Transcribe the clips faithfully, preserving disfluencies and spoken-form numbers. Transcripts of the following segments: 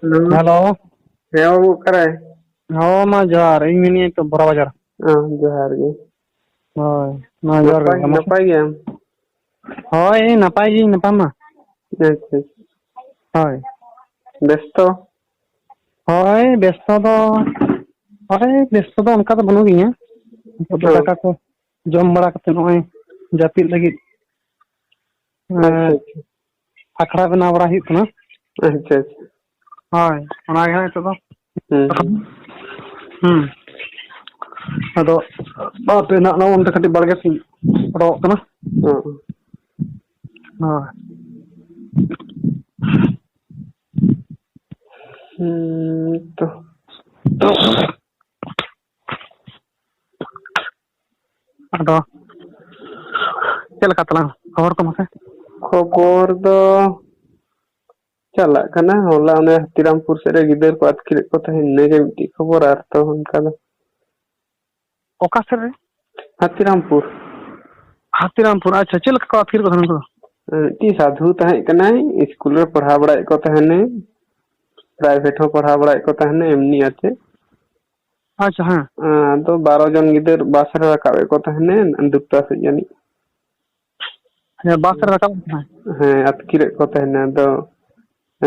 Hello. ᱦᱮᱸ ᱵᱟᱹᱵᱩ, ᱚᱠᱟᱨᱮ? ᱦᱚᱸ, ᱢᱟ ᱡᱚᱦᱟᱨ, ᱤᱧ ᱢᱤᱱᱟᱹᱧᱟ ᱛᱚ ᱵᱚᱲᱟ ᱵᱟᱡᱟᱨ᱾ ᱦᱮᱸ, ᱡᱚᱦᱟᱨ ᱜᱮ᱾ ᱦᱳᱭ, ᱢᱟ ᱡᱚᱦᱟᱨ ᱜᱮ, ᱱᱟᱯᱟᱭ, ᱢᱟ᱾ ᱱᱟᱯᱟᱭ ᱜᱮᱭᱟᱢ? ᱦᱳᱭ, ᱱᱟᱯᱟᱭ ᱜᱤᱧ ᱱᱟᱯᱟᱭ ᱢᱟ᱾ ᱟᱪᱪᱷᱟ, ᱟᱪᱪᱷᱟ᱾ ᱦᱳᱭ᱾ ᱵᱮᱥᱛᱚ? ᱦᱳᱭ, ᱵᱮᱥᱛᱚ ᱫᱚ, ᱦᱳᱭ, ᱵᱮᱥᱛᱚ ᱫᱚ ᱚᱱᱠᱟ ᱫᱚ ᱵᱟᱹᱱᱩᱜ ᱞᱤᱧᱟ᱾ ᱱᱤᱛᱚᱜ ᱫᱚ ᱦᱮᱸ᱾ ᱫᱟᱠᱟ ᱠᱚ ᱡᱚᱢ ᱵᱟᱲᱟ ᱠᱟᱛᱮ ᱱᱚᱜᱼᱚᱭ ᱡᱟᱹᱯᱤᱫ ᱞᱟᱹᱜᱤᱫ, ᱟᱪᱪᱷᱟ, ᱮᱸ, ᱟᱪᱪᱷᱟ᱾ ᱟᱠᱷᱲᱟ ᱵᱮᱱᱟᱣ ᱵᱟᱲᱟ ᱦᱩᱭᱩᱜ ᱠᱟᱱᱟ᱾ ᱟᱪᱪᱷᱟ, ᱟᱪᱪᱷᱟ᱾ ᱦᱳᱭ, ᱚᱱᱟ ᱜᱮ ᱦᱟᱸᱜ ᱱᱤᱛᱚᱜ ᱫᱚ᱾ ᱦᱩᱸ, ᱦᱩᱸ᱾ ᱦᱩᱸ᱾ ᱟᱫᱚ ᱟᱯᱮ ᱱᱟᱜ ᱱᱚᱜᱼᱚ ᱱᱚᱱᱛᱮ ᱠᱟᱹᱴᱤᱡ ᱵᱟᱲᱜᱮ ᱥᱮᱫ ᱚᱰᱚᱠᱚᱜ ᱠᱟᱱᱟ᱾ ᱦᱩᱸ᱾ ᱦᱳᱭ᱾ ᱦᱩᱸ, ᱛᱚ᱾ ᱟᱫᱚ ᱪᱮᱫ ᱞᱮᱠᱟ ᱛᱟᱞᱟᱝ ᱠᱷᱚᱵᱚᱨ ᱠᱚ ᱢᱟᱥᱮ? ᱠᱷᱚᱵᱚᱨ ᱫᱚ ᱪᱟᱞᱟᱜ ᱠᱟᱱᱟ᱾ ᱦᱚᱞᱟ ᱚᱱᱮ ᱦᱟᱛᱤᱨᱟᱢᱯᱩᱨ ᱥᱮᱫ ᱨᱮ ᱜᱤᱫᱟᱹᱨ ᱠᱚ ᱟᱹᱛᱠᱤᱨᱮᱫ ᱠᱚ ᱛᱟᱦᱮᱸᱫ, ᱤᱱᱟᱹᱜᱮ ᱢᱤᱫᱴᱤᱡ ᱠᱷᱚᱵᱚᱨ, ᱟᱨ ᱛᱚ ᱚᱱᱠᱟ ᱫᱚ᱾ ᱚᱠᱟ ᱥᱮᱫ ᱨᱮ? ᱦᱟᱛᱤᱨᱟᱢᱯᱩᱨ᱾ ᱦᱟᱛᱤᱨᱟᱢᱯᱩᱨ, ᱟᱪᱪᱷᱟ, ᱪᱮᱫ ᱞᱮᱠᱟ ᱠᱚ ᱟᱹᱛᱠᱤᱨ ᱠᱚ ᱛᱟᱦᱮᱸ ᱠᱟᱱᱟ? ᱢᱤᱫᱴᱤᱡ ᱥᱟᱫᱷᱩ ᱛᱟᱦᱮᱸ ᱠᱟᱱᱟᱭ, ᱤᱥᱠᱩᱞ ᱨᱮ ᱯᱟᱲᱦᱟᱣ ᱵᱟᱲᱟᱭᱮᱫ ᱠᱚ ᱛᱟᱦᱮᱱᱟᱭ, ᱯᱨᱟᱭᱵᱷᱮᱴ ᱦᱚᱸ ᱯᱟᱲᱦᱟᱣ ᱵᱟᱲᱟᱭᱮᱫ ᱠᱚ ᱛᱟᱦᱮᱱᱟᱭ, ᱮᱢᱱᱤ ᱟᱨ ᱪᱮᱫ᱾ ᱟᱪᱪᱷᱟ, ᱦᱮᱸ᱾ ᱟᱫᱚ ᱵᱟᱨᱚ ᱡᱚᱱ ᱜᱤᱫᱟᱹᱨ ᱵᱟᱥ ᱨᱮ ᱨᱟᱠᱟᱵ ᱮᱫ ᱠᱚ ᱛᱟᱦᱮᱱᱟᱭ ᱫᱩᱴᱟ ᱥᱮᱫ ᱡᱟᱹᱱᱤᱡ᱾ ᱦᱮᱸ, ᱵᱟᱥ ᱨᱮ ᱨᱟᱠᱟᱵ ᱠᱟᱱᱟᱭ᱾ ᱦᱮᱸ, ᱟᱹᱛᱠᱤᱨᱮᱫ ᱠᱚ ᱛᱟᱦᱮᱱᱟ᱾ ᱟᱫᱚ,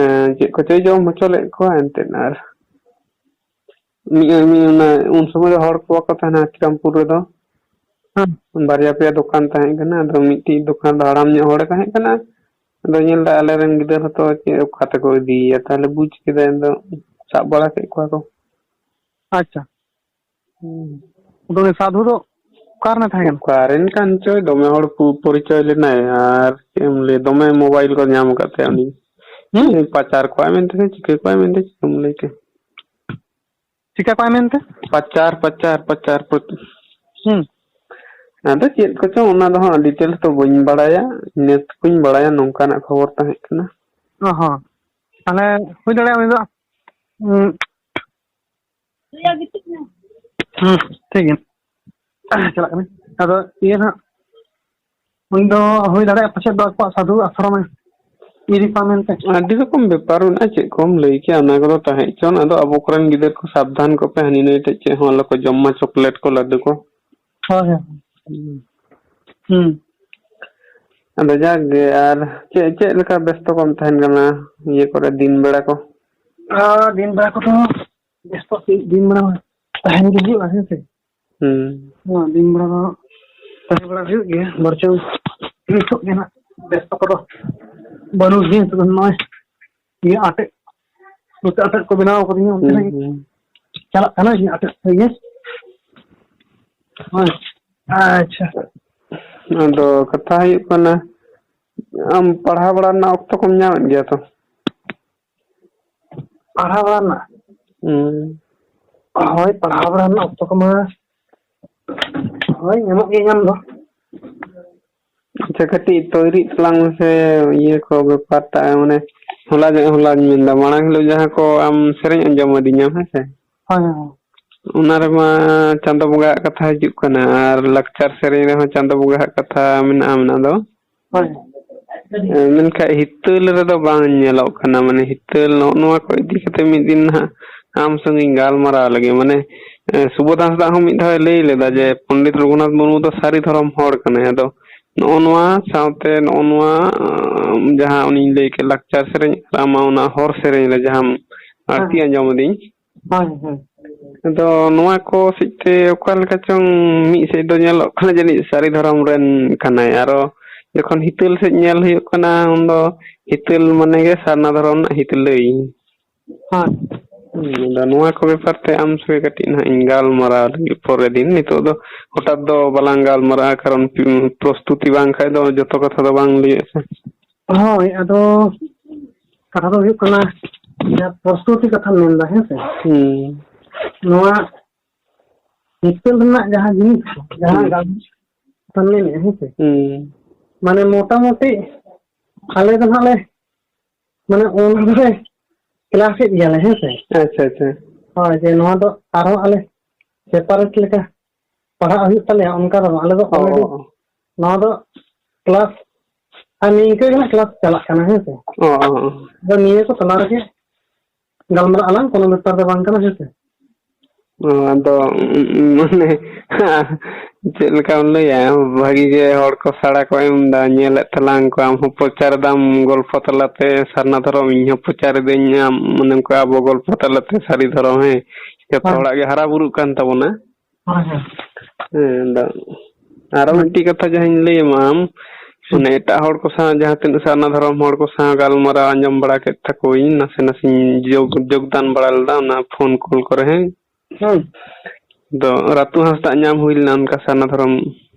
ᱮᱸ, ᱪᱮᱫ ᱠᱚᱪᱚᱭ ᱡᱚᱢ ᱦᱚᱪᱚ ᱞᱮᱫ ᱠᱚᱣᱟ ᱮᱱᱛᱮᱫ᱾ ᱟᱨ ᱢᱤᱫ, ᱢᱤᱫ, ᱚᱱᱟ, ᱩᱱ ᱥᱚᱢᱚᱭ ᱫᱚ ᱦᱚᱲ ᱠᱚ ᱵᱟᱠᱚ ᱛᱟᱦᱮᱱᱟ ᱦᱟᱛᱤᱨᱟᱢᱯᱩᱨ ᱨᱮᱫᱚ᱾ ᱦᱮᱸ᱾ ᱵᱟᱨᱭᱟ ᱯᱮᱭᱟ ᱫᱚᱠᱟᱱ ᱛᱟᱦᱮᱸ ᱠᱟᱱᱟ᱾ ᱟᱫᱚ ᱢᱤᱫᱴᱤᱡ ᱫᱚᱠᱟᱱ ᱫᱚ ᱦᱟᱲᱟᱢ ᱧᱚᱜ ᱦᱚᱲᱮ ᱛᱟᱦᱮᱸ ᱠᱟᱱᱟ᱾ ᱟᱫᱚ ᱧᱮᱞ ᱫᱟ ᱟᱞᱮᱨᱮᱱ ᱜᱤᱫᱟᱹᱨ ᱦᱚᱸᱛᱚ ᱪᱮᱫ ᱚᱠᱟ ᱛᱮᱠᱚ ᱤᱫᱤᱭᱮᱭᱟ, ᱛᱟᱦᱞᱮ ᱵᱩᱡ ᱠᱮᱫᱟᱭ᱾ ᱟᱫᱚ ᱥᱟᱵ ᱵᱟᱲᱟ ᱠᱮᱫ ᱠᱚᱣᱟ ᱠᱚ᱾ ᱟᱪᱪᱷᱟ᱾ ᱦᱩᱸ᱾ ᱟᱫᱚ ᱩᱱᱤ ᱥᱟᱫᱷᱩ ᱫᱚ ᱚᱠᱟ ᱨᱮᱱᱮ ᱛᱟᱦᱮᱸ ᱠᱟᱱᱟ? ᱚᱠᱟᱨᱮᱱ ᱠᱟᱱ ᱪᱚᱭ, ᱫᱚᱢᱮ ᱦᱚᱲ ᱯᱚ-, ᱯᱚᱨᱤᱪᱚᱭ ᱞᱮᱱᱟᱭ, ᱟᱨ ᱪᱮᱫ ᱮᱢ ᱞᱟᱹᱭᱟ, ᱫᱚᱢᱮ ᱢᱳᱵᱟᱭᱤᱞ ᱠᱚ ᱧᱟᱢ ᱟᱠᱟᱫ ᱛᱟᱭᱟ ᱩᱱᱤ᱾ ᱦᱩᱸ? ᱯᱟᱪᱟᱨ ᱠᱚᱣᱟᱭ ᱢᱮᱱᱛᱮ ᱥᱮ ᱪᱤᱠᱟᱹ ᱠᱚᱣᱟᱭ ᱢᱮᱱᱛᱮ ᱪᱤᱠᱟᱹᱢ ᱞᱟᱹᱭ ᱠᱮᱭᱟ? ᱪᱤᱠᱟ ᱠᱚᱣᱟᱭ ᱢᱮᱱᱛᱮ? ᱯᱟᱪᱟᱨ, ᱯᱟᱪᱟᱨ, ᱯᱟᱪᱟᱨ, ᱯᱟᱪᱟᱨ᱾ ᱦᱩᱸ᱾ ᱟᱫᱚ ᱪᱮᱫ ᱠᱚᱪᱚᱝ, ᱚᱱᱟ ᱫᱚ ᱦᱟᱸᱜ ᱰᱤᱴᱮᱞᱥ ᱫᱚ ᱵᱟᱹᱧ ᱵᱟᱲᱟᱭᱟ, ᱤᱱᱟᱹ ᱴᱩᱠᱩᱧ ᱵᱟᱲᱟᱭᱟ, ᱱᱚᱝᱠᱟᱱᱟᱜ ᱠᱷᱚᱵᱚᱨ ᱛᱟᱦᱮᱸ ᱠᱟᱱᱟ᱾ ᱚ ᱦᱚᱸ᱾ ᱛᱟᱦᱞᱮ ᱦᱩᱭ ᱫᱟᱲᱮᱭᱟᱜᱼᱟ ᱩᱱᱤ ᱫᱚ, ᱩᱸ, ᱦᱩᱸ, ᱴᱷᱤᱠ ᱜᱮᱭᱟ᱾ ᱪᱟᱞᱟᱜ ᱠᱟᱹᱱᱟᱹᱧ᱾ ᱟᱫᱚ ᱤᱭᱟᱹ ᱦᱟᱸᱜ, ᱩᱱᱤ ᱫᱚ ᱦᱩᱭ ᱫᱟᱲᱮᱭᱟᱜᱼᱟ ᱯᱟᱪᱮᱫ ᱫᱚ ᱟᱠᱚᱣᱟᱜ ᱥᱟᱫᱷᱩ ᱟᱥᱨᱚᱢᱮ ᱤᱫᱤ ᱠᱚᱣᱟ ᱢᱮᱱᱛᱮ᱾ ᱟᱹᱰᱤ ᱨᱚᱠᱚᱢ ᱵᱮᱯᱟᱨ ᱢᱮᱱᱟᱜᱼᱟ, ᱪᱮᱫ ᱠᱚᱢ ᱞᱟᱹᱭ ᱠᱮᱭᱟ, ᱚᱱᱟ ᱠᱚᱫᱚ ᱛᱟᱦᱮᱸ ᱦᱚᱪᱚᱱ᱾ ᱟᱫᱚ ᱟᱵᱚ ᱠᱚᱨᱮᱱ ᱜᱤᱫᱟᱹᱨ ᱠᱚ ᱥᱟᱵᱫᱷᱟᱱ ᱠᱚᱜ ᱯᱮ, ᱦᱟᱹᱱᱤ ᱱᱟᱹᱭ ᱴᱷᱮᱡ ᱪᱮᱫ ᱦᱚᱸ ᱟᱞᱚ ᱠᱚ ᱡᱚᱢ ᱢᱟ, ᱪᱚᱠᱞᱮᱴ ᱠᱚ, ᱞᱟᱹᱰᱩ ᱠᱚ᱾ ᱦᱳᱭ, ᱦᱳᱭ᱾ ᱦᱩᱸ᱾ ᱦᱩᱸ᱾ ᱟᱫᱚ ᱡᱟᱠ ᱜᱮ, ᱟᱨ ᱪᱮᱫ, ᱪᱮᱫ ᱞᱮᱠᱟ ᱵᱮᱥᱛᱚ ᱠᱚᱢ ᱛᱟᱦᱮᱱ ᱠᱟᱱᱟ ᱤᱭᱟᱹ ᱠᱚᱨᱮ ᱫᱤᱱ ᱵᱮᱲᱟ ᱠᱚ? ᱟᱨ ᱫᱤᱱ ᱵᱮᱲᱟ ᱠᱚᱫᱚ ᱵᱮᱥᱛᱚ ᱥᱮ ᱫᱤᱱ ᱵᱮᱲᱟ ᱢᱟ ᱛᱟᱦᱮᱱ ᱜᱮ ᱦᱩᱭᱩᱜᱼᱟ, ᱦᱮᱸ ᱥᱮ? ᱦᱩᱸ᱾ ᱱᱚᱣᱟ ᱫᱤᱱ ᱵᱮᱲᱟ ᱫᱚ ᱛᱟᱦᱮᱸ ᱵᱟᱲᱟ ᱦᱩᱭᱩᱜ ᱜᱮᱭᱟ, ᱵᱚᱨᱪᱚᱝ ᱱᱤᱛᱚᱜ ᱜᱮ ᱱᱟᱜ ᱵᱮᱥᱛᱚ ᱠᱚᱫᱚ ᱵᱟᱹᱱᱩᱜ ᱜᱮ᱾ ᱱᱤᱛᱚᱜ ᱫᱚ ᱱᱚᱜᱼᱚᱭ ᱤᱭᱟᱹ ᱟᱴᱮᱫ, ᱱᱚᱛᱮ ᱟᱴᱮᱫ ᱠᱚ ᱵᱮᱱᱟᱣ ᱠᱟᱫᱤᱧᱟ, ᱚᱱᱛᱮ ᱦᱩᱸ, ᱨᱮ ᱦᱩᱸ᱾ ᱪᱟᱞᱟᱜ ᱠᱟᱱᱟ ᱤᱧ ᱟᱴᱮᱫ ᱥᱮᱫ ᱜᱮ᱾ ᱦᱳᱭ᱾ ᱟᱪᱪᱷᱟ᱾ ᱟᱫᱚ ᱠᱟᱛᱷᱟ ᱦᱩᱭᱩᱜ ᱠᱟᱱᱟ, ᱟᱢ ᱯᱟᱲᱦᱟᱣ ᱵᱟᱲᱟ ᱨᱮᱱᱟᱜ ᱚᱠᱛᱚ ᱠᱚᱢ ᱧᱟᱢᱮᱫ ᱜᱮᱭᱟ ᱛᱚ? ᱯᱟᱲᱦᱟᱣ ᱵᱟᱲᱟ ᱨᱮᱱᱟᱜ? ᱦᱩᱸ᱾ ᱦᱳᱭ, ᱯᱟᱲᱦᱟᱣ ᱵᱟᱲᱟ ᱨᱮᱱᱟᱜ ᱚᱠᱛᱚ ᱠᱚᱢᱟ, ᱦᱳᱭ, ᱧᱟᱢᱚᱜ ᱜᱮ ᱧᱟᱢ ᱫᱚ᱾ ᱟᱪᱪᱷᱟ, ᱠᱟᱹᱴᱤᱡ ᱛᱚᱭᱨᱤᱜ ᱛᱟᱞᱟᱝ ᱢᱮᱥᱮ, ᱤᱭᱟᱹ ᱠᱚ ᱵᱮᱯᱟᱨ ᱴᱟᱜ, ᱢᱟᱱᱮ, ᱦᱚᱞᱟ ᱧᱚᱜ, ᱦᱚᱞᱟᱧ ᱢᱮᱱᱫᱟ, ᱢᱟᱲᱟᱝ ᱦᱤᱞᱳᱜ ᱡᱟᱦᱟᱸ ᱠᱚ ᱟᱢ ᱥᱮᱨᱮᱧ ᱟᱸᱡᱚᱢ ᱟᱹᱫᱤᱧᱟᱢ, ᱦᱮᱸ ᱥᱮ? ᱦᱳᱭ, ᱦᱳᱭ᱾ ᱚᱱᱟ ᱨᱮᱢᱟ ᱪᱟᱸᱫᱚ ᱵᱚᱸᱜᱟᱣᱟᱜ ᱠᱟᱛᱷᱟ ᱦᱤᱡᱩᱜ ᱠᱟᱱᱟ, ᱟᱨ ᱞᱟᱠᱪᱟᱨ ᱥᱮᱨᱮᱧ ᱨᱮᱦᱚᱸ ᱪᱟᱸᱫᱚ ᱵᱚᱸᱜᱟᱣᱟᱜ ᱠᱟᱛᱷᱟ ᱢᱮᱱᱟᱜᱼᱟ, ᱢᱮᱱᱟᱜ ᱫᱚ᱾ ᱦᱳᱭ᱾ ᱮ, ᱢᱮᱱᱠᱷᱟᱱ ᱦᱤᱛᱟᱹᱞ ᱨᱮᱫᱚ ᱵᱟᱝ ᱧᱮᱞᱚᱜ ᱠᱟᱱᱟ᱾ ᱢᱟᱱᱮ, ᱦᱤᱛᱟᱹᱞ ᱱᱚᱜᱼᱚ ᱱᱚᱣᱟ ᱠᱚ ᱤᱫᱤ ᱠᱟᱛᱮ ᱢᱤᱫ ᱫᱤᱱ ᱱᱟᱦᱟᱜ ᱟᱢ ᱥᱚᱸᱜᱮᱧ ᱜᱟᱞᱢᱟᱨᱟᱣ ᱞᱟᱹᱜᱤᱫ᱾ ᱢᱟᱱᱮ, ᱮ, ᱥᱩᱵᱳᱫᱷ ᱦᱟᱸᱥᱫᱟ ᱦᱚᱸ ᱢᱤᱫ ᱫᱷᱟᱣᱮ ᱞᱟᱹᱭ ᱞᱮᱫᱟ ᱡᱮ ᱯᱚᱱᱰᱤᱛ ᱨᱚᱜᱷᱩᱱᱟᱛᱷ ᱢᱩᱨᱢᱩ ᱫᱚ ᱥᱟᱹᱨᱤ ᱫᱷᱚᱨᱚᱢ ᱦᱚᱲ ᱠᱟᱱᱟᱭ᱾ ᱟᱫᱚ ᱱᱚᱜᱼᱚ ᱱᱚᱣᱟ ᱥᱟᱶᱛᱮ ᱱᱚᱜᱼᱚ ᱱᱚᱣᱟ, ᱟᱸ, ᱡᱟᱦᱟᱸ ᱩᱱᱤᱧ ᱞᱟᱹᱭ ᱠᱮᱫ ᱞᱟᱠᱪᱟᱨ ᱥᱮᱨᱮᱧ, ᱟᱨ ᱟᱢᱟᱜ ᱚᱱᱟ ᱦᱚᱨ ᱥᱮᱨᱮᱧ ᱨᱮ ᱡᱟᱦᱟᱸᱢ ᱟᱹᱲᱛᱤ ᱦᱮᱸ᱾ ᱟᱸᱡᱚᱢ ᱟᱹᱫᱤᱧ᱾ ᱦᱳᱭ, ᱦᱳᱭ᱾ ᱟᱫᱚ ᱱᱚᱣᱟ ᱠᱚ ᱥᱮᱫ ᱛᱮ ᱚᱠᱟ ᱞᱮᱠᱟ ᱪᱚᱝ ᱢᱤᱫ ᱥᱮᱫ ᱫᱚ ᱧᱮᱞᱚᱜ ᱠᱟᱱᱟ ᱡᱟᱹᱱᱤᱡ ᱥᱟᱹᱨᱤ ᱫᱷᱚᱨᱚᱢ ᱨᱮᱱ ᱠᱟᱱᱟᱭ, ᱟᱨᱚ ᱡᱚᱠᱷᱚᱱ ᱦᱤᱛᱟᱹᱞ ᱥᱮᱫ ᱧᱮᱞ ᱦᱩᱭᱩᱜ ᱠᱟᱱᱟ, ᱩᱱᱫᱚ ᱦᱤᱛᱟᱹᱞ ᱢᱟᱱᱮ ᱜᱮ ᱥᱟᱨᱱᱟ ᱫᱷᱚᱨᱚᱢ ᱨᱮᱱᱟᱜ ᱦᱤᱛᱟᱹᱞᱟᱹᱭ᱾ ᱦᱳᱭ᱾ ᱦᱩᱸ, ᱟᱫᱚ ᱱᱚᱣᱟ ᱠᱚ ᱵᱮᱯᱟᱨ ᱛᱮ ᱟᱢ ᱥᱚᱸᱜᱮ ᱠᱟᱹᱴᱤᱡ ᱱᱟᱦᱟᱜ ᱤᱧ ᱜᱟᱞᱢᱟᱨᱟᱣ ᱞᱟᱹᱜᱤᱫ ᱯᱚᱨᱮ ᱫᱤᱱ᱾ ᱱᱤᱛᱚᱜ ᱫᱚ ᱦᱚᱴᱟᱛ ᱫᱚ ᱵᱟᱞᱟᱝ ᱜᱟᱞᱢᱟᱨᱟᱜᱼᱟ, ᱠᱟᱨᱚᱱ, ᱩᱸ, ᱯᱨᱚᱥᱛᱩᱛᱤ ᱵᱟᱝ ᱠᱷᱟᱡ ᱫᱚ ᱡᱚᱛᱚ ᱠᱟᱛᱷᱟ ᱫᱚ ᱵᱟᱝ ᱞᱟᱹᱭᱟᱹᱜᱼᱟ ᱥᱮ᱾ ᱦᱳᱭ, ᱟᱫᱚ ᱠᱟᱛᱷᱟ ᱫᱚ ᱦᱩᱭᱩᱜ ᱠᱟᱱᱟ, ᱡᱟᱦᱟᱸ ᱯᱨᱚᱥᱛᱩᱛᱤ ᱠᱟᱛᱷᱟᱢ ᱢᱮᱱᱫᱟ, ᱦᱮᱸ ᱥᱮ? ᱦᱩᱸ᱾ ᱱᱚᱣᱟ ᱦᱤᱛᱟᱹᱞ ᱨᱮᱱᱟᱜ ᱡᱟᱦᱟᱸ ᱡᱤᱱᱤᱥ, ᱡᱟᱦᱟᱸ ᱦᱩᱸ᱾ ᱜᱟᱞᱢᱟᱨᱟᱣ ᱠᱟᱛᱷᱟᱢ ᱢᱮᱱᱮᱫᱼᱟ, ᱦᱮᱸ ᱥᱮ? ᱦᱩᱸ᱾ ᱢᱟᱱᱮ, ᱢᱚᱴᱟᱢᱩᱴᱤ ᱟᱞᱮ ᱫᱚ ᱱᱟᱜ ᱞᱮ, ᱢᱟᱱᱮ, ᱚᱱᱟ ᱫᱚᱞᱮ ᱠᱞᱟᱥᱮᱫ ᱜᱮᱭᱟᱞᱮ, ᱦᱮᱸ ᱥᱮ? ᱟᱪᱪᱷᱟ, ᱟᱪᱪᱷᱟ᱾ ᱦᱳᱭ, ᱡᱮ ᱱᱚᱣᱟ ᱫᱚ ᱟᱨᱦᱚᱸ ᱟᱞᱮ ᱥᱮᱯᱟᱨᱮᱴ ᱞᱮᱠᱟ ᱯᱟᱲᱦᱟᱜ ᱦᱩᱭᱩᱜ ᱛᱟᱞᱮᱭᱟ, ᱚᱱᱠᱟ ᱫᱚ ᱵᱟᱝ᱾ ᱟᱞᱮ ᱫᱚ ᱚ, already ᱚ, ᱚ᱾ ᱱᱚᱣᱟ ᱫᱚ ᱠᱞᱟᱥ ᱟᱨ ᱱᱤᱝᱠᱟᱹ ᱜᱮ ᱦᱟᱸᱜ ᱠᱞᱟᱥ ᱪᱟᱞᱟᱜ ᱠᱟᱱᱟ, ᱦᱮᱸ ᱥᱮ᱾ ᱚ, ᱚ, ᱚ᱾ ᱟᱫᱚ ᱱᱤᱭᱟᱹ ᱠᱚ ᱛᱟᱞᱟ ᱨᱮᱜᱮ ᱜᱟᱞᱢᱟᱨᱟᱜ ᱟᱞᱟᱝ, ᱠᱳᱱᱳ ᱵᱮᱯᱟᱨ ᱫᱚ ᱵᱟᱝ ᱠᱟᱱᱟ, ᱦᱮᱸ ᱥᱮ᱾ ᱚ, ᱟᱫᱚ, ᱩᱸ, ᱢᱟᱱᱮ, ᱪᱮᱫ ᱞᱮᱠᱟᱢ ᱞᱟᱹᱭᱟ, ᱵᱷᱟᱹᱜᱤ ᱜᱮ ᱦᱚᱲ ᱠᱚ ᱥᱟᱲᱟ ᱠᱚ ᱮᱢ ᱮᱫᱟ, ᱧᱮᱞᱮᱫ ᱛᱟᱞᱟᱝ ᱠᱚ, ᱟᱢ ᱦᱚᱸ ᱯᱨᱚᱪᱟᱨ ᱮᱫᱟᱢ ᱜᱚᱞᱯᱷᱚ ᱛᱟᱞᱟᱛᱮ ᱥᱟᱨᱱᱟ ᱫᱷᱚᱨᱚᱢ, ᱤᱧ ᱦᱚᱸ ᱯᱨᱚᱪᱟᱨ ᱮᱫᱟᱹᱧ ᱟᱢ, ᱢᱟᱱᱮ, ᱚᱱᱠᱟ ᱟᱵᱚ ᱜᱚᱞᱯᱷᱚ ᱛᱟᱞᱟᱛᱮ ᱥᱟᱹᱨᱤ ᱫᱷᱚᱨᱚᱢ, ᱦᱮᱸ, ᱡᱚᱛᱚ ᱦᱮᱸ᱾ ᱦᱚᱲᱟᱜ ᱜᱮ ᱦᱟᱨᱟ ᱵᱩᱨᱩᱜ ᱠᱟᱱ ᱛᱟᱵᱚᱱᱟ᱾ ᱦᱳᱭ, ᱦᱳᱭ᱾ ᱦᱮᱸ, ᱟᱫᱚ ᱟᱨᱚ ᱦᱮᱸ᱾ ᱢᱤᱫᱴᱤᱡ ᱠᱟᱛᱷᱟ ᱡᱟᱦᱟᱸᱧ ᱞᱟᱹᱭ ᱟᱢᱟ, ᱟᱢ ᱦᱮᱸ᱾ ᱢᱟᱱᱮ ᱮᱴᱟᱜ ᱦᱚᱲ ᱠᱚ ᱥᱟᱶ, ᱡᱟᱦᱟᱸ ᱛᱤᱱᱟᱹᱜ ᱥᱟᱨᱱᱟ ᱫᱷᱚᱨᱚᱢ ᱦᱚᱲ ᱠᱚ ᱥᱟᱶ ᱜᱟᱞᱢᱟᱨᱟᱣ ᱟᱸᱡᱚᱢ ᱵᱟᱲᱟ ᱠᱮᱫ ᱛᱟᱠᱚᱣᱟᱹᱧ, ᱱᱟᱥᱮ ᱱᱟᱥᱮᱧ ᱡᱳᱜᱽ, ᱡᱳᱜᱽᱫᱟᱱ ᱵᱟᱲᱟ ᱞᱮᱫᱟ ᱚᱱᱟ ᱯᱷᱳᱱ ᱠᱚᱞ ᱠᱚᱨᱮ, ᱦᱮᱸ᱾ ᱦᱮᱸ᱾ ᱟᱫᱚ ᱨᱟᱹᱛᱩ ᱦᱟᱸᱥᱫᱟᱜ ᱧᱟᱢ ᱦᱩᱭ ᱞᱮᱱᱟ ᱚᱱᱠᱟ ᱥᱟᱨᱱᱟ ᱫᱷᱚᱨᱚᱢ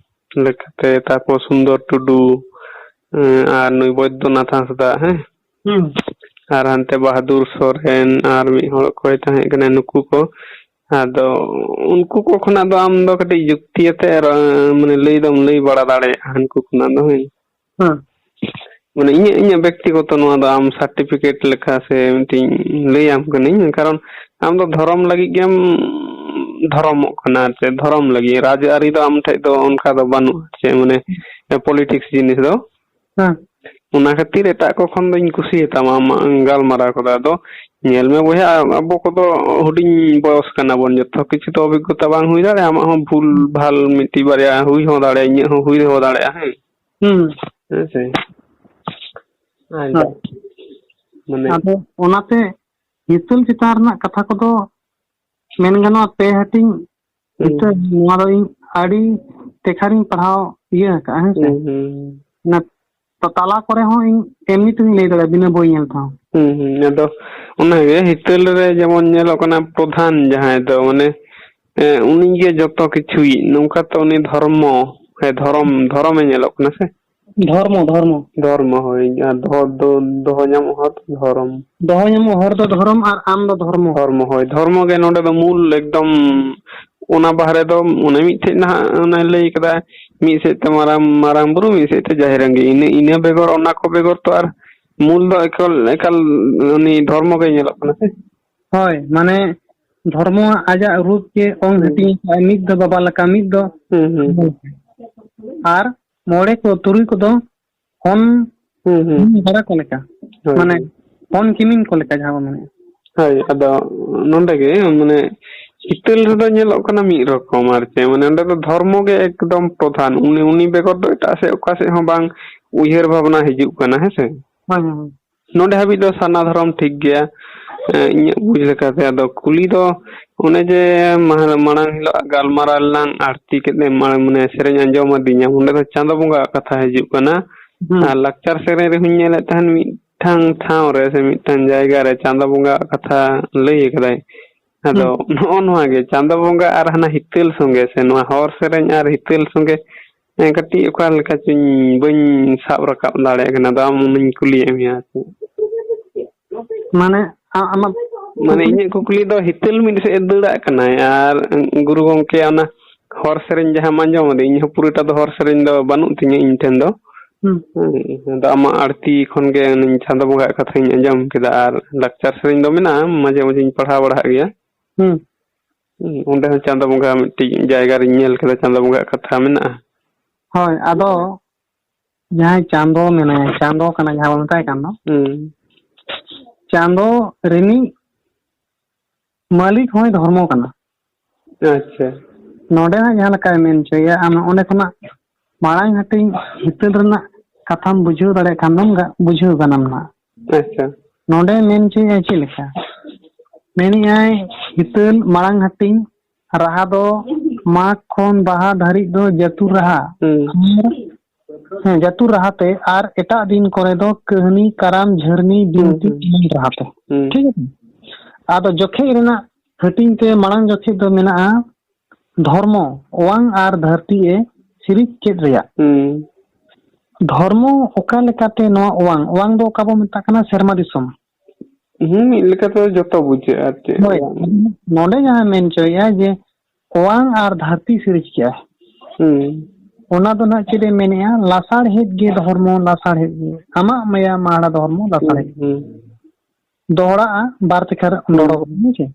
ᱞᱮᱠᱟᱛᱮ, ᱛᱟᱨᱯᱚᱨ ᱥᱩᱱᱫᱚᱨ ᱴᱩᱰᱩ, ᱮᱸ, ᱟᱨ ᱱᱩᱭ ᱵᱳᱭᱫᱚᱱᱟᱛᱷ ᱦᱟᱸᱥᱫᱟᱜ, ᱦᱮᱸ᱾ ᱦᱩᱸ᱾ ᱟᱨ ᱦᱟᱱᱛᱮ ᱵᱟᱦᱟᱫᱩᱨ ᱥᱚᱨᱮᱱ ᱟᱨ ᱢᱤᱫ ᱦᱚᱲ ᱚᱠᱚᱭ ᱛᱟᱦᱮᱸ ᱠᱟᱱᱟᱭ, ᱱᱩᱠᱩ ᱠᱚ᱾ ᱟᱫᱚ ᱩᱱᱠᱩ ᱠᱚ ᱠᱷᱚᱱᱟᱜ ᱫᱚ ᱟᱢ ᱫᱚ ᱠᱟᱹᱴᱤᱡ ᱡᱩᱠᱛᱤ ᱟᱛᱮ ᱟᱨ, ᱢᱟᱱᱮ, ᱞᱟᱹᱭ ᱫᱚᱢ ᱞᱟᱹᱭ ᱵᱟᱲᱟ ᱫᱟᱲᱮᱭᱟᱜᱼᱟ ᱩᱱᱠᱩ ᱠᱷᱚᱱᱟᱜ ᱫᱚ, ᱦᱳᱭ᱾ ᱦᱮᱸ᱾ ᱢᱟᱱᱮ, ᱤᱧᱟᱹᱜ, ᱤᱧᱟᱹᱜ ᱵᱮᱠᱛᱤᱜᱚᱛᱚ ᱱᱚᱣᱟ ᱫᱚ ᱟᱢ certificate ᱞᱮᱠᱟ ᱥᱮ ᱢᱤᱫᱴᱤᱡ ᱞᱟᱹᱭᱟᱢ ᱠᱟᱹᱱᱟᱹᱧ, ᱠᱟᱨᱚᱱ ᱟᱢ ᱫᱚ ᱫᱷᱚᱨᱚᱢ ᱞᱟᱹᱜᱤᱫ ᱜᱮᱢ ᱫᱷᱚᱨᱚᱢᱚᱜ ᱠᱟᱱᱟ, ᱟᱨ ᱪᱮᱫ ᱫᱷᱚᱨᱚᱢ ᱞᱟᱹᱜᱤᱫ, ᱨᱟᱡᱽᱟᱹᱨᱤ ᱫᱚ ᱟᱢ ᱴᱷᱮᱡ ᱫᱚ ᱚᱱᱠᱟ ᱫᱚ ᱵᱟᱹᱱᱩᱜᱼᱟ, ᱪᱮᱫ ᱢᱟᱱᱮ, politics ᱡᱤᱱᱤᱥ ᱫᱚ᱾ ᱦᱮᱸ᱾ ᱚᱱᱟ ᱠᱷᱟᱹᱛᱤᱨ ᱮᱴᱟᱜ ᱠᱚ ᱠᱷᱚᱱ ᱫᱚᱧ ᱠᱩᱥᱤᱭᱟᱛᱟᱢᱟ ᱟᱢᱟᱜ ᱜᱟᱞᱢᱟᱨᱟᱣ ᱠᱚᱫᱚ᱾ ᱟᱫᱚ ᱧᱮᱞ ᱢᱮ ᱵᱚᱭᱦᱟ, ᱟᱵᱚ ᱠᱚᱫᱚ ᱦᱩᱰᱤᱧ ᱵᱚᱭᱚᱥ ᱠᱟᱱᱟ ᱵᱚᱱ, ᱡᱚᱛᱚ ᱠᱤᱪᱷᱩ ᱛᱚ ᱚᱵᱷᱤᱜᱽᱜᱚᱛᱟ ᱵᱟᱝ ᱦᱩᱭ ᱫᱟᱲᱮᱭᱟᱜᱼᱟ᱾ ᱟᱢᱟᱜ ᱦᱚᱸ ᱵᱷᱩᱞ ᱵᱷᱟᱞ ᱢᱤᱫᱴᱤᱡ ᱵᱟᱨᱭᱟ ᱦᱩᱭ ᱦᱚᱸ ᱫᱟᱲᱮᱭᱟᱜᱼᱟ, ᱤᱧᱟᱹᱜ ᱦᱚᱸ ᱦᱩᱭ ᱦᱚᱸ ᱫᱟᱲᱮᱭᱟᱜᱼᱟ, ᱦᱮᱸ᱾ ᱦᱩᱸ᱾ ᱦᱮᱸ ᱥᱮ? ᱟᱫᱚ, ᱦᱳᱭ᱾ ᱢᱟᱱᱮ ᱟᱫᱚ ᱚᱱᱟᱛᱮ ᱦᱤᱛᱟᱹᱞ ᱪᱮᱛᱟᱱ ᱨᱮᱱᱟᱜ ᱠᱟᱛᱷᱟ ᱠᱚᱫᱚ ᱢᱮᱱ ᱜᱟᱱᱚᱜᱼᱟ ᱯᱮ ᱦᱟᱹᱴᱤᱧ ᱦᱩᱸ᱾ ᱦᱤᱛᱟᱹᱞ, ᱱᱚᱣᱟ ᱫᱚ ᱤᱧ ᱟᱹᱰᱤ ᱛᱮᱠᱷᱟᱨᱤᱧ ᱯᱟᱲᱦᱟᱣ ᱤᱭᱟᱹ ᱟᱠᱟᱫᱼᱟ, ᱦᱮᱸ ᱥᱮ? ᱦᱩᱸ, ᱦᱩᱸ᱾ ᱚᱱᱟ ᱛᱟ-, ᱛᱟᱞᱟ ᱠᱚᱨᱮ ᱦᱚᱸ ᱤᱧ ᱮᱢᱱᱤ ᱛᱮᱦᱚᱸᱧ ᱞᱟᱹᱭ ᱫᱟᱲᱮᱭᱟᱜᱼᱟ ᱵᱤᱱᱟᱹ ᱵᱳᱭ ᱧᱮᱞ ᱛᱮᱦᱚᱸ᱾ ᱦᱩᱸ, ᱦᱩᱸ᱾ ᱟᱫᱚ ᱚᱱᱟᱜᱮ ᱦᱤᱛᱟᱹᱞ ᱨᱮ ᱡᱮᱢᱚᱱ ᱧᱮᱞᱚᱜ ᱠᱟᱱᱟ ᱯᱨᱚᱫᱷᱟᱱ ᱡᱟᱦᱟᱸᱭ ᱫᱚ ᱢᱟᱱᱮ, ᱮ, ᱩᱱᱤᱜᱮ ᱡᱚᱛᱚ ᱠᱤᱪᱷᱩᱭᱤᱡ, ᱱᱚᱝᱠᱟ ᱛᱚ ᱩᱱᱤ ᱫᱷᱚᱨᱢᱚ, ᱦᱮᱸ, ᱫᱷᱚᱨᱚᱢ, ᱫᱷᱚᱨᱚᱢᱮ ᱧᱮᱞᱚᱜ ᱠᱟᱱᱟ ᱥᱮ? ᱫᱷᱚᱨᱢᱚ, ᱫᱷᱚᱨᱢᱚ᱾ ᱫᱷᱚᱨᱢᱚ, ᱦᱳᱭ᱾ ᱟᱨ ᱫᱚᱦᱚ, ᱫᱚ-, ᱫᱚᱦᱚ ᱧᱟᱢᱚᱜ ᱦᱚᱲ ᱫᱚ ᱫᱷᱚᱨᱚᱢ᱾ ᱫᱚᱦᱚ ᱧᱟᱢᱚᱜ ᱦᱚᱲ ᱫᱚ ᱫᱷᱚᱨᱚᱢ ᱟᱨ ᱟᱢ ᱫᱚ ᱫᱷᱚᱨᱢᱚ᱾ ᱫᱷᱚᱨᱢᱚ, ᱦᱳᱭ᱾ ᱫᱷᱚᱨᱢᱚ ᱜᱮ ᱱᱚᱰᱮ ᱫᱚ ᱢᱩᱞ ᱮᱠᱫᱚᱢ᱾ ᱚᱱᱟ ᱵᱟᱦᱨᱮ ᱫᱚ ᱚᱱᱮ ᱢᱤᱫᱴᱷᱮᱡ ᱱᱟᱦᱟᱜ ᱚᱱᱮ ᱞᱟᱹᱭ ᱠᱟᱫᱟ, ᱢᱤᱫ ᱥᱮᱫ ᱛᱮ ᱢᱟᱨᱟᱝ, ᱢᱟᱨᱟᱝ ᱵᱩᱨᱩ, ᱢᱤᱫ ᱥᱮᱫ ᱛᱮ ᱡᱟᱦᱮᱨ ᱟᱺᱜᱤ᱾ ᱤᱱᱟᱹ, ᱤᱱᱟᱹ ᱵᱮᱜᱚᱨ, ᱚᱱᱟ ᱠᱚ ᱵᱮᱜᱚᱨ ᱛᱚ ᱟᱨ ᱢᱩᱞ ᱫᱚ ᱮᱠᱟᱞ, ᱮᱠᱟᱞ ᱩᱱᱤ ᱫᱷᱚᱨᱢᱚ ᱜᱮ ᱧᱮᱞᱚᱜ ᱠᱟᱱᱟ ᱥᱮ? ᱦᱳᱭ, ᱢᱟᱱᱮ ᱫᱷᱚᱨᱢᱚ ᱟᱡᱟᱜ ᱨᱩᱯ ᱜᱮ ᱚᱝ ᱦᱩᱸ᱾ ᱦᱟᱹᱴᱤᱧ ᱟᱠᱟᱫᱼᱟ, ᱢᱤᱫ ᱫᱚ ᱵᱟᱵᱟ ᱞᱮᱠᱟ, ᱢᱤᱫ ᱫᱚ ᱦᱩᱸ, ᱦᱩᱸ᱾ ᱟᱨ ᱢᱚᱬᱮ ᱠᱚ, ᱛᱩᱨᱩᱭ ᱠᱚᱫᱚ ᱦᱚᱱ ᱦᱩᱸ, ᱦᱩᱸ᱾ ᱵᱟᱲᱟ ᱠᱚ ᱞᱮᱠᱟ᱾ ᱦᱳᱭ, ᱢᱟᱱᱮ, ᱦᱳᱭ᱾ ᱦᱚᱱ ᱠᱤᱢᱤᱱ ᱠᱚ ᱞᱮᱠᱟ ᱡᱟᱦᱟᱸ ᱵᱚᱱ ᱢᱮᱱᱮᱫᱼᱟ᱾ ᱦᱳᱭ, ᱟᱫᱚ ᱱᱚᱰᱮ ᱜᱮ, ᱢᱟᱱᱮ, ᱦᱤᱛᱟᱹᱞ ᱨᱮᱫᱚ ᱧᱮᱞᱚᱜ ᱠᱟᱱᱟ ᱢᱤᱫ ᱨᱚᱠᱚᱢ, ᱟᱨ ᱪᱮᱫ, ᱢᱟᱱᱮ, ᱚᱸᱰᱮ ᱫᱚ ᱫᱷᱚᱨᱢᱚ ᱜᱮ ᱮᱠᱫᱚᱢ ᱯᱨᱚᱫᱷᱟᱱ᱾ ᱩᱱᱤ, ᱩᱱᱤ ᱵᱮᱜᱚᱨ ᱫᱚ ᱮᱴᱟᱜ ᱥᱮᱫ, ᱚᱠᱟ ᱥᱮᱫ ᱦᱚᱸ ᱵᱟᱝ ᱩᱭᱦᱟᱹᱨ ᱵᱷᱟᱵᱽᱱᱟ ᱦᱤᱡᱩᱜ ᱠᱟᱱᱟ, ᱦᱮᱸ ᱥᱮ? ᱦᱳᱭ, ᱦᱳᱭ, ᱦᱳᱭ᱾ ᱱᱚᱰᱮ ᱦᱟᱹᱵᱤᱡ ᱫᱚ ᱥᱟᱨᱱᱟ ᱫᱷᱚᱨᱚᱢ ᱴᱷᱤᱠ ᱜᱮᱭᱟ᱾ ᱮ, ᱤᱧᱟᱹᱜ ᱵᱩᱡᱽ ᱞᱮᱠᱟᱛᱮ, ᱟᱫᱚ ᱠᱩᱞᱤ ᱫᱚ ᱚᱱᱮ ᱡᱮ ᱢᱟᱦᱟ-, ᱢᱟᱲᱟᱝ ᱦᱤᱞᱳᱜ ᱜᱟᱞᱢᱟᱨᱟᱣ ᱞᱮᱱᱟᱝ ᱟᱨᱛᱤ ᱠᱮᱫ ᱮᱢ, ᱢᱟᱲᱟᱝ, ᱢᱟᱱᱮ, ᱥᱮᱨᱮᱧ ᱟᱸᱡᱚᱢ ᱟᱹᱫᱤᱧᱟ, ᱚᱸᱰᱮ ᱫᱚ ᱪᱟᱸᱫᱚ ᱵᱚᱸᱜᱟ ᱠᱟᱛᱷᱟ ᱦᱤᱡᱩᱜ ᱠᱟᱱᱟ᱾ ᱦᱩᱸ᱾ ᱟᱨ ᱞᱟᱠᱪᱟᱨ ᱥᱮᱨᱮᱧ ᱨᱮᱦᱚᱸᱧ ᱧᱮᱞᱮᱫ ᱛᱟᱦᱮᱱ, ᱢᱤᱫᱴᱟᱝ ᱴᱷᱟᱶ ᱨᱮ ᱥᱮ ᱢᱤᱫᱴᱟᱝ ᱡᱟᱭᱜᱟ ᱨᱮ ᱪᱟᱸᱫᱚ ᱵᱚᱸᱜᱟ ᱠᱟᱛᱷᱟ ᱞᱟᱹᱭ ᱟᱠᱟᱫᱟᱭ᱾ ᱟᱫᱚ ᱦᱩᱸ᱾ ᱱᱚᱜᱼᱚ ᱱᱚᱣᱟ ᱜᱮ, ᱪᱟᱸᱫᱚ ᱵᱚᱸᱜᱟ ᱟᱨ ᱦᱟᱱᱟ ᱦᱤᱛᱟᱹᱞ ᱥᱚᱸᱜᱮ ᱥᱮ ᱱᱚᱣᱟ ᱦᱚᱨ ᱥᱮᱨᱮᱧ ᱟᱨ ᱦᱤᱛᱟᱹᱞ ᱥᱚᱸᱜᱮ, ᱦᱮᱸ, ᱠᱟᱹᱴᱤᱡ ᱚᱠᱟ ᱞᱮᱠᱟ ᱪᱚᱧ ᱵᱟᱹᱧ ᱥᱟᱵ ᱨᱟᱠᱟᱵ ᱫᱟᱲᱮᱭᱟᱜ ᱠᱟᱱᱟ, ᱟᱫᱚ ᱟᱢ ᱚᱱᱟᱧ ᱠᱩᱞᱤᱭᱮᱫ ᱢᱮᱭᱟ ᱟᱨ ᱪᱮᱫ᱾ ᱢᱟᱱᱮ, ᱟ-, ᱟᱢᱟᱜ ᱢᱟᱱᱮ, ᱠᱩᱠᱞᱤ? ᱤᱧᱟᱹᱜ ᱠᱩᱠᱞᱤ ᱫᱚ ᱦᱤᱛᱟᱹᱞ ᱢᱤᱫ ᱥᱮᱫ ᱮ ᱫᱟᱹᱲᱟᱜ ᱠᱟᱱᱟᱭ, ᱟᱨ ᱜᱩᱨᱩ ᱜᱚᱢᱠᱮ ᱚᱱᱟ ᱦᱚᱨ ᱥᱮᱨᱮᱧ ᱡᱟᱦᱟᱸᱢ ᱟᱸᱡᱚᱢ ᱟᱫᱟ, ᱤᱧ ᱦᱚᱸ ᱯᱩᱨᱟᱹᱴᱟ ᱫᱚ ᱦᱚᱨ ᱥᱮᱨᱮᱧ ᱫᱚ ᱵᱟᱹᱱᱩᱜ ᱛᱤᱧᱟᱹ ᱤᱧ ᱴᱷᱮᱱ ᱫᱚ᱾ ᱦᱩᱸ᱾ ᱦᱮᱸ, ᱟᱫᱚ ᱟᱢᱟᱜ ᱟᱲᱛᱤ ᱠᱷᱚᱱ ᱜᱮ ᱩᱱᱤ ᱪᱟᱸᱫᱚ ᱵᱚᱸᱜᱟᱣᱟᱜ ᱠᱟᱛᱷᱟᱧ ᱟᱸᱡᱚᱢ ᱠᱮᱫᱟ, ᱟᱨ ᱞᱟᱠᱪᱟᱨ ᱥᱮᱨᱮᱧ ᱫᱚ ᱢᱮᱱᱟᱜᱼᱟ, ᱢᱟᱡᱷᱮ ᱢᱟᱡᱷᱮᱧ ᱯᱟᱲᱦᱟᱣ ᱵᱟᱲᱟᱜ ᱜᱮᱭᱟ᱾ ᱦᱩᱸ᱾ ᱦᱩᱸ, ᱚᱸᱰᱮ ᱦᱚᱸ ᱪᱟᱸᱫᱚ ᱵᱚᱸᱜᱟ ᱢᱤᱫᱴᱤᱡ ᱡᱟᱭᱜᱟ ᱨᱤᱧ ᱧᱮᱞ ᱠᱮᱫᱟ, ᱪᱟᱸᱫᱚ ᱵᱚᱸᱜᱟᱣᱟᱜ ᱠᱟᱛᱷᱟ ᱢᱮᱱᱟᱜᱼᱟ᱾ ᱦᱳᱭ, ᱟᱫᱚ ᱡᱟᱦᱟᱸᱭ ᱪᱟᱸᱫᱚ ᱢᱮᱱᱟᱭᱟ, ᱪᱟᱸᱫᱚ ᱠᱟᱱᱟ ᱡᱟᱦᱟᱸ ᱵᱚᱱ ᱢᱮᱛᱟᱭ ᱠᱟᱱ ᱫᱚ, ᱦᱩᱸ᱾ ᱪᱟᱸᱫᱚ ᱨᱤᱱᱤᱡ ᱢᱟᱹᱞᱤᱠ ᱦᱚᱸᱭ ᱫᱷᱚᱨᱢᱚ ᱠᱟᱱᱟ᱾ ᱟᱪᱪᱷᱟ᱾ ᱱᱚᱰᱮ ᱦᱟᱸᱜ ᱡᱟᱦᱟᱸ ᱞᱮᱠᱟᱭ ᱢᱮᱱ ᱦᱚᱪᱚᱭᱮᱫᱼᱟ, ᱟᱢ ᱚᱸᱰᱮ ᱠᱷᱚᱱᱟᱜ ᱢᱟᱲᱟᱝ ᱦᱟᱹᱴᱤᱧ ᱦᱤᱛᱟᱹᱞ ᱨᱮᱱᱟᱜ ᱠᱟᱛᱷᱟᱢ ᱵᱩᱡᱷᱟᱹᱣ ᱫᱟᱲᱮᱭᱟᱜ ᱠᱷᱟᱱ ᱫᱚᱢ ᱜᱟ-, ᱵᱩᱡᱷᱟᱹᱣ ᱜᱟᱱᱟᱢ ᱱᱟᱦᱟᱜ᱾ ᱟᱪᱪᱷᱟ᱾ ᱱᱚᱰᱮ ᱢᱮᱱ ᱦᱚᱪᱚᱭᱮᱫᱼᱟ ᱪᱮᱫ ᱞᱮᱠᱟ? ᱢᱮᱱᱮᱫᱼᱟᱭ, ᱦᱤᱛᱟᱹᱞ ᱢᱟᱲᱟᱝ ᱦᱟᱹᱴᱤᱧ ᱨᱟᱦᱟ ᱫᱚ ᱢᱟᱜᱽ ᱠᱷᱚᱱ ᱵᱟᱦᱟ ᱫᱷᱟᱹᱨᱤᱡ ᱫᱚ ᱡᱟᱹᱛᱩ ᱨᱟᱦᱟ᱾ ᱦᱩᱸ᱾ ᱟᱨ, ᱦᱮᱸ, ᱡᱟᱹᱛᱩ ᱨᱟᱦᱟ ᱛᱮ, ᱟᱨ ᱮᱴᱟᱜ ᱫᱤᱱ ᱠᱚᱨᱮ ᱫᱚ ᱠᱟᱹᱦᱱᱤ, ᱠᱟᱨᱟᱢ, ᱡᱷᱟᱹᱨᱱᱤ, ᱦᱩᱸ, ᱵᱤᱱᱛᱤ, ᱦᱩᱸ᱾ ᱮᱢᱟᱱ ᱨᱟᱦᱟ ᱛᱮ᱾ ᱦᱩᱸ᱾ ᱴᱷᱤᱠ ᱟᱪᱷᱮ? ᱟᱫᱚ ᱡᱚᱠᱷᱮᱡ ᱨᱮᱱᱟᱜ ᱦᱟᱹᱴᱤᱧ ᱛᱮ ᱢᱟᱲᱟᱝ ᱡᱚᱠᱷᱮᱡ ᱫᱚ ᱢᱮᱱᱟᱜᱼᱟ ᱫᱷᱚᱨᱢᱚ, ᱚᱣᱟᱝ ᱟᱨ ᱫᱷᱟᱹᱨᱛᱤ ᱮ ᱥᱤᱨᱤᱡ ᱠᱮᱫ ᱨᱮᱭᱟᱜ᱾ ᱦᱩᱸ᱾ ᱫᱷᱚᱨᱢᱚ ᱚᱠᱟ ᱞᱮᱠᱟᱛᱮ ᱱᱚᱣᱟ ᱚᱣᱟᱝ, ᱚᱣᱟᱝ ᱫᱚ ᱚᱠᱟ ᱵᱚ ᱢᱮᱛᱟᱜ ᱠᱟᱱᱟ ᱥᱮᱨᱢᱟ ᱫᱤᱥᱚᱢ᱾ ᱦᱩᱸ, ᱢᱤᱫ ᱞᱮᱠᱟᱛᱮ ᱡᱚᱛᱚ ᱵᱩᱡᱷᱟᱹᱜᱼᱟ ᱟᱨ ᱪᱮᱫ᱾ ᱦᱳᱭ, ᱱᱚᱰᱮ ᱡᱟᱦᱟᱸ ᱢᱮᱱ ᱦᱚᱪᱚᱭᱮᱫᱼᱟ ᱡᱮ ᱚᱣᱟᱝ ᱟᱨ ᱫᱷᱟᱹᱨᱛᱤ ᱥᱤᱨᱤᱡ ᱠᱮᱜᱼᱟ᱾ ᱦᱩᱸ᱾ ᱚᱱᱟ ᱫᱚ ᱱᱟᱦᱟᱜ ᱪᱮᱫ ᱮ ᱢᱮᱱᱮᱜᱼᱟ? ᱞᱟᱥᱟᱲᱦᱮᱫ ᱜᱮ ᱫᱷᱚᱨᱢᱚ, ᱞᱟᱥᱟᱲᱦᱮᱫ ᱜᱮ᱾ ᱟᱢᱟᱜ ᱢᱟᱭᱟ ᱢᱟᱦᱟᱲᱟ ᱫᱷᱚᱨᱢᱚ, ᱞᱟᱥᱟᱲᱦᱮᱫ ᱦᱩᱸ, ᱜᱮ᱾ ᱦᱩᱸ᱾ ᱫᱚᱦᱲᱟᱜᱼᱟ ᱵᱟᱨ ᱛᱮᱠᱷᱟ ᱨᱮ ᱦᱩᱸ᱾ ᱚᱱᱰᱚᱲᱚᱜ, ᱦᱮᱸ ᱪᱮ?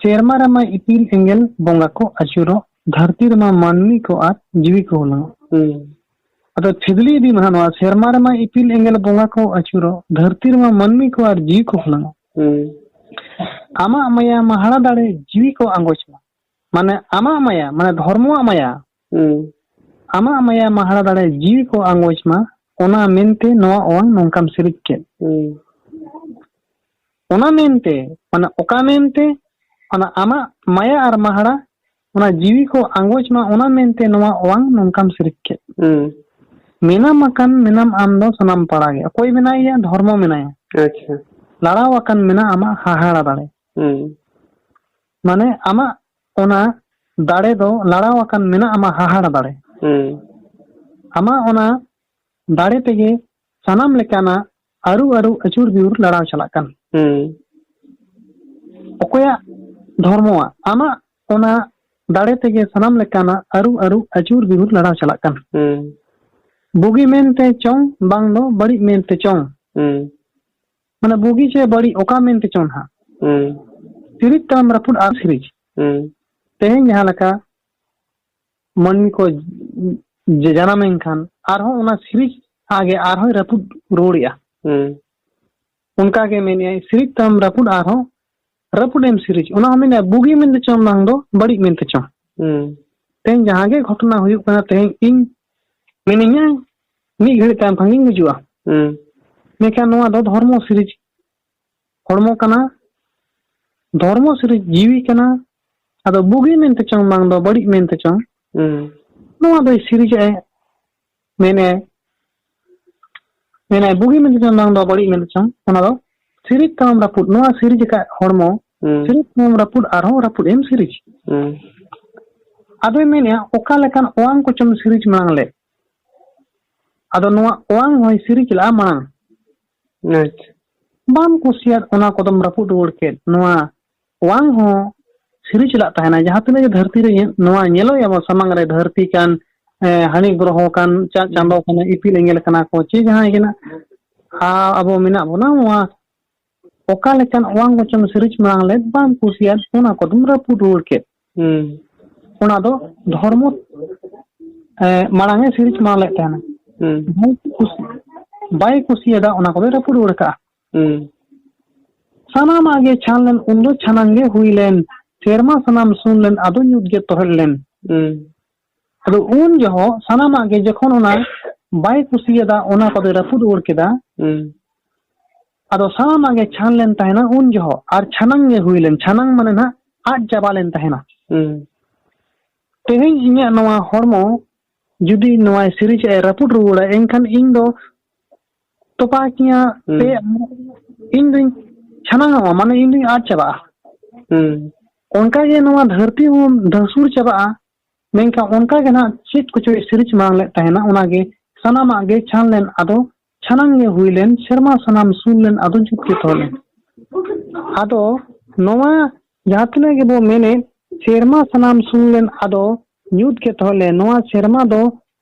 ᱥᱮᱨᱢᱟ ᱨᱮᱢᱟ ᱤᱯᱤᱞ ᱮᱸᱜᱮᱞ ᱵᱚᱸᱜᱟ ᱠᱚ ᱟᱹᱪᱩᱨᱚᱜ, ᱫᱷᱟᱹᱨᱛᱤ ᱨᱮᱢᱟ ᱢᱟᱹᱱᱢᱤ ᱠᱚ ᱟᱨ ᱡᱤᱣᱤ ᱠᱚ ᱦᱩᱞᱟᱹᱝᱚᱜ᱾ ᱦᱩᱸ᱾ ᱟᱫᱚ ᱛᱷᱤᱫᱽᱞᱤ ᱤᱫᱤ ᱢᱟᱦᱟ ᱱᱚᱣᱟ ᱥᱮᱨᱢᱟ ᱨᱮᱢᱟ ᱤᱯᱤᱞ ᱮᱸᱜᱮᱞ ᱵᱚᱸᱜᱟ ᱠᱚ ᱟᱹᱪᱩᱨᱚᱜ, ᱫᱷᱟᱹᱨᱛᱤ ᱨᱮᱢᱟ ᱢᱟᱹᱱᱢᱤ ᱠᱚ ᱟᱨ ᱡᱤᱣᱤ ᱠᱚ ᱦᱩᱞᱟᱹᱝᱚᱜ᱾ ᱦᱩᱸ᱾ ᱟᱢᱟᱜ ᱢᱟᱭᱟ ᱢᱟᱦᱟᱲᱟ ᱫᱟᱲᱮ ᱡᱤᱣᱤ ᱠᱚ ᱟᱸᱜᱚᱪ ᱢᱟ᱾ ᱢᱟᱱᱮ ᱟᱢᱟᱜ ᱢᱟᱭᱟ, ᱢᱟᱱᱮ ᱫᱷᱚᱨᱢᱚᱣᱟᱜ ᱢᱟᱭᱟ᱾ ᱦᱩᱸ᱾ ᱟᱢᱟᱜ ᱢᱟᱭᱟ ᱢᱟᱦᱟᱲᱟ ᱫᱟᱲᱮ ᱡᱤᱣᱤ ᱠᱚ ᱟᱸᱜᱚᱪ ᱢᱟ, ᱚᱱᱟ ᱢᱮᱱᱛᱮ ᱱᱚᱣᱟ ᱚᱣᱟᱝ ᱱᱚᱝᱠᱟᱢ ᱥᱤᱨᱤᱡ ᱠᱮᱫ᱾ ᱦᱩᱸ᱾ ᱚᱱᱟ ᱢᱮᱱᱛᱮ, ᱢᱟᱱᱮ ᱚᱠᱟ ᱢᱮᱱᱛᱮ, ᱚᱱᱟ ᱟᱢᱟᱜ ᱢᱟᱭᱟ ᱟᱨ ᱢᱟᱦᱟᱲᱟ, ᱚᱱᱟ ᱡᱤᱣᱤ ᱠᱚ ᱟᱸᱜᱚᱪ ᱢᱟ, ᱚᱱᱟ ᱢᱮᱱᱛᱮ ᱱᱚᱣᱟ ᱚᱣᱟᱝ ᱱᱚᱝᱠᱟᱢ ᱥᱤᱨᱤᱡ ᱠᱮᱫ᱾ ᱦᱩᱸ᱾ ᱢᱮᱱᱟᱢ ᱟᱠᱟᱱ ᱢᱮᱱᱟᱢ ᱟᱢ ᱫᱚ ᱥᱟᱱᱟᱢ ᱯᱟᱲᱟ ᱜᱮ᱾ ᱚᱠᱚᱭ ᱢᱮᱱᱟᱭᱟ? ᱫᱷᱚᱨᱢᱚ ᱢᱮᱱᱟᱭᱟ᱾ ᱟᱪᱪᱷᱟ᱾ ᱞᱟᱲᱟᱣ ᱟᱠᱟᱱ ᱢᱮᱱᱟᱜ ᱟᱢᱟᱜ ᱦᱟᱦᱟᱲᱟ ᱫᱟᱲᱮ᱾ ᱦᱩᱸ᱾ ᱢᱟᱱᱮ ᱟᱢᱟᱜ ᱚᱱᱟ ᱫᱟᱲᱮ ᱫᱚ ᱞᱟᱲᱟᱣ ᱟᱠᱟᱱ ᱢᱮᱱᱟᱜ ᱟᱢᱟᱜ ᱦᱟᱦᱟᱲᱟ ᱫᱟᱲᱮ᱾ ᱦᱩᱸ᱾ ᱟᱢᱟᱜ ᱚᱱᱟ ᱫᱟᱲᱮ ᱛᱮᱜᱮ ᱥᱟᱱᱟᱢ ᱞᱮᱠᱟᱱᱟᱜ ᱟᱹᱨᱩ ᱟᱹᱨᱩ ᱟᱹᱪᱩᱨ ᱵᱤᱦᱩᱨ ᱞᱟᱲᱟᱣ ᱪᱟᱞᱟᱜ ᱠᱟᱱ᱾ ᱦᱩᱸ᱾ ᱚᱠᱚᱭᱟᱜ ᱫᱷᱚᱨᱢᱚᱣᱟᱜ? ᱟᱢᱟᱜ ᱚᱱᱟ ᱫᱟᱲᱮ ᱛᱮᱜᱮ ᱥᱟᱱᱟᱢ ᱞᱮᱠᱟᱱᱟᱜ ᱟᱹᱨᱩ ᱟᱹᱨᱩ ᱟᱹᱪᱩᱨ ᱵᱤᱦᱩᱨ ᱞᱟᱲᱟᱣ ᱪᱟᱞᱟᱜ ᱠᱟᱱ᱾ ᱦᱩᱸ᱾ ᱵᱩᱜᱤ ᱢᱮᱱᱛᱮ ᱪᱚᱝ, ᱵᱟᱝ ᱫᱚ ᱵᱟᱹᱲᱤᱡ ᱢᱮᱱᱛᱮ ᱪᱚᱝ᱾ ᱦᱩᱸ᱾ ᱢᱟᱱᱮ ᱵᱩᱜᱤ ᱪᱮ ᱵᱟᱹᱲᱤᱡ ᱚᱠᱟ ᱢᱮᱱᱛᱮ ᱪᱚᱝ ᱦᱟᱸᱜ᱾ ᱦᱩᱸ᱾ ᱥᱤᱨᱤᱡ ᱛᱟᱢ ᱨᱟᱹᱯᱩᱫ ᱟᱨ ᱥᱤᱨᱤᱡ᱾ ᱦᱩᱸ᱾ ᱛᱮᱦᱮᱧ ᱡᱟᱦᱟᱸ ᱞᱮᱠᱟ ᱢᱟᱹᱱᱢᱤ ᱠᱚ ᱡ-, ᱡᱟᱱᱟᱢᱮᱱ ᱠᱷᱟᱱ ᱟᱨᱦᱚᱸ ᱚᱱᱟ ᱥᱤᱨᱤᱡ ᱟᱜᱮ ᱟᱨᱦᱚᱸᱭ ᱨᱟᱹᱯᱩᱫ ᱨᱩᱣᱟᱹᱲᱮᱜᱼᱟ᱾ ᱦᱩᱸ᱾ ᱚᱱᱠᱟ ᱜᱮ ᱢᱮᱱᱮᱜᱼᱟᱭ, ᱥᱤᱨᱤᱡ ᱛᱟᱢ ᱨᱟᱹᱯᱩᱫ ᱟᱨᱦᱚᱸ ᱨᱟᱹᱯᱩᱫ ᱮᱢ ᱥᱤᱨᱤᱡ᱾ ᱚᱱᱟ ᱦᱚᱸ ᱢᱮᱱᱮᱜᱼᱟ, ᱵᱩᱜᱤ ᱢᱮᱱᱛᱮ ᱪᱚᱝ ᱵᱟᱝ ᱫᱚ ᱵᱟᱹᱲᱤᱡ ᱢᱮᱱᱛᱮ ᱪᱚᱝ᱾ ᱦᱩᱸ᱾ ᱛᱮᱦᱮᱧ ᱡᱟᱦᱟᱸ ᱜᱮ ᱜᱷᱚᱴᱚᱱᱟ ᱦᱩᱭᱩᱜ ᱠᱟᱱᱟ, ᱛᱮᱦᱮᱧ ᱤᱧ ᱢᱤᱱᱟᱹᱧᱟ, ᱢᱤᱫ ᱜᱷᱟᱹᱲᱤᱡ ᱛᱟᱭᱚᱢ ᱠᱷᱟᱱ ᱜᱤᱧ ᱜᱩᱡᱩᱜᱼᱟ᱾ ᱦᱩᱸ᱾ ᱢᱮᱱᱠᱷᱟᱱ ᱱᱚᱣᱟ ᱫᱚ ᱫᱷᱚᱨᱢᱚ ᱥᱤᱨᱤᱡ ᱦᱚᱲᱢᱚ ᱠᱟᱱᱟ, ᱫᱷᱚᱨᱢᱚ ᱥᱤᱨᱤᱡ ᱡᱤᱣᱤ ᱠᱟᱱᱟ᱾ ᱟᱫᱚ ᱵᱩᱜᱤ ᱢᱮᱱᱛᱮ ᱪᱚᱝ ᱵᱟᱝ ᱫᱚ ᱵᱟᱹᱲᱤᱡ ᱢᱮᱱᱛᱮ ᱪᱚᱝ, ᱦᱩᱸ᱾ ᱱᱚᱣᱟ ᱫᱚᱭ ᱥᱤᱨᱤᱡᱟᱭ, ᱢᱮᱱᱮ, ᱢᱮᱱᱮ ᱵᱩᱜᱤ ᱢᱮᱱᱛᱮ ᱪᱚᱝ ᱵᱟᱝ ᱫᱚ ᱵᱟᱹᱲᱤᱡ ᱢᱮᱱᱛᱮ ᱪᱚᱝ, ᱚᱱᱟ ᱫᱚ ᱥᱤᱨᱤᱡ ᱛᱟᱢᱟᱢ ᱨᱟᱹᱯᱩᱫ᱾ ᱱᱚᱣᱟ ᱥᱤᱨᱤᱡ ᱟᱠᱟᱫ ᱦᱚᱲᱢᱚ, ᱦᱩᱸ᱾ ᱥᱤᱨᱤᱡ ᱛᱟᱢᱟᱢ ᱨᱟᱹᱯᱩᱫ, ᱟᱨᱦᱚᱸ ᱨᱟᱹᱯᱩᱫ ᱮᱢ ᱥᱤᱨᱤᱡ᱾ ᱦᱩᱸ᱾ ᱟᱫᱚᱭ ᱢᱮᱱᱮᱜᱼᱟ, ᱚᱠᱟ ᱞᱮᱠᱟᱱ ᱚᱣᱟᱝ ᱠᱚᱪᱚᱢ ᱥᱤᱨᱤᱡ ᱢᱟᱲᱟᱝ ᱞᱮᱫ? ᱟᱫᱚ ᱱᱚᱣᱟ ᱚᱣᱟᱝ ᱦᱚᱸᱭ ᱥᱤᱨᱤᱡ ᱞᱟᱜᱼᱟ ᱢᱟᱲᱟᱝ᱾ ᱟᱪᱪᱷᱟ᱾ ᱵᱟᱢ ᱠᱩᱥᱤᱭᱟᱫ, ᱚᱱᱟ ᱠᱚᱫᱚᱢ ᱨᱟᱹᱯᱩᱫ ᱨᱩᱣᱟᱹᱲ ᱠᱮᱫ᱾ ᱱᱚᱣᱟ ᱚᱣᱟᱝ ᱦᱚᱸ ᱥᱤᱨᱤᱡ ᱞᱟᱜ ᱛᱟᱦᱮᱱᱟ᱾ ᱡᱟᱦᱟᱸ ᱛᱤᱱᱟᱹᱜ ᱜᱮ ᱫᱷᱟᱹᱨᱛᱤ ᱨᱮ ᱧᱮᱞ, ᱱᱚᱣᱟ ᱧᱮᱞᱚᱜ ᱟᱵᱚ ᱥᱟᱢᱟᱝ ᱨᱮ, ᱫᱷᱟᱹᱨᱛᱤ ᱠᱟᱱ, ᱮ, ᱦᱟᱹᱱᱤ ᱜᱨᱚᱦᱚ ᱠᱟᱱ, ᱪᱟᱸᱫ ᱪᱟᱸᱫᱚ ᱠᱟᱱᱟ, ᱤᱯᱤᱞ ᱮᱸᱜᱮᱞ ᱠᱟᱱᱟ ᱠᱚ, ᱪᱮ ᱡᱟᱦᱟᱸᱭ ᱜᱮ ᱱᱟᱜ, ᱟ-, ᱟᱵᱚ ᱢᱮᱱᱟᱜ ᱵᱚᱱᱟ, ᱱᱚᱣᱟ ᱚᱠᱟ ᱞᱮᱠᱟᱱ ᱚᱣᱟᱝ ᱜᱚᱪᱚᱢ ᱥᱤᱨᱤᱡ ᱢᱟᱲᱟᱝ ᱞᱮᱫ, ᱵᱟᱢ ᱠᱩᱥᱤᱭᱟᱫ, ᱚᱱᱟ ᱠᱚᱫᱚᱢ ᱨᱟᱹᱯᱩᱫ ᱨᱩᱣᱟᱹᱲ ᱠᱮᱫ᱾ ᱦᱩᱸ᱾ ᱚᱱᱟ ᱫᱚ ᱫᱷᱚᱨᱢᱚ, ᱮ, ᱢᱟᱲᱟᱝ ᱮ ᱥᱤᱨᱤᱡᱽ ᱢᱟᱲᱟᱝ ᱞᱮᱫ ᱛᱟᱦᱮᱱᱟ᱾ ᱦᱩᱸ᱾ ᱵᱟᱭ ᱠᱩᱥᱤ-, ᱵᱟᱭ ᱠᱩᱥᱤᱭᱟᱫᱟ, ᱚᱱᱟ ᱠᱚᱫᱚᱭ ᱨᱟᱹᱯᱩᱫ ᱨᱩᱣᱟᱹᱲ ᱠᱟᱜᱼᱟ᱾ ᱦᱩᱸ᱾ ᱥᱟᱱᱟᱢᱟᱜ ᱜᱮ ᱪᱷᱟᱱ ᱞᱮᱱ, ᱩᱱᱫᱚ ᱪᱷᱟᱱᱟᱝ ᱜᱮ ᱦᱩᱭ ᱞᱮᱱ, ᱥᱮᱨᱢᱟ ᱥᱟᱱᱟᱢ ᱥᱩᱱ ᱞᱮᱱ, ᱟᱫᱚ ᱧᱩᱛ ᱜᱮ ᱛᱚᱦᱮᱫ ᱞᱮᱱ᱾ ᱦᱩᱸ᱾ ᱟᱫᱚ ᱩᱱ ᱡᱚᱦᱚᱜ ᱥᱟᱱᱟᱢᱟᱜ ᱜᱮ ᱡᱚᱠᱷᱚᱱ ᱚᱱᱟ ᱵᱟᱭ ᱠᱩᱥᱤᱭᱟᱫᱟ, ᱚᱱᱟ ᱠᱚᱫᱚᱭ ᱨᱟᱹᱯᱩᱫ ᱨᱩᱣᱟᱹᱲ ᱠᱮᱫᱟ᱾ ᱦᱩᱸ᱾ ᱟᱫᱚ ᱥᱟᱱᱟᱢᱟᱜ ᱜᱮ ᱪᱷᱟᱱ ᱞᱮᱱ ᱛᱟᱦᱮᱱᱟ ᱩᱱ ᱡᱚᱦᱚᱜ, ᱟᱨ ᱪᱷᱟᱱᱟᱝ ᱜᱮ ᱦᱩᱭ ᱞᱮᱱ, ᱪᱷᱟᱱᱟᱝ ᱢᱟᱱᱮ ᱱᱟᱦᱟᱜ ᱟᱫ ᱪᱟᱵᱟ ᱞᱮᱱ ᱛᱟᱦᱮᱱᱟ᱾ ᱦᱩᱸ᱾ ᱛᱮᱦᱮᱧ ᱤᱧᱟᱹᱜ ᱱᱚᱣᱟ ᱦᱚᱲᱢᱚ ᱡᱩᱫᱤ ᱱᱚᱣᱟ ᱥᱤᱨᱤᱡᱽ ᱮ ᱨᱟᱹᱯᱩᱫ ᱨᱩᱣᱟᱹᱲᱟ, ᱮᱱᱠᱷᱟᱱ ᱤᱧ ᱫᱚ ᱛᱚᱯᱟ ᱠᱤᱧᱟ ᱦᱩᱸ᱾ ᱥᱮ ᱤᱧ ᱫᱩᱧ ᱪᱷᱟᱱᱟᱝᱚᱜᱼᱟ, ᱢᱟᱱᱮ ᱤᱧ ᱫᱩᱧ ᱟᱫ ᱪᱟᱵᱟᱜᱼᱟ᱾ ᱦᱩᱸ᱾ ᱚᱱᱠᱟᱜᱮ ᱱᱚᱣᱟ ᱫᱷᱟᱹᱨᱛᱤ ᱦᱚᱸ ᱫᱷᱟᱹᱥᱩᱲ ᱪᱟᱵᱟᱜᱼᱟ᱾ ᱢᱮᱱᱠᱷᱟᱱ ᱚᱱᱠᱟ ᱜᱮ ᱱᱟᱦᱟᱜ ᱪᱮᱫ ᱠᱚᱪᱚᱭ ᱥᱤᱨᱤᱡᱽ ᱢᱟᱲᱟᱝ ᱞᱮᱫ ᱛᱟᱦᱮᱱᱟ, ᱚᱱᱟᱜᱮ ᱥᱟᱱᱟᱢᱟᱜ ᱜᱮ ᱪᱷᱟᱱ ᱞᱮᱱ, ᱟᱫᱚ ᱪᱷᱟᱱᱟᱝ ᱜᱮ ᱦᱩᱭ ᱞᱮᱱ, ᱥᱮᱨᱢᱟ ᱥᱟᱱᱟᱢ ᱥᱩᱱ ᱞᱮᱱ, ᱟᱫᱚ ᱧᱩᱛ ᱜᱮ ᱛᱚᱦᱮ ᱞᱮᱱ᱾ ᱟᱫᱚ ᱱᱚᱣᱟ ᱡᱟᱦᱟᱸ ᱛᱤᱱᱟᱹᱜ ᱜᱮᱵᱚ ᱢᱮᱱᱮᱫ, ᱥᱮᱨᱢᱟ ᱥᱟᱱᱟᱢ ᱥᱩᱱ ᱞᱮᱱ, ᱟᱫᱚ ᱧᱩᱛ ᱜᱮ ᱛᱚᱦᱮ ᱞᱮᱱ, ᱱᱚᱣᱟ ᱥᱮᱨᱢᱟ ᱫᱚ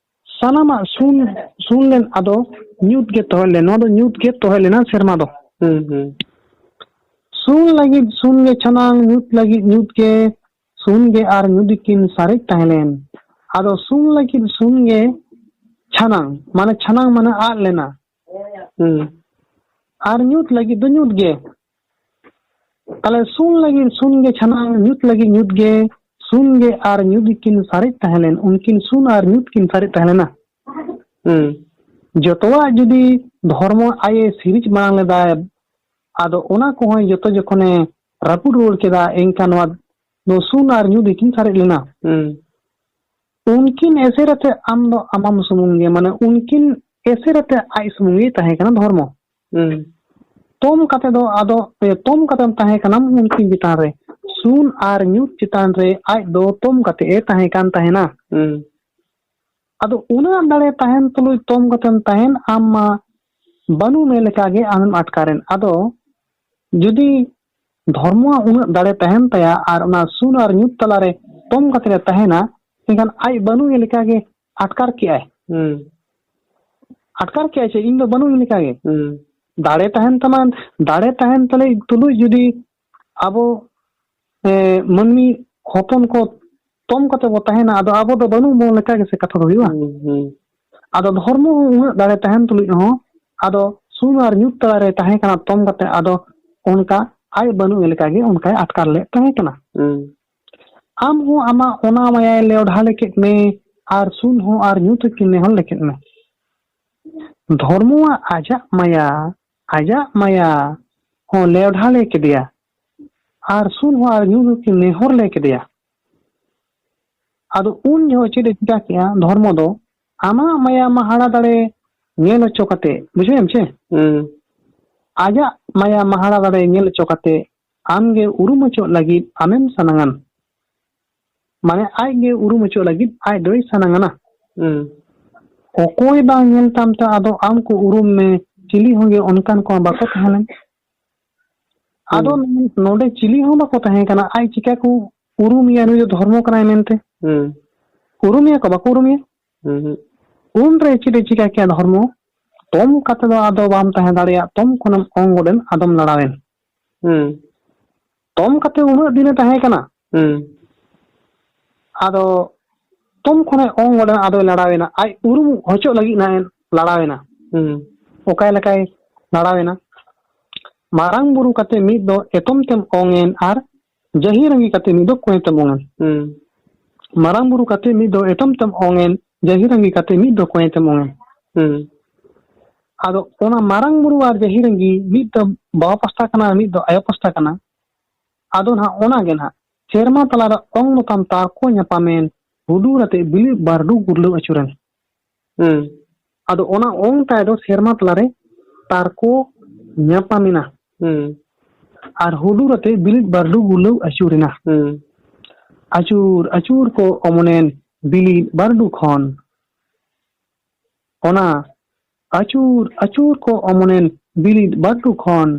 ᱥᱟᱱᱟᱢᱟᱜ ᱥᱩᱱ, ᱥᱩᱱ ᱞᱮᱱ, ᱟᱫᱚ ᱧᱩᱛ ᱜᱮ ᱛᱚᱦᱮ ᱞᱮᱱ, ᱱᱚᱣᱟ ᱫᱚ ᱧᱩᱛ ᱜᱮ ᱛᱚᱦᱮ ᱞᱮᱱᱟ ᱥᱮᱨᱢᱟ ᱫᱚ᱾ ᱦᱩᱸ, ᱦᱩᱸ᱾ ᱥᱩᱱ ᱞᱟᱹᱜᱤᱫ ᱥᱩᱱ ᱜᱮ ᱪᱷᱟᱱᱟᱝ, ᱧᱩᱛ ᱞᱟᱹᱜᱤᱫ ᱧᱩᱛ ᱜᱮ ᱥᱩᱱ ᱜᱮ ᱟᱨ ᱧᱩᱫᱤ ᱠᱤᱱ ᱥᱟᱨᱮᱡ ᱛᱟᱦᱮᱸ ᱞᱮᱱ᱾ ᱟᱫᱚ ᱥᱩᱱ ᱞᱟᱹᱜᱤᱫ ᱥᱩᱱ ᱜᱮ ᱪᱷᱟᱱᱟᱝ, ᱢᱟᱱᱮ ᱪᱷᱟᱱᱟᱝ ᱢᱟᱱᱮ ᱟᱫ ᱞᱮᱱᱟ᱾ ᱦᱩᱸ᱾ ᱟᱨ ᱧᱩᱛ ᱞᱟᱹᱜᱤᱫ ᱫᱚ ᱧᱩᱛ ᱜᱮ᱾ ᱛᱟᱦᱞᱮ ᱥᱩᱱ ᱞᱟᱹᱜᱤᱫ ᱥᱩᱱ ᱜᱮ ᱪᱷᱟᱱᱟᱝ, ᱧᱩᱛ ᱞᱟᱹᱜᱤᱫ ᱧᱩᱛ ᱜᱮ, ᱥᱩᱱ ᱜᱮ ᱟᱨ ᱧᱩᱫᱤ ᱠᱤᱱ ᱥᱟᱨᱮᱡ ᱛᱟᱦᱮᱸ ᱞᱮᱱ, ᱩᱱᱠᱤᱱ ᱥᱩᱱ ᱟᱨ ᱧᱩᱛ ᱠᱤᱱ ᱥᱟᱨᱮᱡ ᱛᱟᱦᱮᱸ ᱞᱮᱱᱟ᱾ ᱦᱩᱸ᱾ ᱡᱚᱛᱚᱣᱟᱜ ᱡᱩᱫᱤ ᱫᱷᱚᱨᱢᱚ ᱟᱡ ᱮ ᱥᱤᱨᱤᱡ ᱢᱟᱲᱟᱝ ᱞᱮᱫᱟᱭ, ᱟᱫᱚ ᱚᱱᱟ ᱠᱚᱦᱚᱸ ᱡᱚᱛᱚ ᱡᱚᱠᱷᱚᱱᱮ ᱨᱟᱹᱯᱩᱫ ᱨᱩᱣᱟᱹᱲ ᱠᱮᱫᱟ, ᱮᱱᱠᱷᱟᱱ ᱱᱚᱣᱟ ᱫᱚ ᱥᱩᱱ ᱟᱨ ᱧᱩᱫᱤ ᱠᱤᱱ ᱥᱟᱨᱮᱡ ᱞᱮᱱᱟ᱾ ᱦᱩᱸ᱾ ᱩᱱᱠᱤᱱ ᱮᱥᱮᱨ ᱟᱛᱮ ᱟᱢ ᱫᱚ ᱟᱢᱟᱢ ᱥᱩᱢᱩᱝ ᱜᱮ, ᱢᱟᱱᱮ ᱩᱱᱠᱤᱱ ᱮᱥᱮᱨ ᱟᱛᱮ ᱟᱡ ᱥᱩᱢᱩᱝ ᱜᱮᱭ ᱛᱟᱦᱮᱸ ᱠᱟᱱᱟ ᱫᱷᱚᱨᱢᱚ᱾ ᱦᱩᱸ᱾ ᱛᱚᱢ ᱠᱟᱛᱮ ᱫᱚ ᱟᱫᱚ, ᱮ, ᱛᱚᱢ ᱠᱟᱛᱮᱢ ᱛᱟᱦᱮᱸ ᱠᱟᱱᱟᱢ ᱩᱱᱠᱤᱱ ᱪᱮᱛᱟᱱ ᱨᱮ᱾ ᱥᱩᱱ ᱟᱨ ᱧᱩᱛ ᱪᱮᱛᱟᱱ ᱨᱮ ᱟᱡ ᱫᱚ ᱛᱚᱢ ᱠᱟᱛᱮ ᱮ ᱛᱟᱦᱮᱸ ᱠᱟᱱ ᱛᱟᱦᱮᱱᱟ᱾ ᱦᱩᱸ᱾ ᱟᱫᱚ ᱩᱱᱟᱹᱜ ᱫᱟᱲᱮ ᱛᱟᱦᱮᱱ ᱛᱩᱞᱩᱡ ᱛᱚᱢ ᱠᱟᱛᱮᱢ ᱛᱟᱦᱮᱱ, ᱟᱢ ᱢᱟ ᱵᱟᱹᱱᱩᱜ ᱢᱮ ᱞᱮᱠᱟᱜᱮ ᱟᱢᱮᱢ ᱟᱴᱠᱟᱨᱮᱱ᱾ ᱟᱫᱚ ᱡᱩᱫᱤ ᱫᱷᱚᱨᱢᱚᱣᱟᱜ ᱩᱱᱟᱹᱜ ᱫᱟᱲᱮ ᱛᱟᱦᱮᱱ ᱛᱟᱭᱟ ᱟᱨ ᱚᱱᱟ ᱥᱩᱱ ᱟᱨ ᱧᱩᱛ ᱛᱟᱞᱟᱨᱮ ᱛᱚᱢ ᱠᱟᱛᱮ ᱮ ᱛᱟᱦᱮᱱᱟ, ᱮᱱᱠᱷᱟᱱ ᱟᱡ ᱵᱟᱹᱱᱩᱜ ᱮ ᱞᱮᱠᱟᱜᱮ ᱟᱴᱠᱟᱨ ᱠᱮᱜᱼᱟᱭ᱾ ᱦᱩᱸ᱾ ᱟᱴᱠᱟᱨ ᱠᱮᱜᱼᱟᱭ ᱪᱮ, ᱤᱧ ᱫᱚ ᱵᱟᱹᱱᱩᱜ ᱤᱧ ᱞᱮᱠᱟᱜᱮ᱾ ᱦᱩᱸ᱾ ᱫᱟᱲᱮ ᱛᱟᱦᱮᱱ ᱛᱟᱢᱟ, ᱫᱟᱲᱮ ᱛᱟᱦᱮᱱ ᱛᱟᱞᱮ ᱛᱩᱞᱩᱡ ᱡᱩᱫᱤ ᱟᱵᱚ, ᱮ, ᱢᱟᱹᱱᱢᱤ ᱦᱚᱯᱚᱱ ᱠᱚ ᱛᱚᱢ ᱠᱟᱛᱮ ᱵᱚ ᱛᱟᱦᱮᱱᱟ, ᱟᱫᱚ ᱟᱵᱚ ᱫᱚ ᱵᱟᱹᱱᱩᱜ ᱵᱚᱱ ᱞᱮᱠᱟ ᱜᱮᱥᱮ ᱠᱟᱛᱷᱟ ᱫᱚ ᱦᱩᱭᱩᱜᱼᱟ᱾ ᱦᱩᱸ, ᱦᱩᱸ᱾ ᱟᱫᱚ ᱫᱷᱚᱨᱢᱚ ᱦᱚᱸ ᱩᱱᱟᱹᱜ ᱫᱟᱲᱮ ᱛᱟᱦᱮᱱ ᱛᱩᱞᱩᱡ ᱦᱚᱸ, ᱟᱫᱚ ᱥᱩᱱ ᱟᱨ ᱧᱩᱛ ᱛᱟᱞᱟᱨᱮ ᱛᱟᱦᱮᱸ ᱠᱟᱱᱟ ᱛᱚᱢ ᱠᱟᱛᱮ, ᱟᱫᱚ ᱚᱱᱠᱟ ᱟᱡ ᱵᱟᱹᱱᱩᱜ ᱞᱮᱠᱟᱜᱮ ᱚᱱᱠᱟᱭ ᱟᱴᱠᱟᱨ ᱞᱮᱫ ᱛᱟᱦᱮᱸ ᱠᱟᱱᱟ᱾ ᱦᱩᱸ᱾ ᱟᱢ ᱦᱚᱸ ᱟᱢᱟᱜ ᱚᱱᱟ ᱢᱟᱭᱟᱭ ᱞᱮᱣᱰᱷᱟ ᱞᱮᱠᱮᱫ ᱢᱮ, ᱟᱨ ᱥᱩᱱ ᱦᱚᱸ ᱟᱨ ᱧᱩᱛ ᱦᱚᱸᱠᱤᱱ ᱱᱮᱦᱚᱨ ᱞᱮᱠᱮᱫ ᱢᱮ᱾ ᱫᱷᱚᱨᱢᱚᱣᱟᱜ ᱟᱡᱟᱜ ᱢᱟᱭᱟ, ᱟᱡᱟᱜ ᱢᱟᱭᱟ ᱦᱚᱸ ᱞᱮᱣᱰᱷᱟ ᱞᱮ ᱠᱮᱫᱮᱭᱟ, ᱟᱨ ᱥᱩᱱ ᱦᱚᱸ ᱟᱨ ᱧᱩᱛ ᱦᱚᱸᱠᱤᱱ ᱱᱮᱦᱚᱨ ᱞᱮ ᱠᱮᱫᱮᱭᱟ᱾ ᱟᱫᱚ ᱩᱱ ᱡᱚᱦᱚᱜ ᱪᱮᱫ ᱮ ᱪᱤᱠᱟ ᱠᱮᱜᱼᱟ ᱫᱷᱚᱨᱢᱚ ᱫᱚ? ᱟᱢᱟᱜ ᱢᱟᱭᱟ ᱢᱟᱦᱟᱲᱟ ᱫᱟᱲᱮ ᱧᱮᱞ ᱦᱚᱪᱚ ᱠᱟᱛᱮ, ᱵᱩᱡᱷᱟᱹᱣᱮᱢ ᱪᱮ? ᱦᱩᱸ᱾ ᱟᱡᱟᱜ ᱢᱟᱭᱟ ᱢᱟᱦᱟᱲᱟ ᱫᱟᱲᱮ ᱧᱮᱞ ᱦᱚᱪᱚ ᱠᱟᱛᱮ ᱟᱢᱜᱮ ᱩᱨᱩᱢ ᱦᱚᱪᱚᱜ ᱞᱟᱹᱜᱤᱫ ᱟᱢᱮᱢ ᱥᱟᱱᱟᱝᱟᱱ᱾ ᱢᱟᱱᱮ ᱟᱡᱜᱮ ᱩᱨᱩᱢ ᱦᱚᱪᱚᱜ ᱞᱟᱹᱜᱤᱫ ᱟᱡ ᱫᱚᱭ ᱥᱟᱱᱟᱝᱟᱱᱟ᱾ ᱦᱩᱸ᱾ ᱚᱠᱚᱭ ᱵᱟᱝ ᱧᱮᱞ ᱛᱟᱢ ᱛᱮ ᱟᱫᱚ ᱟᱢ ᱠᱚ ᱩᱨᱩᱢ ᱢᱮ, ᱪᱤᱞᱤ ᱦᱚᱸ ᱜᱮ ᱚᱱᱠᱟᱱ ᱠᱚ ᱵᱟᱠᱚ ᱛᱟᱦᱮᱸ ᱞᱮᱱ᱾ ᱟᱫᱚ ᱦᱩᱸ᱾ ᱱᱚᱰᱮ ᱪᱤᱞᱤ ᱦᱚᱸ ᱵᱟᱠᱚ ᱛᱟᱦᱮᱸ ᱠᱟᱱᱟ, ᱟᱡ ᱪᱤᱠᱟ ᱠᱚ ᱩᱨᱩᱢᱮᱭᱟ ᱱᱩᱭ ᱫᱚ ᱫᱷᱚᱨᱢᱚ ᱠᱟᱱᱟᱭ ᱢᱮᱱᱛᱮ? ᱦᱩᱸ᱾ ᱩᱨᱩᱢᱮᱭᱟ ᱠᱚ, ᱵᱟᱠᱚ ᱩᱨᱩᱢᱮᱭᱟ? ᱦᱩᱸ, ᱦᱩᱸ᱾ ᱩᱱᱨᱮ ᱪᱮᱫ ᱮ ᱪᱤᱠᱟ ᱠᱮᱭᱟ ᱫᱷᱚᱨᱢᱚ? ᱛᱚᱢ ᱠᱟᱛᱮ ᱫᱚ ᱟᱫᱚ ᱵᱟᱢ ᱛᱟᱦᱮᱸ ᱫᱟᱲᱮᱭᱟᱜ, ᱛᱚᱢ ᱠᱷᱚᱱᱮᱢ ᱚᱝ ᱜᱚᱫ ᱮᱱ, ᱟᱫᱚᱢ ᱞᱟᱲᱟᱣᱮᱱ᱾ ᱦᱩᱸ᱾ ᱛᱚᱢ ᱠᱟᱛᱮ ᱩᱱᱟᱹᱜ ᱫᱤᱱᱮ ᱛᱟᱦᱮᱸ ᱠᱟᱱᱟ᱾ ᱦᱩᱸ᱾ ᱟᱫᱚ ᱛᱚᱢ ᱠᱷᱚᱱᱮ ᱚᱝ ᱜᱚᱫ ᱮᱱ, ᱟᱫᱚᱭ ᱞᱟᱲᱟᱣᱮᱱᱟ᱾ ᱟᱡ ᱩᱨᱩᱢ ᱦᱚᱪᱚᱜ ᱞᱟᱹᱜᱤᱫ ᱱᱟᱜ ᱮ ᱞᱟᱲᱟᱣᱮᱱᱟ᱾ ᱦᱩᱸ᱾ ᱚᱠᱟ ᱞᱮᱠᱟᱭ ᱞᱟᱲᱟᱣᱮᱱᱟ? ᱢᱟᱨᱟᱝ ᱵᱩᱨᱩ ᱠᱟᱛᱮ ᱢᱤᱫ ᱫᱚ ᱮᱛᱚᱢ ᱛᱮᱢ ᱚᱝ ᱮᱱ ᱟᱨ ᱡᱟᱹᱦᱤᱨ ᱟᱸᱜᱤ ᱠᱟᱛᱮ ᱢᱤᱫ ᱫᱚ ᱠᱚᱸᱭᱮ ᱛᱮᱢ ᱚᱝ ᱮᱱ᱾ ᱦᱩᱸ᱾ ᱢᱟᱨᱟᱝ ᱵᱩᱨᱩ ᱠᱟᱛᱮ ᱢᱤᱫ ᱫᱚ ᱮᱛᱚᱢ ᱛᱮᱢ ᱚᱝ ᱮᱱ, ᱡᱟᱹᱦᱤᱨ ᱟᱸᱜᱤ ᱠᱟᱛᱮ ᱢᱤᱫ ᱫᱚ ᱠᱚᱸᱭᱮ ᱛᱮᱢ ᱚᱝ ᱮᱱ᱾ ᱦᱩᱸ᱾ ᱟᱫᱚ ᱚᱱᱟ ᱢᱟᱨᱟᱝ ᱵᱩᱨᱩ ᱟᱨ ᱡᱟᱹᱦᱤᱨ ᱟᱸᱜᱤ, ᱢᱤᱫ ᱫᱚ ᱵᱟᱵᱟ ᱯᱟᱥᱴᱟ ᱠᱟᱱᱟ, ᱢᱤᱫ ᱫᱚ ᱟᱭᱳ ᱯᱟᱥᱴᱟ ᱠᱟᱱᱟ᱾ ᱟᱫᱚ ᱱᱟᱦᱟᱜ ᱚᱱᱟ ᱜᱮ ᱱᱟᱦᱟᱜ ᱥᱮᱨᱢᱟ ᱛᱟᱞᱟ ᱨᱮ ᱚᱝ ᱱᱚᱛᱟᱢ ᱛᱟᱨ ᱠᱚ ᱧᱟᱯᱟᱢᱮᱱ, ᱦᱩᱰᱩᱨ ᱟᱛᱮ ᱵᱤᱞᱤ ᱵᱟᱨᱰᱩ ᱜᱩᱨᱞᱟᱹᱣ ᱟᱹᱪᱩᱨᱮᱱ᱾ ᱦᱩᱸ᱾ ᱟᱫᱚ ᱚᱱᱟ ᱚᱝ ᱛᱟᱭ ᱫᱚ ᱥᱮᱨᱢᱟ ᱛᱟᱞᱟ ᱨᱮ ᱛᱟᱨ ᱠᱚ ᱧᱟᱯᱟᱢᱮᱱᱟ᱾ ᱦᱩᱸ᱾ ᱟᱨ ᱦᱩᱰᱩᱨ ᱟᱛᱮ ᱵᱤᱞᱤᱫ ᱵᱟᱨᱰᱩ ᱜᱩᱨᱞᱟᱹᱣ ᱟᱹᱪᱩᱨᱮᱱᱟ᱾ ᱦᱩᱸ᱾ ᱟᱹᱪᱩᱨ ᱟᱹᱪᱩᱨ ᱠᱚ ᱚᱢᱚᱱᱮᱱ ᱵᱤᱞᱤᱫ ᱵᱟᱨᱰᱩ ᱠᱷᱚᱱ᱾ ᱚᱱᱟ ᱟᱹᱪᱩᱨ ᱟᱹᱪᱩᱨ ᱠᱚ ᱚᱢᱚᱱᱮᱱ ᱵᱤᱞᱤᱫ ᱵᱟᱨᱰᱩ ᱠᱷᱚᱱ᱾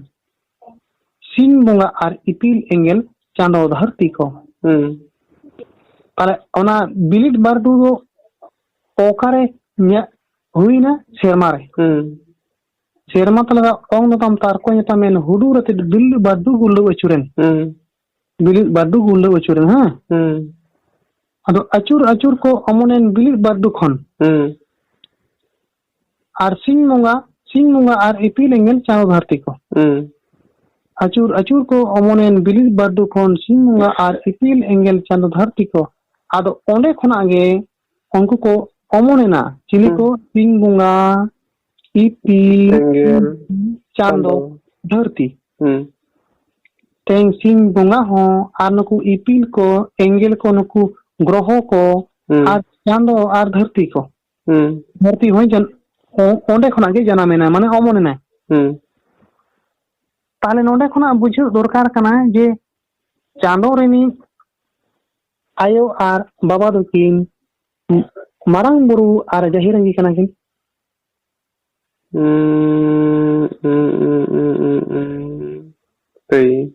ᱥᱤᱧ ᱵᱚᱸᱜᱟ ᱟᱨ ᱤᱯᱤᱞ ᱮᱸᱜᱮᱞ ᱪᱟᱸᱫᱚ ᱫᱷᱟᱹᱨᱛᱤ ᱠᱚ᱾ ᱦᱩᱸ᱾ ᱛᱟᱦᱞᱮ ᱚᱱᱟ ᱵᱤᱞᱤᱫ ᱵᱟᱨᱰᱩ ᱫᱚ ᱚᱠᱟᱨᱮ ᱧᱮ-, ᱦᱩᱭᱱᱟ? ᱥᱮᱨᱢᱟ ᱨᱮ᱾ ᱦᱩᱸ᱾ ᱥᱮᱨᱢᱟ ᱛᱟᱞᱟ ᱨᱮ ᱚᱝ ᱫᱚ ᱛᱟᱢ ᱛᱟᱨᱠᱚ ᱧᱟᱯᱟᱢᱮᱱ, ᱦᱩᱰᱩᱨ ᱟᱛᱮ ᱵᱤᱞᱤᱫ ᱵᱟᱨᱰᱩ ᱜᱩᱨᱞᱟᱹᱣ ᱟᱹᱪᱩᱨᱮᱱ᱾ ᱦᱩᱸ᱾ ᱵᱤᱞᱤᱫ ᱵᱟᱨᱰᱩ ᱜᱩᱨᱞᱟᱹᱣ ᱟᱹᱪᱩᱨᱮᱱ, ᱦᱮᱸ? ᱦᱩᱸ᱾ ᱟᱫᱚ ᱟᱹᱪᱩᱨ ᱟᱹᱪᱩᱨ ᱠᱚ ᱚᱢᱚᱱᱮᱱ ᱵᱤᱞᱤᱫ ᱵᱟᱹᱨᱰᱩ ᱠᱷᱚᱱ᱾ ᱦᱩᱸ᱾ ᱟᱨ ᱥᱤᱧ ᱵᱚᱸᱜᱟ, ᱥᱤᱧ ᱵᱚᱸᱜᱟ ᱟᱨ ᱤᱯᱤᱞ ᱮᱸᱜᱮᱞ ᱪᱟᱸᱫᱚ ᱫᱷᱟᱹᱨᱛᱤ ᱠᱚ᱾ ᱦᱩᱸ᱾ ᱟᱹᱪᱩᱨ ᱟᱹᱪᱩᱨ ᱠᱚ ᱚᱢᱚᱱᱮᱱ ᱵᱤᱞᱤᱫ ᱵᱟᱹᱨᱰᱩ ᱠᱷᱚᱱ ᱥᱤᱧ ᱵᱚᱸᱜᱟ ᱟᱨ ᱤᱯᱤᱞ ᱮᱸᱜᱮᱞ ᱪᱟᱸᱫᱚ ᱫᱷᱟᱹᱨᱛᱤ ᱠᱚ᱾ ᱟᱫᱚ ᱚᱸᱰᱮ ᱠᱷᱚᱱᱟᱜ ᱜᱮ ᱩᱱᱠᱩ ᱠᱚ ᱚᱢᱚᱱᱮᱱᱟ᱾ ᱪᱤᱞᱤ ᱦᱩᱸ᱾ ᱠᱚ? ᱥᱤᱧ ᱵᱚᱸᱜᱟ, ᱤᱯᱤᱞ, ᱮᱸᱜᱮᱞ, ᱪᱟᱸᱫᱚ, ᱪᱟᱸᱫᱚ᱾ ᱫᱷᱟᱹᱨᱛᱤ᱾ ᱦᱩᱸ᱾ ᱛᱮᱦᱮᱧ ᱥᱤᱧ ᱵᱚᱸᱜᱟ ᱦᱚᱸ ᱟᱨ ᱱᱩᱠᱩ ᱤᱯᱤᱞ ᱠᱚ, ᱮᱸᱜᱮᱞ ᱠᱚ, ᱱᱩᱠᱩ ᱜᱨᱚᱦᱚ ᱠᱚ, ᱦᱩᱸ᱾ ᱟᱨ ᱪᱟᱸᱫᱚ ᱟᱨ ᱫᱷᱟᱹᱨᱛᱤ ᱠᱚ᱾ ᱦᱩᱸ᱾ ᱫᱷᱟᱹᱨᱛᱤ ᱦᱚᱸᱭ ᱡᱟᱱ-, ᱚ-, ᱚᱸᱰᱮ ᱠᱷᱚᱱᱟᱜ ᱜᱮ ᱡᱟᱱᱟᱢᱮᱱᱟᱭ, ᱢᱟᱱᱮ ᱚᱢᱚᱱᱮᱱᱟᱭ᱾ ᱦᱩᱸ᱾ ᱛᱟᱦᱞᱮ ᱱᱚᱸᱰᱮ ᱠᱷᱚᱱᱟᱜ ᱵᱩᱡᱷᱟᱹᱣ ᱫᱚᱨᱠᱟᱨ ᱠᱟᱱᱟ ᱡᱮ ᱪᱟᱸᱫᱚ ᱨᱤᱱᱤᱡ ᱟᱭᱳ ᱟᱨ ᱵᱟᱵᱟ ᱫᱚᱠᱤᱱ ᱢᱟᱨᱟᱝ ᱵᱩᱨᱩ ᱟᱨ ᱡᱟᱦᱮᱨ ᱟᱸᱜᱤ ᱠᱟᱱᱟ ᱠᱤᱱ᱾ ᱩᱸ, ᱩᱸ, ᱩᱸ, ᱩᱸ, ᱩᱸ, ᱩᱸ᱾ ᱦᱳᱭ᱾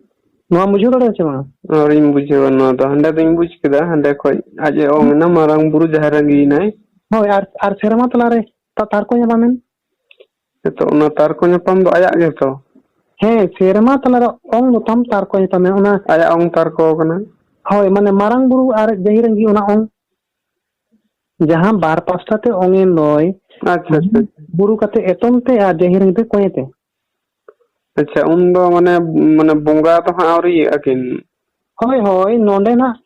ᱱᱚᱣᱟᱢ ᱵᱩᱡᱷᱟᱹᱣ ᱫᱟᱲᱮᱭᱟᱜᱼᱟ ᱥᱮ ᱵᱟᱝᱟ? ᱟᱹᱣᱨᱤᱧ ᱵᱩᱡᱷᱟᱹᱣᱟ ᱱᱚᱣᱟ ᱫᱚ᱾ ᱦᱟᱸᱰᱮ ᱫᱚᱧ ᱵᱩᱡᱽ ᱠᱮᱫᱟ, ᱦᱟᱸᱰᱮ ᱠᱷᱚᱡ ᱟᱡ ᱮ ᱚᱝ ᱮᱱᱟ, ᱢᱟᱨᱟᱝ ᱵᱩᱨᱩ ᱡᱟᱦᱮᱨ ᱟᱸᱜᱤᱭᱮᱱᱟᱭ᱾ ᱦᱳᱭ, ᱟᱨ, ᱟᱨ ᱥᱮᱨᱢᱟ ᱛᱟᱞᱟᱨᱮ ᱛᱟ-, ᱛᱟᱨᱠᱚ ᱧᱟᱯᱟᱢᱮᱱ᱾ ᱱᱤᱛᱚᱜ ᱚᱱᱟ ᱛᱟᱨᱠᱚ ᱧᱟᱯᱟᱢ ᱫᱚ ᱟᱭᱟᱜ ᱜᱮᱛᱚ? ᱦᱮᱸ, ᱥᱮᱨᱢᱟ ᱛᱟᱞᱟᱨᱮ ᱚᱝ ᱫᱚ ᱛᱟᱢ ᱛᱟᱨᱠᱚ ᱧᱟᱯᱟᱢᱮᱱ, ᱚᱱᱟ ᱟᱭᱟᱜ ᱚᱝ ᱛᱟᱨᱠᱚ ᱠᱟᱱᱟ᱾ ᱦᱳᱭ, ᱢᱟᱱᱮ ᱢᱟᱨᱟᱝ ᱵᱩᱨᱩ ᱟᱨ ᱡᱟᱦᱮᱨ ᱟᱸᱜᱤ ᱚᱱᱟ ᱚᱝ᱾ ᱡᱟᱦᱟᱸ ᱵᱟᱨ ᱯᱟᱥᱴᱟ ᱛᱮ ᱚᱝ ᱮᱱ ᱫᱚᱭ, ᱟᱪᱪᱷᱟ, ᱟᱪᱪᱷᱟ, ᱟᱪᱪᱷᱟ᱾ ᱵᱩᱨᱩ ᱠᱟᱛᱮ ᱮᱛᱚᱢ ᱛᱮ ᱟᱨ ᱡᱟᱦᱮᱨ ᱟᱸᱜᱤ ᱛᱮ ᱠᱚᱸᱭᱮ ᱛᱮ᱾ ᱟᱪᱪᱷᱟ, ᱩᱱ ᱫᱚ ᱢᱟᱱᱮ, ᱢᱟᱱᱮ ᱵᱚᱸᱜᱟ ᱫᱚ ᱦᱟᱸᱜ ᱟᱹᱣᱨᱤᱭᱟᱜᱼᱟ ᱠᱤᱱ᱾ ᱦᱳᱭ, ᱦᱳᱭ, ᱱᱚᱸᱰᱮ ᱱᱟᱜ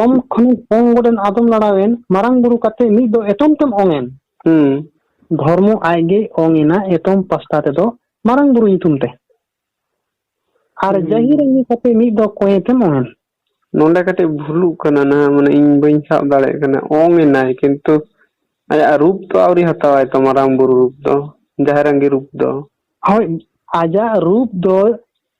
ᱚᱝ ᱠᱷᱚᱱ ᱚᱝ ᱜᱚᱰᱮᱱ ᱟᱫᱚᱢ ᱞᱟᱲᱟᱣᱮᱱ, ᱢᱟᱨᱟᱝ ᱵᱩᱨᱩ ᱠᱟᱛᱮ ᱢᱤᱫ ᱫᱚ ᱮᱛᱚᱢ ᱛᱮᱢ ᱚᱝ ᱮᱱ᱾ ᱦᱩᱸ᱾ ᱫᱷᱚᱨᱢᱚ ᱟᱡ ᱜᱮᱭ ᱚᱝ ᱮᱱᱟ ᱮᱛᱚᱢ ᱯᱟᱥᱴᱟ ᱛᱮᱫᱚ ᱢᱟᱨᱟᱝ ᱵᱩᱨᱩ ᱧᱩᱛᱩᱢ ᱛᱮ᱾ ᱟᱨ ᱦᱩᱸ᱾ ᱡᱟᱹᱦᱤᱨ ᱟᱹᱜᱩ ᱠᱟᱛᱮ ᱢᱤᱫ ᱫᱚ ᱠᱚᱭᱮᱛᱮᱢ ᱚᱝ ᱮᱱ᱾ ᱱᱚᱸᱰᱮ ᱠᱟᱹᱴᱤᱡ ᱵᱷᱩᱞᱩᱜ ᱠᱟᱱᱟ ᱱᱟᱦᱟᱜ, ᱢᱟᱱᱮ ᱤᱧ ᱵᱟᱹᱧ ᱥᱟᱵ ᱫᱟᱲᱮᱭᱟᱜ ᱠᱟᱱᱟ᱾ ᱚᱝ ᱮᱱᱟᱭ, ᱠᱤᱱᱛᱩ ᱟᱭᱟᱜ ᱨᱩᱯ ᱛᱚ ᱟᱹᱣᱨᱤ ᱦᱟᱛᱟᱣᱟᱭ ᱛᱚ ᱢᱟᱨᱟᱝ ᱵᱩᱨᱩ ᱨᱩᱯ ᱫᱚ, ᱡᱟᱦᱮᱨ ᱟᱸᱜᱤ ᱨᱩᱯ ᱫᱚ᱾ ᱦᱳᱭ, ᱟᱡᱟᱜ ᱨᱩᱯ ᱫᱚ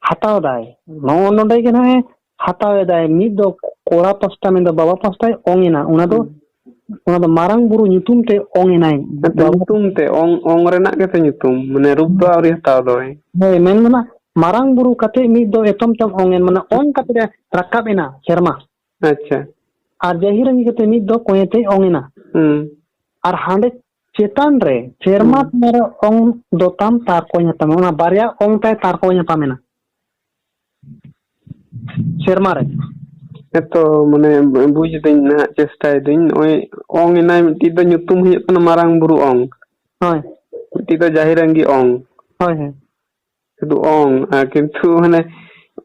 ᱦᱟᱛᱟᱣ ᱫᱟᱭ᱾ ᱱᱚᱜᱼᱚ ᱱᱚᱸᱰᱮ ᱜᱮ ᱱᱟᱦᱟᱜ ᱮ ᱦᱟᱛᱟᱣ ᱮᱫᱟᱭ᱾ ᱢᱤᱫ ᱫᱚ ᱠᱚᱲᱟ ᱯᱟᱥᱴᱟ, ᱢᱮᱱᱫᱚ ᱵᱟᱵᱟ ᱯᱟᱥᱴᱟᱭ ᱚᱝ ᱮᱱᱟ᱾ ᱚᱱᱟ ᱫᱚ, ᱦᱩᱸ᱾ ᱚᱱᱟ ᱫᱚ ᱢᱟᱨᱟᱝ ᱵᱩᱨᱩ ᱧᱩᱛᱩᱢ ᱛᱮ ᱚᱝ ᱮᱱᱟᱭ᱾ ᱦᱮᱸᱛᱚ, ᱵᱟᱵᱟ ᱧᱩᱛᱩᱢ ᱛᱮ, ᱚᱝ, ᱚᱝ ᱨᱮᱱᱟᱜ ᱜᱮᱛᱚ ᱧᱩᱛᱩᱢ, ᱢᱟᱱᱮ ᱨᱩᱯ ᱫᱚ ᱟᱹᱣᱨᱤ ᱦᱟᱛᱟᱣ ᱫᱚᱭ᱾ ᱦᱳᱭ, ᱢᱮᱱ ᱫᱚ ᱱᱟᱜ ᱢᱟᱨᱟᱝ ᱵᱩᱨᱩ ᱠᱟᱛᱮ ᱢᱤᱫ ᱫᱚ ᱮᱛᱚᱢ ᱛᱮᱢ ᱚᱝ ᱮᱱ, ᱢᱟᱱᱮ ᱚᱝ ᱠᱟᱛᱮ ᱮ ᱨᱟᱠᱟᱵ ᱮᱱᱟ ᱥᱮᱨᱢᱟ᱾ ᱟᱪᱪᱷᱟ᱾ ᱟᱨ ᱡᱟᱹᱦᱤᱨ ᱟᱸᱜᱤ ᱠᱟᱛᱮ ᱢᱤᱫ ᱫᱚ ᱠᱚᱭᱮ ᱛᱮᱭ ᱚᱝ ᱮᱱᱟ᱾ ᱦᱩᱸ᱾ ᱟᱨ ᱦᱟᱸᱰᱮ ᱪᱮᱛᱟᱱ ᱨᱮ ᱥᱮᱨᱢᱟ ᱦᱩᱸ᱾ ᱪᱮᱛᱟᱱ ᱨᱮ ᱚᱝ ᱫᱚ ᱛᱟᱢ ᱛᱟᱨᱠᱚ ᱧᱟᱯᱟᱢ ᱮᱱᱟ᱾ ᱚᱱᱟ ᱵᱟᱨᱭᱟ ᱚᱝ ᱛᱟᱭ ᱛᱟᱨᱠᱚ ᱧᱟᱯᱟᱢ ᱮᱱᱟ ᱥᱮᱨᱢᱟ ᱨᱮ᱾ ᱦᱮᱸᱛᱚ, ᱢᱟᱱᱮ, ᱵᱩᱡ ᱫᱟᱹᱧ ᱱᱟᱦᱟᱜ, ᱪᱮᱥᱴᱟᱭ ᱫᱟᱹᱧ᱾ ᱱᱚᱜᱼᱚᱭ ᱚᱝ ᱮᱱᱟᱭ, ᱢᱤᱫᱴᱤᱡ ᱫᱚ ᱧᱩᱛᱩᱢ ᱦᱩᱭᱩᱜ ᱠᱟᱱᱟ ᱢᱟᱨᱟᱝ ᱵᱩᱨᱩ ᱚᱝ, ᱦᱳᱭ᱾ ᱢᱤᱫᱴᱤᱡ ᱫᱚ ᱡᱟᱦᱮᱨ ᱟᱸᱜᱤ ᱚᱝ᱾ ᱦᱳᱭ, ᱦᱳᱭ᱾ ᱥᱩᱫᱷᱩ ᱚᱝ, ᱟᱨ ᱠᱤᱱᱛᱩ ᱢᱟᱱᱮ,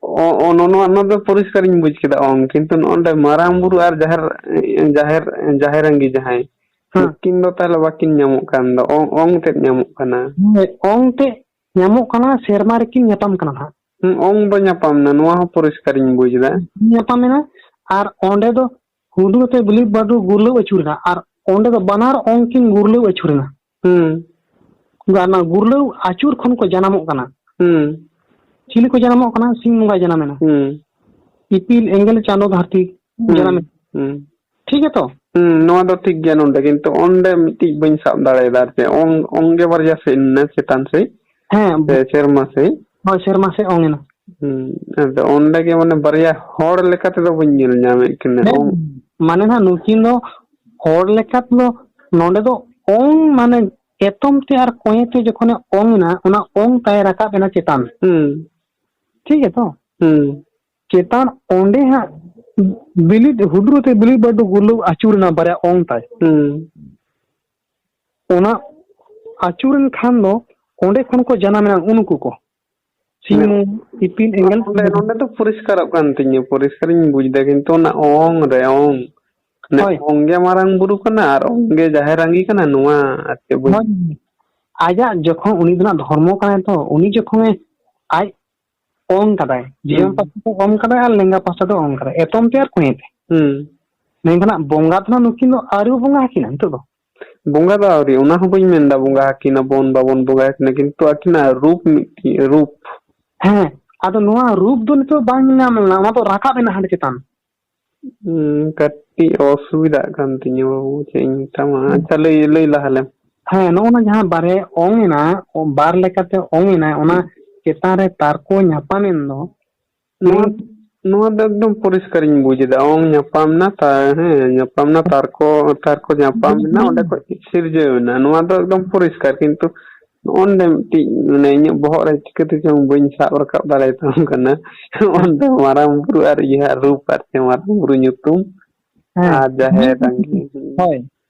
ᱚ-, ᱚ-, ᱱᱚ-, ᱱᱚᱣᱟ, ᱱᱚᱣᱟ ᱫᱚ ᱯᱚᱨᱤᱥᱠᱟᱨᱤᱧ ᱵᱩᱡ ᱠᱮᱫᱟ ᱚᱝ, ᱠᱤᱱᱛᱩ ᱱᱚᱜᱼᱚ ᱱᱚᱰᱮ ᱢᱟᱨᱟᱝ ᱵᱩᱨᱩ ᱟᱨ ᱡᱟᱦᱮᱨ, ᱡᱟᱦᱮᱨ, ᱡᱟᱦᱮᱨ ᱟᱸᱜᱤ ᱡᱟᱦᱟᱸᱭ, ᱦᱮᱸ᱾ ᱱᱩᱠᱤᱱ ᱫᱚ ᱛᱟᱦᱚᱞᱮ ᱵᱟᱹᱠᱤᱱ ᱧᱟᱢᱚᱜ ᱠᱟᱱ ᱫᱚ, ᱚᱝ, ᱚᱝ ᱛᱮᱫ ᱧᱟᱢᱚᱜ ᱠᱟᱱᱟ᱾ ᱦᱳᱭ, ᱚᱝ ᱛᱮᱫ ᱧᱟᱢᱚᱜ ᱠᱟᱱᱟ, ᱥᱮᱨᱢᱟ ᱨᱮᱠᱤᱱ ᱧᱟᱯᱟᱢ ᱠᱟᱱᱟ ᱱᱟᱦᱟᱜ᱾ ᱦᱩᱸ, ᱚᱝ ᱫᱚ ᱧᱟᱯᱟᱢ ᱮᱱᱟ, ᱱᱚᱣᱟ ᱦᱚᱸ ᱯᱚᱨᱤᱥᱠᱟᱨᱤᱧ ᱵᱩᱡ ᱮᱫᱟ᱾ ᱧᱟᱯᱟᱢ ᱮᱱᱟ, ᱟᱨ ᱚᱸᱰᱮ ᱫᱚ ᱦᱩᱰᱩᱨ ᱛᱮ ᱵᱤᱞᱤ ᱵᱟᱹᱰᱩ ᱜᱩᱨᱞᱟᱹᱣ ᱟᱹᱪᱩᱨ ᱮᱱᱟ, ᱟᱨ ᱚᱸᱰᱮ ᱫᱚ ᱵᱟᱱᱟᱨ ᱚᱝ ᱠᱤᱱ ᱜᱩᱨᱞᱟᱹᱣ ᱟᱹᱪᱩᱨ ᱮᱱᱟ᱾ ᱦᱩᱸ᱾ ᱚᱱᱟ ᱜᱩᱨᱞᱟᱹᱣ ᱟᱹᱪᱩᱨ ᱠᱷᱚᱱ ᱠᱚ ᱡᱟᱱᱟᱢᱚᱜ ᱠᱟᱱᱟ᱾ ᱦᱩᱸ᱾ ᱪᱤᱞᱤ ᱠᱚ ᱡᱟᱱᱟᱢᱚᱜ ᱠᱟᱱᱟ? ᱥᱤᱧ ᱵᱚᱸᱜᱟᱭ ᱡᱟᱱᱟᱢ ᱮᱱᱟ᱾ ᱦᱩᱸ᱾ ᱤᱯᱤᱞ, ᱮᱸᱜᱮᱞ, ᱪᱟᱸᱫᱚ, ᱫᱷᱟᱹᱨᱛᱤ ᱦᱩᱸ᱾ ᱡᱟᱱᱟᱢ ᱮᱱᱟ᱾ ᱦᱩᱸ᱾ ᱴᱷᱤᱠ ᱜᱮᱛᱚ? ᱦᱩᱸ, ᱱᱚᱣᱟ ᱫᱚ ᱴᱷᱤᱠ ᱜᱮᱭᱟ᱾ ᱱᱚᱰᱮ ᱠᱤᱱᱛᱩ ᱚᱸᱰᱮ ᱢᱤᱫᱴᱤᱡ ᱵᱟᱹᱧ ᱥᱟᱵ ᱫᱟᱲᱮᱭᱟᱫᱟ, ᱟᱨ ᱪᱮᱫ ᱚᱝ, ᱚᱝ ᱜᱮ ᱵᱟᱨᱭᱟ ᱥᱮᱫ ᱮᱱᱟ, ᱪᱮᱛᱟᱱ ᱥᱮᱫ ᱦᱮᱸ, ᱥᱮ ᱥᱮᱨᱢᱟ ᱥᱮᱫ? ᱦᱳᱭ, ᱥᱮᱨᱢᱟ ᱥᱮᱫ ᱚᱝ ᱮᱱᱟ᱾ ᱦᱩᱸ, ᱟᱫᱚ ᱚᱸᱰᱮ ᱜᱮ ᱢᱟᱱᱮ ᱵᱟᱨᱭᱟ ᱦᱚᱲ ᱞᱮᱠᱟ ᱛᱮᱫᱚ ᱵᱟᱹᱧ ᱧᱮᱞ ᱧᱟᱢᱮᱫ ᱠᱤᱱᱟ᱾ ᱦᱮᱸ, ᱚᱝ ᱢᱟᱱᱮ ᱱᱟᱦᱟᱜ ᱱᱩᱠᱤᱱ ᱫᱚ ᱦᱚᱲ ᱞᱮᱠᱟ ᱛᱮᱫᱚ ᱱᱚᱰᱮ ᱫᱚ ᱚᱝ, ᱢᱟᱱᱮ ᱮᱛᱚᱢ ᱛᱮ ᱟᱨ ᱠᱚᱸᱭᱮ ᱛᱮ ᱡᱚᱠᱷᱚᱱᱮ ᱚᱝ ᱮᱱᱟ, ᱚᱱᱟ ᱚᱝ ᱛᱟᱭ ᱨᱟᱠᱟᱵ ᱮᱱᱟ ᱪᱮᱛᱟᱱ᱾ ᱦᱩᱸ᱾ ᱴᱷᱤᱠ ᱜᱮᱛᱚ? ᱦᱩᱸ᱾ ᱪᱮᱛᱟᱱ ᱚᱸᱰᱮ ᱦᱟᱸᱜ ᱵᱤᱞᱤᱫ, ᱦᱩᱰᱨᱩ ᱛᱮ ᱵᱤᱞᱤᱫ ᱵᱟᱹᱰᱩ ᱜᱩᱨᱞᱟᱹᱣ ᱟᱹᱪᱩᱨ ᱮᱱᱟ ᱵᱟᱨᱭᱟ ᱚᱝ ᱛᱟᱭ᱾ ᱦᱩᱸ᱾ ᱚᱱᱟ ᱟᱹᱪᱩᱨᱮᱱ ᱠᱷᱟᱱ ᱫᱚ ᱚᱸᱰᱮ ᱠᱷᱚᱱ ᱠᱚ ᱡᱟᱱᱟᱢ ᱮᱱᱟ ᱩᱱᱠᱩ ᱠᱚ᱾ ᱥᱤᱧ, ᱦᱮᱸ᱾ ᱤᱯᱤᱞ, ᱮᱸᱜᱮᱞ᱾ ᱱᱚᱰᱮ, ᱱᱚᱰᱮ ᱫᱚ ᱯᱚᱨᱤᱥᱠᱟᱨᱚᱜ ᱠᱟᱱ ᱛᱤᱧᱟᱹ, ᱯᱚᱨᱤᱥᱠᱟᱨᱤᱧ ᱵᱩᱡ ᱮᱫᱟ, ᱠᱤᱱᱛᱩ ᱚᱱᱟ ᱚᱝ ᱨᱮ, ᱚᱝ, ᱢᱟᱱᱮ ᱦᱳᱭ᱾ ᱚᱝ ᱜᱮ ᱢᱟᱨᱟᱝ ᱵᱩᱨᱩ ᱠᱟᱱᱟ ᱟᱨ ᱚᱝ ᱜᱮ ᱡᱟᱦᱮᱨ ᱟᱸᱜᱤ ᱠᱟᱱᱟ, ᱱᱚᱣᱟ ᱟᱨ ᱪᱮᱫ ᱵᱟᱹᱧ ᱦᱳᱭ᱾ ᱟᱡᱟᱜ ᱡᱚᱠᱷᱚᱱ ᱩᱱᱤ ᱫᱚ ᱱᱟᱜ ᱫᱷᱚᱨᱢᱚ ᱠᱟᱱᱟᱭ ᱛᱚ, ᱩᱱᱤ ᱡᱚᱠᱷᱚᱱᱮ ᱟᱡ ᱚᱝ ᱠᱟᱫᱟᱭ, ᱡᱤᱭᱚᱱ ᱦᱩᱸ᱾ ᱯᱟᱥᱴᱟ ᱫᱚ ᱚᱝ ᱠᱟᱫᱟᱭ ᱟᱨ ᱞᱮᱸᱜᱟ ᱯᱟᱥᱴᱟ ᱫᱚ ᱚᱝ ᱠᱟᱫᱟᱭ, ᱮᱛᱚᱢ ᱛᱮ ᱟᱨ ᱠᱚᱸᱭᱮ ᱛᱮ᱾ ᱦᱩᱸ᱾ ᱢᱮᱱᱠᱷᱟᱱ ᱦᱟᱸᱜ ᱵᱚᱸᱜᱟ ᱫᱚ ᱱᱟᱜ ᱱᱩᱠᱤᱱ ᱫᱚ ᱟᱹᱣᱨᱤ ᱵᱚᱸᱜᱟ ᱟᱹᱠᱤᱱᱟ ᱱᱤᱛᱚᱜ ᱫᱚ᱾ ᱵᱚᱸᱜᱟ ᱫᱚ ᱟᱹᱣᱨᱤ, ᱚᱱᱟ ᱦᱚᱸ ᱵᱟᱹᱧ ᱢᱮᱱᱫᱟ ᱵᱚᱸᱜᱟ ᱟᱹᱠᱤᱱᱟ ᱵᱚᱱ, ᱵᱟᱵᱚᱱ ᱵᱚᱸᱜᱟ ᱟᱹᱠᱤᱱᱟ, ᱠᱤᱱᱛᱩ ᱟᱹᱠᱤᱱᱟᱜ ᱨᱩᱯ ᱢᱤᱫᱴᱤᱡ, ᱨᱩᱯ᱾ ᱦᱮᱸ, ᱟᱫᱚ ᱱᱚᱣᱟ ᱨᱩᱯ ᱫᱚ ᱱᱤᱛᱚᱜ ᱵᱟᱝ ᱧᱮᱞ ᱧᱟᱢ ᱞᱮᱱᱟ, ᱚᱱᱟ ᱫᱚ ᱨᱟᱠᱟᱵ ᱮᱱᱟ ᱦᱟᱸᱰᱮ ᱪᱮᱛᱟᱱ᱾ ᱦᱩᱸ, ᱠᱟᱹᱴᱤᱡ ᱚᱥᱩᱵᱤᱫᱷᱟᱜ ᱠᱟᱱ ᱛᱤᱧᱟᱹ ᱵᱟᱹᱵᱩ, ᱪᱮᱫ ᱤᱧ ᱢᱮᱛᱟᱢᱟ᱾ ᱦᱩᱸ᱾ ᱟᱪᱪᱷᱟ, ᱞᱟᱹᱭ, ᱞᱟᱹᱭ ᱞᱟᱦᱟ ᱞᱮᱢ᱾ ᱦᱮᱸ, ᱱᱚᱜᱼᱚ ᱱᱟ ᱡᱟᱦᱟᱸ ᱵᱟᱨᱭᱟ ᱚᱝ ᱮᱱᱟ, ᱵᱟᱨ ᱞᱮᱠᱟᱛᱮ ᱚᱝ ᱮᱱᱟ, ᱚᱱᱟ ᱪᱮᱛᱟᱱ ᱨᱮ ᱛᱟᱨᱠᱚ ᱧᱟᱯᱟᱢ ᱮᱱ ᱫᱚ, ᱱᱚᱣᱟ, ᱦᱩᱸ᱾ ᱱᱚᱣᱟ ᱫᱚ ᱮᱠᱫᱚᱢ ᱯᱚᱨᱤᱥᱠᱟᱨᱤᱧ ᱵᱩᱡ ᱮᱫᱟ᱾ ᱚᱝ ᱧᱟᱯᱟᱢ ᱮᱱᱟ, ᱛᱟ-, ᱦᱮᱸ, ᱧᱟᱯᱟᱢ ᱮᱱᱟ, ᱛᱟᱨᱠᱚ, ᱛᱟᱨᱠᱚ ᱧᱟᱯᱟᱢ ᱮᱱᱟ, ᱚᱸᱰᱮ ᱠᱷᱚᱡ ᱥᱤᱨᱡᱟᱹᱣ ᱮᱱᱟ᱾ ᱱᱚᱣᱟ ᱫᱚ ᱮᱠᱫᱚᱢ ᱯᱚᱨᱤᱥᱠᱟᱨ, ᱠᱤᱱᱛᱩ ᱱᱚᱜᱼᱚ ᱱᱚᱰᱮ ᱢᱤᱫᱴᱤᱡ, ᱢᱟᱱᱮ, ᱤᱧᱟᱹᱜ ᱵᱚᱦᱚᱜ ᱨᱮ ᱪᱤᱠᱟᱹᱛᱮ ᱪᱚᱝ ᱵᱟᱹᱧ ᱥᱟᱵ ᱨᱟᱠᱟᱵ ᱫᱟᱲᱮᱭᱟᱛᱟᱢ ᱠᱟᱱᱟ᱾ ᱱᱚᱜᱼᱚ ᱱᱚᱰᱮ ᱢᱟᱨᱟᱝ ᱵᱩᱨᱩ ᱟᱨ ᱤᱭᱟᱹ ᱨᱩᱯ ᱟᱨ ᱪᱮ ᱢᱟᱨᱟᱝ ᱵᱩᱨᱩ ᱧᱩᱛᱩᱢ ᱦᱮᱸ᱾ ᱟᱨ ᱡᱟᱦᱮᱨ ᱟᱸᱜᱮ᱾ ᱦᱳᱭ᱾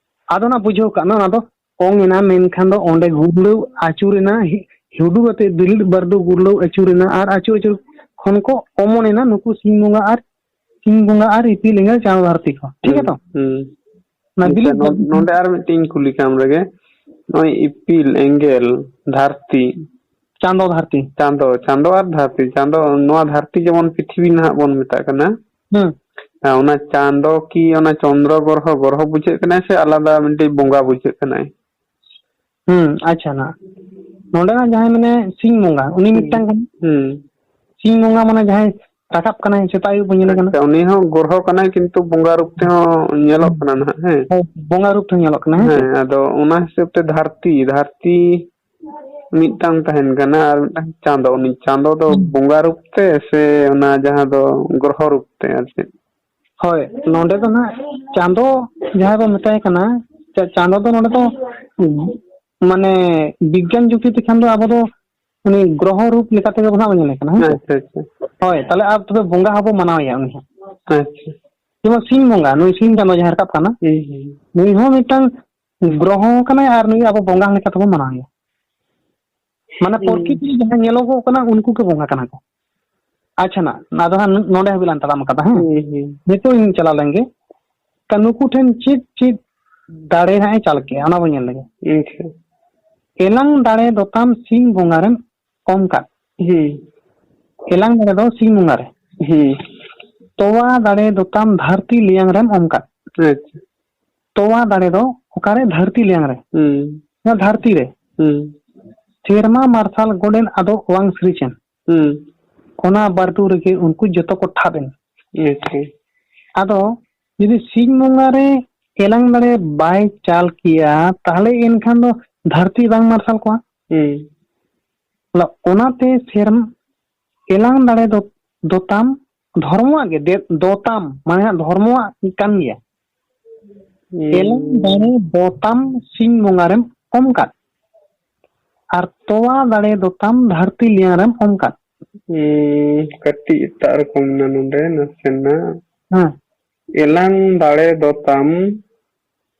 ᱟᱫᱚ ᱚᱱᱟ ᱵᱩᱡᱷᱟᱹᱣ ᱠᱟᱜ ᱢᱮ, ᱚᱱᱟ ᱫᱚ ᱚᱝ ᱮᱱᱟ, ᱢᱮᱱᱠᱷᱟᱱ ᱫᱚ ᱚᱸᱰᱮ ᱜᱩᱨᱞᱟᱹᱣ ᱟᱹᱪᱩᱨ ᱮᱱᱟ, ᱦᱤ-, ᱦᱩᱰᱩᱨ ᱟᱛᱮ ᱵᱤᱞᱤᱫ ᱵᱟᱹᱨᱰᱩ ᱜᱩᱨᱞᱟᱹᱣ ᱟᱹᱪᱩᱨ ᱮᱱᱟ ᱟᱨ ᱟᱹᱪᱩᱨ ᱟᱹᱪᱩᱨ ᱠᱷᱚᱱ ᱠᱚ ᱚᱢᱚᱱ ᱮᱱᱟ ᱱᱩᱠᱩ ᱥᱤᱧ ᱵᱚᱸᱜᱟ ᱟᱨ, ᱥᱤᱧ ᱵᱚᱸᱜᱟ ᱟᱨ ᱤᱯᱤᱞ ᱮᱸᱜᱮᱞ ᱪᱟᱸᱫᱚ ᱫᱷᱟᱹᱨᱛᱤ ᱠᱚ᱾ ᱴᱷᱤᱠ ᱜᱮᱭᱟ ᱛᱚ? ᱦᱩᱸ᱾ ᱚᱱᱟ ᱟᱪᱪᱷᱟ, ᱵᱤᱞᱤᱫ ᱱᱚ-, ᱵᱟᱹᱨᱰᱩ ᱱᱚᱰᱮ ᱟᱨ ᱢᱤᱫᱴᱮᱱ ᱠᱩᱞᱤ ᱠᱟᱢ ᱨᱮᱜᱮ, ᱱᱚᱜᱼᱚᱭ ᱤᱯᱤᱞ ᱮᱸᱜᱮᱞ ᱫᱷᱟᱹᱨᱛᱤ, ᱪᱟᱸᱫᱚ ᱫᱷᱟᱹᱨᱛᱤ᱾ ᱪᱟᱸᱫᱚ, ᱪᱟᱸᱫᱚ ᱟᱨ ᱫᱷᱟᱹᱨᱛᱤ, ᱪᱟᱸᱫᱚ, ᱱᱚᱣᱟ ᱫᱷᱟᱹᱨᱛᱤ ᱡᱮᱢᱚᱱ ᱯᱨᱤᱛᱷᱤᱵᱤ ᱱᱟᱦᱟᱜ ᱵᱚᱱ ᱢᱮᱛᱟᱜ ᱠᱟᱱᱟ᱾ ᱦᱩᱸ᱾ ᱦᱮᱸ, ᱚᱱᱟ ᱪᱟᱸᱫᱚ ᱠᱤ ᱚᱱᱟ ᱪᱚᱱᱫᱨᱚ ᱜᱨᱚᱦᱚ, ᱜᱨᱚᱦᱚ ᱵᱩᱡᱷᱟᱹᱜ ᱠᱟᱱᱟᱭ ᱥᱮ ᱟᱞᱟᱫᱟ ᱢᱤᱫᱴᱤᱡ ᱵᱚᱸᱜᱟ ᱵᱩᱡᱷᱟᱹᱜ ᱠᱟᱱᱟᱭ? ᱦᱩᱸ, ᱟᱪᱪᱷᱟ, ᱱᱟ ᱱᱚᱰᱮ ᱱᱟᱜ ᱡᱟᱦᱟᱸᱭ ᱢᱟᱱᱮ ᱥᱤᱧ ᱵᱚᱸᱜᱟ, ᱩᱱᱤ ᱦᱩᱸ᱾ ᱢᱤᱫᱴᱟᱝ ᱠᱟᱱᱟ᱾ ᱦᱩᱸ᱾ ᱥᱤᱧ ᱵᱚᱸᱜᱟ ᱢᱟᱱᱮ ᱡᱟᱦᱟᱸᱭ ᱨᱟᱠᱟᱵ ᱠᱟᱱᱟᱭ ᱥᱮᱛᱟᱜ ᱟᱹᱭᱩᱵ ᱵᱚᱱ ᱧᱮᱞᱮ ᱠᱟᱱᱟ᱾ ᱟᱪᱪᱷᱟ, ᱩᱱᱤ ᱦᱚᱸ ᱜᱨᱚᱦᱚ ᱠᱟᱱᱟᱭ, ᱠᱤᱱᱛᱩ ᱵᱚᱸᱜᱟ ᱨᱩᱯ ᱛᱮᱦᱚᱸ ᱧᱮᱞᱚᱜ ᱦᱩᱸ᱾ ᱠᱟᱱᱟ ᱱᱟᱦᱟᱜ, ᱦᱮᱸ? ᱦᱳᱭ, ᱵᱚᱸᱜᱟ ᱨᱩᱯ ᱛᱮᱦᱚᱸ ᱧᱮᱞᱚᱜ ᱠᱟᱱᱟ, ᱦᱮᱸ ᱥᱮ? ᱦᱮᱸ, ᱟᱫᱚ ᱚᱱᱟ ᱦᱤᱥᱟᱹᱵ ᱛᱮ ᱫᱷᱟᱹᱨᱛᱤ, ᱫᱷᱟᱹᱨᱛᱤ ᱢᱤᱫᱴᱟᱝ ᱛᱟᱦᱮᱱ ᱠᱟᱱᱟ ᱟᱨ ᱢᱤᱫᱴᱟᱝ ᱪᱟᱸᱫᱚ᱾ ᱩᱱᱤ ᱪᱟᱸᱫᱚ ᱫᱚ ᱦᱩᱸ᱾ ᱵᱚᱸᱜᱟ ᱨᱩᱯ ᱛᱮ ᱥᱮ ᱚᱱᱟ ᱡᱟᱦᱟᱸ ᱫᱚ ᱜᱨᱚᱦᱚ ᱨᱩᱯ ᱛᱮ, ᱟᱨ ᱪᱮᱫ? ᱦᱳᱭ, ᱱᱚᱰᱮ ᱫᱚ ᱱᱟᱦᱟᱜ ᱪᱟᱸᱫᱚ ᱡᱟᱦᱟᱸᱭ ᱵᱚᱱ ᱢᱮᱛᱟᱭ ᱠᱟᱱᱟ, ᱪᱟ-, ᱪᱟᱸᱫᱚ ᱫᱚ ᱱᱚᱰᱮ ᱫᱚ, ᱢᱟᱱᱮ, ᱵᱤᱜᱽᱜᱟᱱ ᱡᱩᱠᱛᱤ ᱛᱮᱠᱷᱟᱱ ᱫᱚ ᱟᱵᱚ ᱫᱚ ᱩᱱᱤ ᱜᱨᱚᱦᱚ ᱨᱩᱯ ᱞᱮᱠᱟ ᱛᱮᱜᱮ ᱵᱚᱱ ᱱᱟᱦᱟᱜ ᱵᱚᱱ ᱧᱮᱞᱮ ᱠᱟᱱᱟ, ᱦᱮᱸ ᱥᱮ? ᱟᱪᱪᱷᱟ, ᱟᱪᱪᱷᱟ᱾ ᱦᱳᱭ, ᱛᱟᱦᱞᱮ ᱟᱨ ᱛᱚᱵᱮ ᱵᱚᱸᱜᱟ ᱦᱚᱸᱵᱚ ᱢᱟᱱᱟᱣᱮᱭᱟ ᱩᱱᱤ ᱦᱚᱸ᱾ ᱟᱪᱪᱷᱟ᱾ ᱡᱮᱢᱚᱱ ᱥᱤᱧ ᱵᱚᱸᱜᱟ, ᱱᱩᱭ ᱥᱤᱧ ᱪᱟᱸᱫᱚ ᱡᱟᱦᱟᱸᱭ ᱨᱟᱠᱟᱵ ᱠᱟᱱᱟ, ᱦᱩᱸ, ᱦᱩᱸ᱾ ᱱᱩᱭ ᱦᱚᱸ ᱢᱤᱫᱴᱟᱝ ᱜᱨᱚᱦᱚ ᱠᱟᱱᱟᱭ ᱟᱨ ᱱᱩᱭ ᱟᱵᱚ ᱵᱚᱸᱜᱟ ᱞᱮᱠᱟ ᱛᱮᱵᱚᱱ ᱢᱟᱱᱟᱣᱮᱭᱟ᱾ ᱢᱟᱱᱮ ᱦᱩᱸ᱾ ᱯᱨᱚᱠᱤᱛᱤ ᱨᱮ ᱡᱟᱦᱟᱸ ᱧᱮᱞᱚᱜᱚᱜ ᱠᱟᱱᱟ, ᱩᱱᱠᱩ ᱜᱮ ᱵᱚᱸᱜᱟ ᱠᱟᱱᱟ ᱠᱚ᱾ ᱟᱪᱪᱷᱟ, ᱱᱟ, ᱱᱟ ᱫᱚ ᱦᱟᱸᱜ ᱱᱚᱰᱮ ᱦᱟᱹᱵᱤᱡ ᱞᱟᱝ ᱛᱟᱲᱟᱢ ᱟᱠᱟᱫᱟ, ᱦᱮᱸ? ᱦᱩᱸ, ᱦᱩᱸ᱾ ᱱᱤᱛᱚᱜ ᱤᱧ ᱪᱟᱞᱟᱣ ᱞᱮᱱ ᱜᱮ᱾ ᱠᱟ-, ᱱᱩᱠᱩ ᱴᱷᱮᱱ ᱪᱮᱫ ᱪᱮᱫ ᱫᱟᱲᱮ ᱦᱟᱸᱜ ᱮ ᱪᱟᱞ ᱠᱮᱜᱼᱟ, ᱚᱱᱟ ᱵᱚᱱ ᱧᱮᱞ ᱞᱮᱜᱮ᱾ ᱟᱪᱪᱷᱟ᱾ ᱮᱞᱟᱝ ᱫᱟᱲᱮ ᱫᱚᱛᱟᱢ ᱥᱤᱧ ᱵᱚᱸᱜᱟ ᱨᱮᱢ ᱚᱢ ᱠᱟᱫ᱾ ᱦᱩᱸ᱾ ᱮᱞᱟᱝ ᱫᱟᱲᱮ ᱫᱚ ᱥᱤᱧ ᱵᱚᱸᱜᱟ ᱨᱮ᱾ ᱦᱩᱸ᱾ ᱛᱚᱣᱟ ᱫᱟᱲᱮ ᱫᱚᱛᱟᱢ ᱫᱷᱟᱹᱨᱛᱤ ᱞᱮᱭᱟᱝ ᱨᱮᱢ ᱚᱢ ᱠᱟᱫ᱾ ᱟᱪᱪᱷᱟ᱾ ᱛᱚᱣᱟ ᱫᱟᱲᱮ ᱫᱚ ᱚᱠᱟᱨᱮ? ᱫᱷᱟᱹᱨᱛᱤ ᱞᱮᱭᱟᱝ ᱨᱮ᱾ ᱦᱩᱸ᱾ ᱱᱚᱣᱟ ᱫᱷᱟᱹᱨᱛᱤ ᱨᱮ᱾ ᱦᱩᱸ᱾ ᱥᱮᱨᱢᱟ ᱢᱟᱨᱥᱟᱞ ᱜᱚᱰᱮᱱ ᱟᱫᱚ ᱚᱣᱟᱝ ᱥᱤᱨᱤᱡᱮᱱ᱾ ᱦᱩᱸ᱾ ᱚᱱᱟ ᱵᱟᱹᱨᱰᱩ ᱨᱮᱜᱮ ᱩᱱᱠᱩ ᱡᱚᱛᱚ ᱠᱚ ᱴᱷᱟᱵ ᱮᱱ᱾ ᱟᱪᱪᱷᱟ᱾ ᱟᱫᱚ ᱡᱩᱫᱤ ᱥᱤᱧ ᱵᱚᱸᱜᱟ ᱨᱮ ᱮᱞᱟᱝ ᱫᱟᱲᱮ ᱵᱟᱭ ᱪᱟᱞ ᱠᱮᱭᱟ, ᱛᱟᱦᱞᱮ ᱮᱱᱠᱷᱟᱱ ᱫᱚ ᱫᱷᱟᱹᱨᱛᱤ ᱵᱟᱝ ᱢᱟᱨᱥᱟᱞ ᱠᱚᱜᱼᱟ᱾ ᱦᱩᱸ᱾ ᱚᱱᱟ-, ᱚᱱᱟᱛᱮ ᱥᱮᱨᱢ-, ᱮᱞᱟᱝ ᱫᱟᱲᱮ ᱫᱚ, ᱫᱚᱛᱟᱢ ᱫᱷᱚᱨᱢᱚᱣᱟᱜ ᱜᱮ, ᱫᱮ-, ᱫᱚᱛᱟᱢ ᱢᱟᱱᱮ ᱦᱟᱸᱜ ᱫᱷᱚᱨᱢᱚᱣᱟᱜ ᱠᱟᱱ ᱜᱮᱭᱟ᱾ ᱦᱩᱸ᱾ ᱮᱞᱟᱝ ᱫᱟᱲᱮ ᱫᱚᱛᱟᱢ ᱥᱤᱧ ᱵᱚᱸᱜᱟ ᱨᱮᱢ ᱚᱢ ᱠᱟᱫ᱾ ᱟᱨ ᱛᱚᱣᱟ ᱫᱟᱲᱮ ᱫᱚ ᱛᱟᱢ ᱫᱷᱟᱹᱨᱛᱤ ᱞᱮᱭᱟᱝ ᱨᱮᱢ ᱚᱢ ᱠᱟᱫ᱾ ᱦᱩᱸ, ᱠᱟᱹᱴᱤᱡ ᱮᱴᱟᱜ ᱨᱚᱠᱚᱢ ᱮᱱᱟ ᱱᱚᱰᱮ ᱱᱟᱥᱮᱱᱟᱜ᱾ ᱦᱮᱸ᱾ ᱮᱞᱟᱝ ᱫᱟᱲᱮ ᱫᱚ ᱛᱟᱢ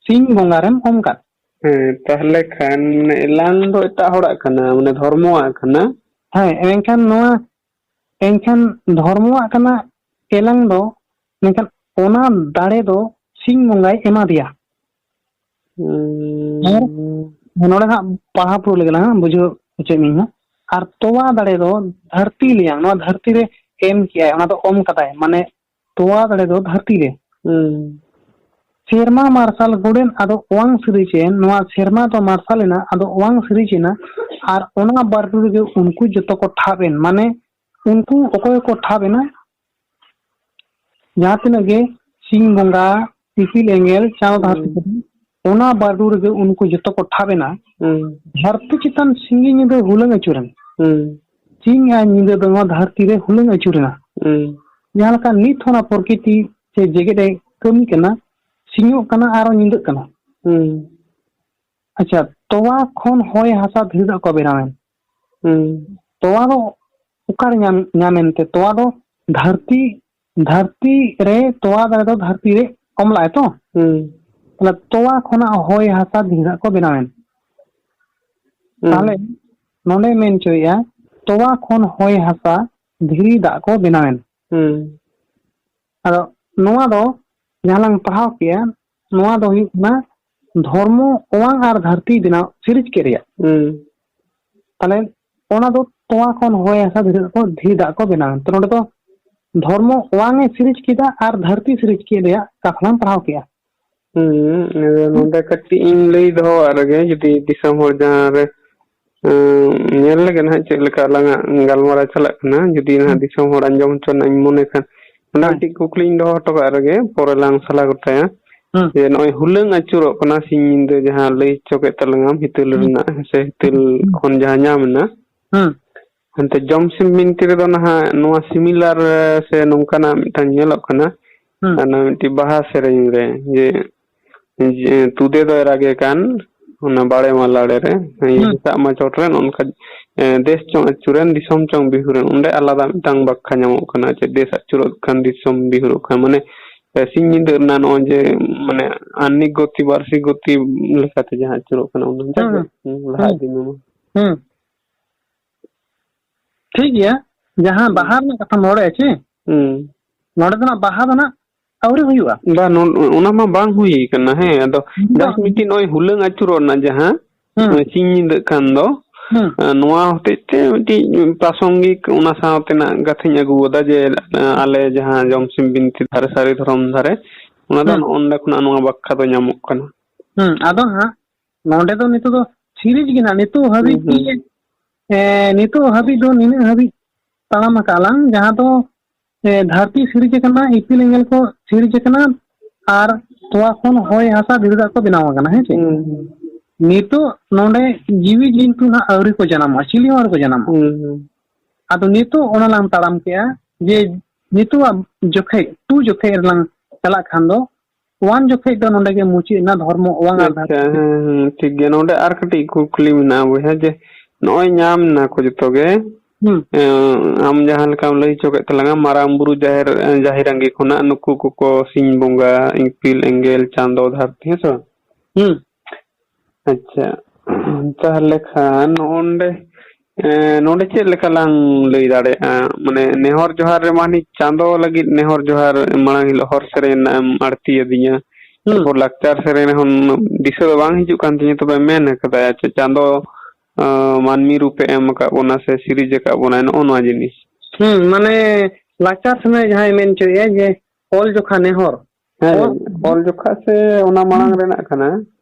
ᱥᱤᱧ ᱵᱚᱸᱜᱟ ᱨᱮᱢ ᱚᱢ ᱠᱟᱫ᱾ ᱦᱮᱸ, ᱛᱟᱦᱞᱮ ᱠᱷᱟᱱ ᱢᱟᱱᱮ ᱮᱞᱟᱝ ᱫᱚ ᱮᱴᱟᱜ ᱦᱚᱲᱟᱜ ᱠᱟᱱᱟ, ᱢᱟᱱᱮ ᱫᱷᱚᱨᱢᱚᱣᱟᱜ ᱠᱟᱱᱟ᱾ ᱦᱮᱸ, ᱮᱱᱠᱷᱟᱱ ᱱᱚᱣᱟ, ᱮᱱᱠᱷᱟᱱ ᱫᱷᱚᱨᱢᱚᱣᱟᱜ ᱠᱟᱱᱟ ᱮᱞᱟᱝ ᱫᱚ, ᱢᱮᱱᱠᱷᱟᱱ ᱚᱱᱟ ᱫᱟᱲᱮ ᱫᱚ ᱥᱤᱧ ᱵᱚᱸᱜᱟᱭ ᱮᱢᱟ ᱫᱮᱭᱟ᱾ ᱦᱩᱸ᱾ ᱟᱨ ᱱᱚᱰᱮ ᱦᱟᱸᱜ ᱯᱟᱲᱦᱟᱣ ᱯᱩᱨᱟᱹᱣ ᱞᱮᱜᱮ ᱞᱟᱝ ᱦᱟᱸᱜ, ᱵᱩᱡᱷᱟᱹᱣ ᱦᱚᱪᱚᱭᱮᱫ ᱢᱤᱭᱟᱹᱧ ᱦᱟᱸᱜ᱾ ᱟᱨ ᱛᱚᱣᱟ ᱫᱟᱲᱮ ᱫᱚ ᱫᱷᱟᱹᱨᱛᱤ ᱞᱮᱭᱟᱝ, ᱱᱚᱣᱟ ᱫᱷᱟᱹᱨᱛᱤ ᱨᱮ ᱮᱢ ᱠᱮᱜᱼᱟᱭ, ᱚᱱᱟ ᱫᱚ ᱚᱢ ᱠᱟᱫᱟᱭ, ᱢᱟᱱᱮ ᱛᱚᱣᱟ ᱫᱟᱲᱮ ᱫᱚ ᱫᱷᱟᱹᱨᱛᱤ ᱨᱮ᱾ ᱦᱩᱸ᱾ ᱥᱮᱨᱢᱟ ᱢᱟᱨᱥᱟᱞ ᱜᱚᱲᱮᱱ ᱟᱫᱚ ᱚᱣᱟᱝ ᱥᱤᱨᱤᱡ ᱮᱱ, ᱱᱚᱣᱟ ᱥᱮᱨᱢᱟ ᱫᱚ ᱢᱟᱨᱥᱟᱞ ᱮᱱᱟ, ᱟᱫᱚ ᱚᱣᱟᱝ ᱥᱤᱨᱤᱡ ᱮᱱᱟ, ᱟᱨ ᱚᱱᱟ ᱵᱟᱹᱨᱰᱩ ᱨᱮᱜᱮ ᱩᱱᱠᱩ ᱡᱚᱛᱚ ᱠᱚ ᱴᱷᱟᱵ ᱮᱱ, ᱢᱟᱱᱮ ᱩᱱᱠᱩ ᱚᱠᱚᱭ ᱠᱚ ᱴᱷᱟᱵ ᱮᱱᱟ, ᱡᱟᱦᱟᱸ ᱛᱤᱱᱟᱹᱜ ᱜᱮ ᱥᱤᱧ ᱵᱚᱸᱜᱟ, ᱤᱯᱤᱞ ᱮᱸᱜᱮᱞ, ᱪᱟᱸᱫ ᱦᱩᱸ᱾ ᱦᱟᱹᱥᱩᱨ ᱠᱟᱛᱮ, ᱚᱱᱟ ᱵᱟᱹᱨᱰᱩ ᱨᱮᱜᱮ ᱩᱱᱠᱩ ᱡᱚᱛᱚ ᱠᱚ ᱴᱷᱟᱵ ᱮᱱᱟ᱾ ᱦᱩᱸ᱾ ᱫᱷᱟᱹᱨᱛᱤ ᱪᱮᱛᱟᱱ ᱥᱤᱧ ᱧᱤᱫᱟᱹ ᱦᱩᱞᱟᱹᱝ ᱟᱹᱪᱩᱨᱮᱱ᱾ ᱦᱩᱸ᱾ ᱥᱤᱧ ᱟᱨ ᱧᱤᱫᱟᱹ ᱫᱚ ᱱᱚᱣᱟ ᱫᱷᱟᱹᱨᱛᱤ ᱨᱮ ᱦᱩᱞᱟᱹᱝ ᱟᱹᱪᱩᱨᱮᱱᱟ᱾ ᱦᱩᱸ᱾ ᱡᱟᱦᱟᱸ ᱞᱮᱠᱟ ᱱᱤᱛ ᱦᱚᱸ ᱚᱱᱟ ᱯᱨᱚᱠᱨᱤᱛᱤ ᱥᱮ ᱡᱮᱜᱮᱛ ᱮ ᱠᱟᱹᱢᱤ ᱠᱟᱱᱟ, ᱥᱤᱧᱚᱜ ᱠᱟᱱᱟ ᱟᱨᱚ ᱧᱤᱫᱟᱹᱜ ᱠᱟᱱᱟ᱾ ᱦᱩᱸ᱾ ᱟᱪᱪᱷᱟ, ᱛᱚᱣᱟ ᱠᱷᱚᱱ ᱦᱚᱭ ᱦᱟᱥᱟ ᱫᱷᱤᱨᱤ ᱫᱟᱜ ᱠᱚ ᱵᱮᱱᱟᱣᱮᱱ᱾ ᱦᱩᱸ᱾ ᱛᱚᱣᱟ ᱫᱚ ᱚᱠᱟᱨᱮ ᱧᱟᱢ, ᱧᱟᱢᱮᱱ ᱛᱮ? ᱛᱚᱣᱟ ᱫᱚ ᱫᱷᱟᱹᱨᱛᱤ, ᱫᱷᱟᱹᱨᱛᱤ ᱨᱮ ᱛᱚᱣᱟ ᱫᱟᱨᱮ ᱫᱚ ᱫᱷᱟᱹᱨᱛᱤ ᱨᱮ ᱚᱢᱞᱟᱜᱼᱟᱭ ᱛᱚ? ᱦᱩᱸ᱾ ᱛᱟᱦᱞᱮ ᱛᱚᱣᱟ ᱠᱷᱚᱱᱟᱜ ᱦᱚᱭ ᱦᱟᱥᱟ ᱫᱷᱤᱨᱤ ᱫᱟᱜ ᱠᱚ ᱵᱮᱱᱟᱣᱮᱱ᱾ ᱦᱩᱸ᱾ ᱛᱟᱦᱞᱮ ᱱᱚᱰᱮ ᱢᱮᱱ ᱦᱚᱪᱚᱭᱮᱫᱼᱟ, ᱛᱚᱣᱟ ᱠᱷᱚᱱ ᱦᱚᱭ ᱦᱟᱥᱟ ᱫᱷᱤᱨᱤ ᱫᱟᱜ ᱠᱚ ᱵᱮᱱᱟᱣᱮᱱ᱾ ᱦᱩᱸ᱾ ᱟᱫᱚ ᱱᱚᱣᱟ ᱫᱚ ᱡᱟᱦᱟᱸ ᱞᱟᱝ ᱯᱟᱲᱦᱟᱣ ᱠᱮᱜᱼᱟ, ᱱᱚᱣᱟ ᱫᱚ ᱦᱩᱭᱩᱜ ᱠᱟᱱᱟ ᱫᱷᱚᱨᱢᱚ ᱚᱣᱟᱝ ᱟᱨ ᱫᱷᱟᱹᱨᱛᱤ ᱵᱮᱱᱟᱣ, ᱥᱤᱨᱤᱡ ᱠᱮᱫ ᱨᱮᱭᱟᱜ᱾ ᱦᱩᱸ᱾ ᱛᱟᱦᱞᱮ ᱚᱱᱟ ᱫᱚ ᱛᱚᱣᱟ ᱠᱷᱚᱱ ᱦᱚᱭ ᱦᱟᱥᱟ ᱫᱷᱤᱨᱤ ᱫᱟᱜ ᱠᱚ, ᱫᱷᱤᱨᱤ ᱫᱟᱜ ᱠᱚ ᱵᱮᱱᱟᱣ ᱮᱱ᱾ ᱛᱚ ᱱᱚᱰᱮ ᱫᱚ ᱫᱷᱚᱨᱢᱚ ᱚᱣᱟᱝ ᱮ ᱥᱤᱨᱤᱡ ᱠᱮᱫᱟ ᱟᱨ ᱫᱷᱟᱹᱨᱛᱤ ᱥᱤᱨᱤᱡ ᱠᱮᱫ ᱨᱮᱭᱟᱜ ᱠᱟᱛᱷᱟ ᱞᱟᱝ ᱯᱟᱲᱦᱟᱣ ᱠᱮᱜᱼᱟ᱾ ᱦᱩᱸ, ᱟᱫᱚ ᱱᱚᱰᱮ ᱠᱟᱹᱴᱤᱡ ᱤᱧ ᱞᱟᱹᱭ ᱫᱚᱦᱚᱣᱟᱜ ᱨᱮᱜᱮ, ᱡᱩᱫᱤ ᱫᱤᱥᱚᱢ ᱦᱚᱲ ᱡᱟᱦᱟᱸ ᱨᱮ, ᱩᱸ, ᱧᱮᱞ ᱞᱮᱜᱮ ᱱᱟᱦᱟᱜ ᱪᱮᱫ ᱞᱮᱠᱟ ᱟᱞᱟᱝᱟᱜ ᱜᱟᱞᱢᱟᱨᱟᱣ ᱪᱟᱞᱟᱜ ᱠᱟᱱᱟ, ᱡᱩᱫᱤ ᱱᱟᱦᱟᱜ ᱦᱩᱸ᱾ ᱫᱤᱥᱚᱢ ᱦᱚᱲ ᱟᱸᱡᱚᱢ ᱦᱚᱪᱚ ᱨᱮᱱᱟᱜ ᱤᱧ ᱢᱚᱱᱮ ᱠᱷᱟᱱ, ᱚᱱᱟ ᱦᱮᱸ᱾ ᱢᱤᱫᱴᱤᱡ ᱠᱩᱠᱞᱤᱧ ᱫᱚᱦᱚ ᱦᱚᱴᱚ ᱠᱟᱜ ᱨᱮᱜᱮ, ᱯᱚᱨᱮ ᱞᱟᱝ ᱥᱟᱞᱟ ᱜᱚᱴᱟᱭᱟ᱾ ᱦᱩᱸ᱾ ᱡᱮ ᱱᱚᱜᱼᱚᱭ ᱦᱩᱞᱟᱹᱝ ᱟᱹᱪᱩᱨᱚᱜ ᱠᱟᱱᱟ ᱥᱤᱧ ᱧᱤᱫᱟᱹ, ᱡᱟᱦᱟᱸ ᱞᱟᱹᱭ ᱦᱚᱪᱚ ᱠᱮᱫ ᱛᱟᱞᱟᱝᱟᱢ, ᱦᱤᱛᱟᱹᱞ ᱦᱩᱸ᱾ ᱨᱮᱱᱟᱜ, ᱦᱮᱸ ᱥᱮ, ᱦᱤᱛᱟᱹᱞ ᱦᱩᱸ᱾ ᱠᱷᱚᱱ ᱡᱟᱦᱟᱸ ᱧᱟᱢ ᱮᱱᱟ, ᱦᱩᱸ᱾ ᱮᱱᱛᱮ ᱡᱚᱢᱥᱤᱢ ᱵᱤᱱᱛᱤ ᱨᱮᱫᱚ ᱱᱟᱦᱟᱜ ᱱᱚᱣᱟ similar, ᱮ, ᱥᱮ ᱱᱚᱝᱠᱟᱱᱟᱜ ᱢᱤᱫᱴᱟᱝ ᱧᱮᱞᱚᱜ ᱠᱟᱱᱟ᱾ ᱦᱩᱸ᱾ ᱚᱱᱟ ᱢᱤᱫᱴᱤᱡ ᱵᱟᱦᱟ ᱥᱮᱨᱮᱧ ᱨᱮ ᱡᱮ, ᱡᱮ, "ᱛᱩᱫᱮ ᱫᱚᱭ ᱨᱟᱜᱮ ᱠᱟᱱ, ᱚᱱᱟ ᱵᱟᱲᱮ ᱢᱟᱞᱟᱲᱮ ᱨᱮ, ᱤᱭᱟᱹ, ᱦᱩᱸ᱾ ᱦᱮᱥᱟᱜ ᱢᱟᱪᱚᱴ ᱨᱮ ᱱᱚᱜᱼᱚ ᱱᱚᱝᱠᱟ, ᱮ, ᱫᱮᱥ ᱪᱚᱝ ᱟᱹᱪᱩᱨᱮᱱ, ᱫᱤᱥᱚᱢ ᱪᱚᱝ ᱵᱤᱦᱩᱨᱮᱱ, ᱚᱸᱰᱮ ᱟᱞᱟᱫᱟ ᱢᱤᱫᱴᱟᱝ ᱵᱟᱠᱷᱟ ᱧᱟᱢᱚᱜ ᱠᱟᱱᱟ, ᱪᱮᱫ ᱫᱮᱥ ᱟᱹᱪᱩᱨᱚᱜ ᱠᱷᱟᱱ ᱫᱤᱥᱚᱢ ᱵᱤᱦᱩᱨᱚᱜ ᱠᱷᱟᱱ, ᱢᱟᱱᱮ, ᱮ, ᱥᱤᱧ ᱧᱤᱫᱟᱹ ᱨᱮᱱᱟᱜ ᱱᱚᱜᱼᱚᱭ ᱡᱮ, ᱢᱟᱱᱮ, ᱟᱱᱤᱠ ᱜᱚᱛᱤ, ᱵᱟᱨᱥᱤᱠ ᱜᱚᱛᱤ ᱞᱮᱠᱟᱛᱮ ᱡᱟᱦᱟᱸ ᱟᱹᱪᱩᱨᱚᱜ ᱠᱟᱱᱟ, ᱚᱱᱟ ᱦᱩᱸ, ᱡᱟᱜᱮ, ᱦᱩᱸ᱾ ᱞᱟᱦᱟ ᱦᱩᱸ᱾ ᱤᱫᱤ ᱢᱮ ᱢᱟ᱾ ᱦᱩᱸ᱾ ᱴᱷᱤᱠ ᱜᱮᱭᱟ, ᱡᱟᱦᱟᱸ ᱦᱩᱸ᱾ ᱵᱟᱦᱟ ᱨᱮᱱᱟᱜ ᱠᱟᱛᱷᱟᱢ ᱨᱚᱲᱮᱫᱼᱟ ᱪᱮ? ᱦᱩᱸ᱾ ᱱᱚᱰᱮ ᱫᱚ ᱱᱟᱜ ᱵᱟᱦᱟ ᱫᱚ ᱱᱟᱜ ᱟᱹᱣᱨᱤ ᱦᱩᱭᱩᱜᱼᱟ᱾ ᱵᱟ, ᱱᱚ-, ᱚᱱᱟ ᱢᱟ ᱵᱟᱝ ᱦᱩᱭ ᱠᱟᱱᱟ, ᱦᱮᱸ, ᱟᱫᱚ ᱵᱟᱝ᱾ Just ᱢᱤᱫᱴᱤᱡ ᱱᱚᱜᱼᱚᱭ ᱦᱩᱞᱟᱹᱝ ᱟᱹᱪᱩᱨᱚᱜ ᱨᱮᱱᱟᱜ ᱡᱟᱦᱟᱸ, ᱦᱩᱸ᱾ ᱱᱚᱜᱼᱚᱭ ᱥᱤᱧ ᱧᱤᱫᱟᱹᱜ ᱠᱟᱱ ᱫᱚ, ᱦᱩᱸ᱾ ᱮ, ᱱᱚᱣᱟ ᱦᱚᱛᱮᱡ ᱛᱮ ᱢᱤᱫᱴᱤᱡ ᱯᱨᱟᱥᱚᱝᱜᱤᱠ ᱚᱱᱟ ᱥᱟᱶ ᱛᱮᱱᱟᱜ ᱠᱟᱛᱷᱟᱧ ᱟᱹᱜᱩ ᱠᱟᱫᱟ ᱡᱮ, ᱮ, ᱟᱞᱮ ᱡᱟᱦᱟᱸ ᱡᱚᱢᱥᱤᱢ ᱵᱤᱱᱛᱤ ᱫᱷᱟᱨᱮ ᱥᱟᱹᱨᱤ ᱫᱷᱚᱨᱚᱢ ᱫᱷᱟᱨᱮ, ᱚᱱᱟ ᱫᱚ ᱦᱩᱸ᱾ ᱱᱚᱜᱼᱚ ᱱᱚᱸᱰᱮ ᱠᱷᱚᱱᱟᱜ ᱱᱚᱣᱟ ᱵᱟᱠᱠᱷᱟ ᱫᱚ ᱧᱟᱢᱚᱜ ᱠᱟᱱᱟ᱾ ᱦᱩᱸ, ᱟᱫᱚ ᱦᱟᱸᱜ ᱱᱚᱸᱰᱮ ᱫᱚ ᱱᱤᱛᱚᱜ ᱫᱚ ᱥᱤᱨᱤᱡᱽ ᱜᱮ ᱱᱟᱜ, ᱱᱤᱛᱚᱜ ᱦᱟᱹᱵᱤᱡ ᱦᱩᱸ, ᱦᱩᱸ᱾ ᱜᱮ, ᱮ, ᱱᱤᱛᱚᱜ ᱦᱟᱹᱵᱤᱡ ᱫᱚ ᱱᱤᱱᱟᱹᱜ ᱦᱟᱹᱵᱤᱡ ᱛᱟᱲᱟᱢ ᱟᱠᱟᱫ ᱞᱟᱝ, ᱡᱟᱦᱟᱸ ᱫᱚ, ᱮ, ᱫᱷᱟᱹᱨᱛᱤ ᱥᱤᱨᱤᱡᱽ ᱟᱠᱟᱱᱟ, ᱤᱯᱤᱞ ᱮᱸᱜᱮᱞ ᱠᱚ ᱥᱤᱨᱤᱡᱽ ᱟᱠᱟᱱᱟ, ᱟᱨ ᱛᱚᱣᱟ ᱠᱷᱚᱱ ᱦᱚᱭ ᱦᱟᱥᱟ ᱫᱷᱤᱨᱤ ᱫᱟᱜ ᱠᱚ ᱵᱮᱱᱟᱣ ᱟᱠᱟᱱᱟ, ᱦᱮᱸ ᱪᱮ? ᱦᱩᱸ, ᱦᱩᱸ᱾ ᱱᱤᱛᱚᱜ ᱱᱚᱰᱮ ᱡᱤᱣᱤ ᱡᱤᱱᱛᱩ ᱱᱟᱜ ᱟᱹᱣᱨᱤ ᱠᱚ ᱡᱟᱱᱟᱢᱚᱜᱼᱟ, ᱪᱤᱞᱤ ᱦᱚᱸ ᱟᱹᱣᱨᱤ ᱠᱚ ᱡᱟᱱᱟᱢᱚᱜᱼᱟ᱾ ᱦᱩᱸ, ᱦᱩᱸ᱾ ᱟᱫᱚ ᱱᱤᱛᱚᱜ ᱚᱱᱟ ᱞᱟᱝ ᱛᱟᱲᱟᱢ ᱠᱮᱜᱼᱟ ᱡᱮ ᱱᱤᱛᱚᱜᱟᱜ ᱡᱚᱠᱷᱮᱡ, ᱴᱩ ᱡᱚᱠᱷᱮᱡ ᱨᱮᱞᱟᱝ ᱪᱟᱞᱟᱜ ᱠᱷᱟᱱ ᱫᱚ, ᱚᱣᱟᱱ ᱡᱚᱠᱷᱮᱡ ᱫᱚ ᱱᱚᱰᱮ ᱜᱮ ᱢᱩᱪᱟᱹᱫ ᱮᱱᱟ ᱫᱷᱚᱨᱢᱚ ᱚᱣᱟᱱ ᱟᱨ ᱟᱪᱪᱷᱟ, ᱫᱷᱟᱹᱨᱛᱤ᱾ ᱦᱮᱸ, ᱦᱮᱸ, ᱴᱷᱤᱠ ᱜᱮᱭᱟ᱾ ᱱᱚᱰᱮ ᱟᱨ ᱠᱟᱹᱴᱤᱡ ᱠᱩᱠᱞᱤ ᱢᱮᱱᱟᱜᱼᱟ ᱵᱚᱭᱦᱟ, ᱡᱮ ᱱᱚᱜᱼᱚᱭ ᱧᱟᱢ ᱱᱟ ᱠᱚ ᱡᱚᱛᱚ ᱜᱮ, ᱦᱩᱸ᱾ ᱮᱸ, ᱟᱢ ᱡᱟᱦᱟᱸ ᱞᱮᱠᱟᱢ ᱞᱟᱹᱭ ᱦᱚᱪᱚ ᱠᱮᱫ ᱛᱟᱞᱟᱝᱟ, ᱢᱟᱨᱟᱝ ᱵᱩᱨᱩ, ᱡᱟᱦᱮᱨ, ᱡᱟᱦᱮᱨ ᱟᱸᱜᱤ ᱠᱷᱚᱱᱟᱜ ᱱᱩᱠᱩ ᱠᱚᱠᱚ ᱥᱤᱧ ᱵᱚᱸᱜᱟ, ᱤᱯᱤᱞ ᱮᱸᱜᱮᱞ, ᱪᱟᱸᱫᱚ, ᱫᱷᱟᱹᱨᱛᱤ, ᱦᱮᱸ ᱥᱮ ᱵᱟᱝ? ᱦᱩᱸ᱾ ᱟᱪᱪᱷᱟ, ᱛᱟᱦᱞᱮ ᱠᱷᱟᱱ ᱱᱚᱜᱼᱚ ᱱᱚᱰᱮ, ᱮᱸ, ᱱᱚᱰᱮ ᱪᱮᱫ ᱞᱮᱠᱟ ᱞᱟᱝ ᱞᱟᱹᱭ ᱫᱟᱲᱮᱭᱟᱜᱼᱟ? ᱢᱟᱱᱮ, ᱱᱮᱦᱚᱨ ᱡᱚᱦᱟᱨ ᱨᱮᱢᱟ ᱱᱤᱡ ᱪᱟᱸᱫᱚ ᱞᱟᱹᱜᱤᱫ ᱱᱮᱦᱚᱨ ᱡᱚᱦᱟᱨ ᱢᱟᱲᱟᱝ ᱦᱤᱞᱳᱜ ᱦᱚᱨ ᱥᱮᱨᱮᱧ ᱨᱮᱱᱟᱜ ᱮᱢ ᱟᱹᱲᱛᱤ ᱟᱹᱫᱤᱧᱟ᱾ ᱦᱩᱸ᱾ ᱮᱨᱯᱚᱨ ᱞᱟᱠᱪᱟᱨ ᱥᱮᱨᱮᱧ ᱨᱮᱦᱚᱸ ᱫᱤᱥᱟᱹ ᱫᱚ ᱵᱟᱝ ᱦᱤᱡᱩᱜ ᱠᱟᱱ ᱛᱤᱧᱟᱹ, ᱛᱚᱵᱮ ᱢᱮᱱ ᱟᱠᱟᱫᱟᱭ, ᱪᱮ ᱪᱟᱸᱫᱚ, ᱟᱸ, ᱢᱟᱹᱱᱢᱤ ᱨᱩᱯᱮ ᱮᱢ ᱟᱠᱟᱫ ᱵᱚᱱᱟ ᱥᱮ ᱥᱤᱨᱤᱡᱽ ᱟᱠᱟᱫ ᱵᱚᱱᱟᱭ, ᱱᱚᱜᱼᱚ ᱱᱚᱣᱟ ᱡᱤᱱᱤᱥ᱾ ᱦᱩᱸ, ᱢᱟᱱᱮ ᱞᱟᱠᱪᱟᱨ ᱥᱚᱢᱚᱭ ᱡᱟᱦᱟᱸᱭ ᱢᱮᱱ ᱦᱚᱪᱚᱭᱮᱫᱼᱟ ᱡᱮ ᱚᱞ ᱡᱚᱠᱷᱟ ᱱᱮᱦᱚᱨ᱾ ᱦᱮᱸ, ᱚᱞ ᱚᱞ ᱡᱚᱠᱷᱟ ᱥᱮ ᱚᱱᱟ ᱢᱟᱲᱟᱝ ᱨᱮᱱᱟᱜ ᱠᱟᱱᱟ?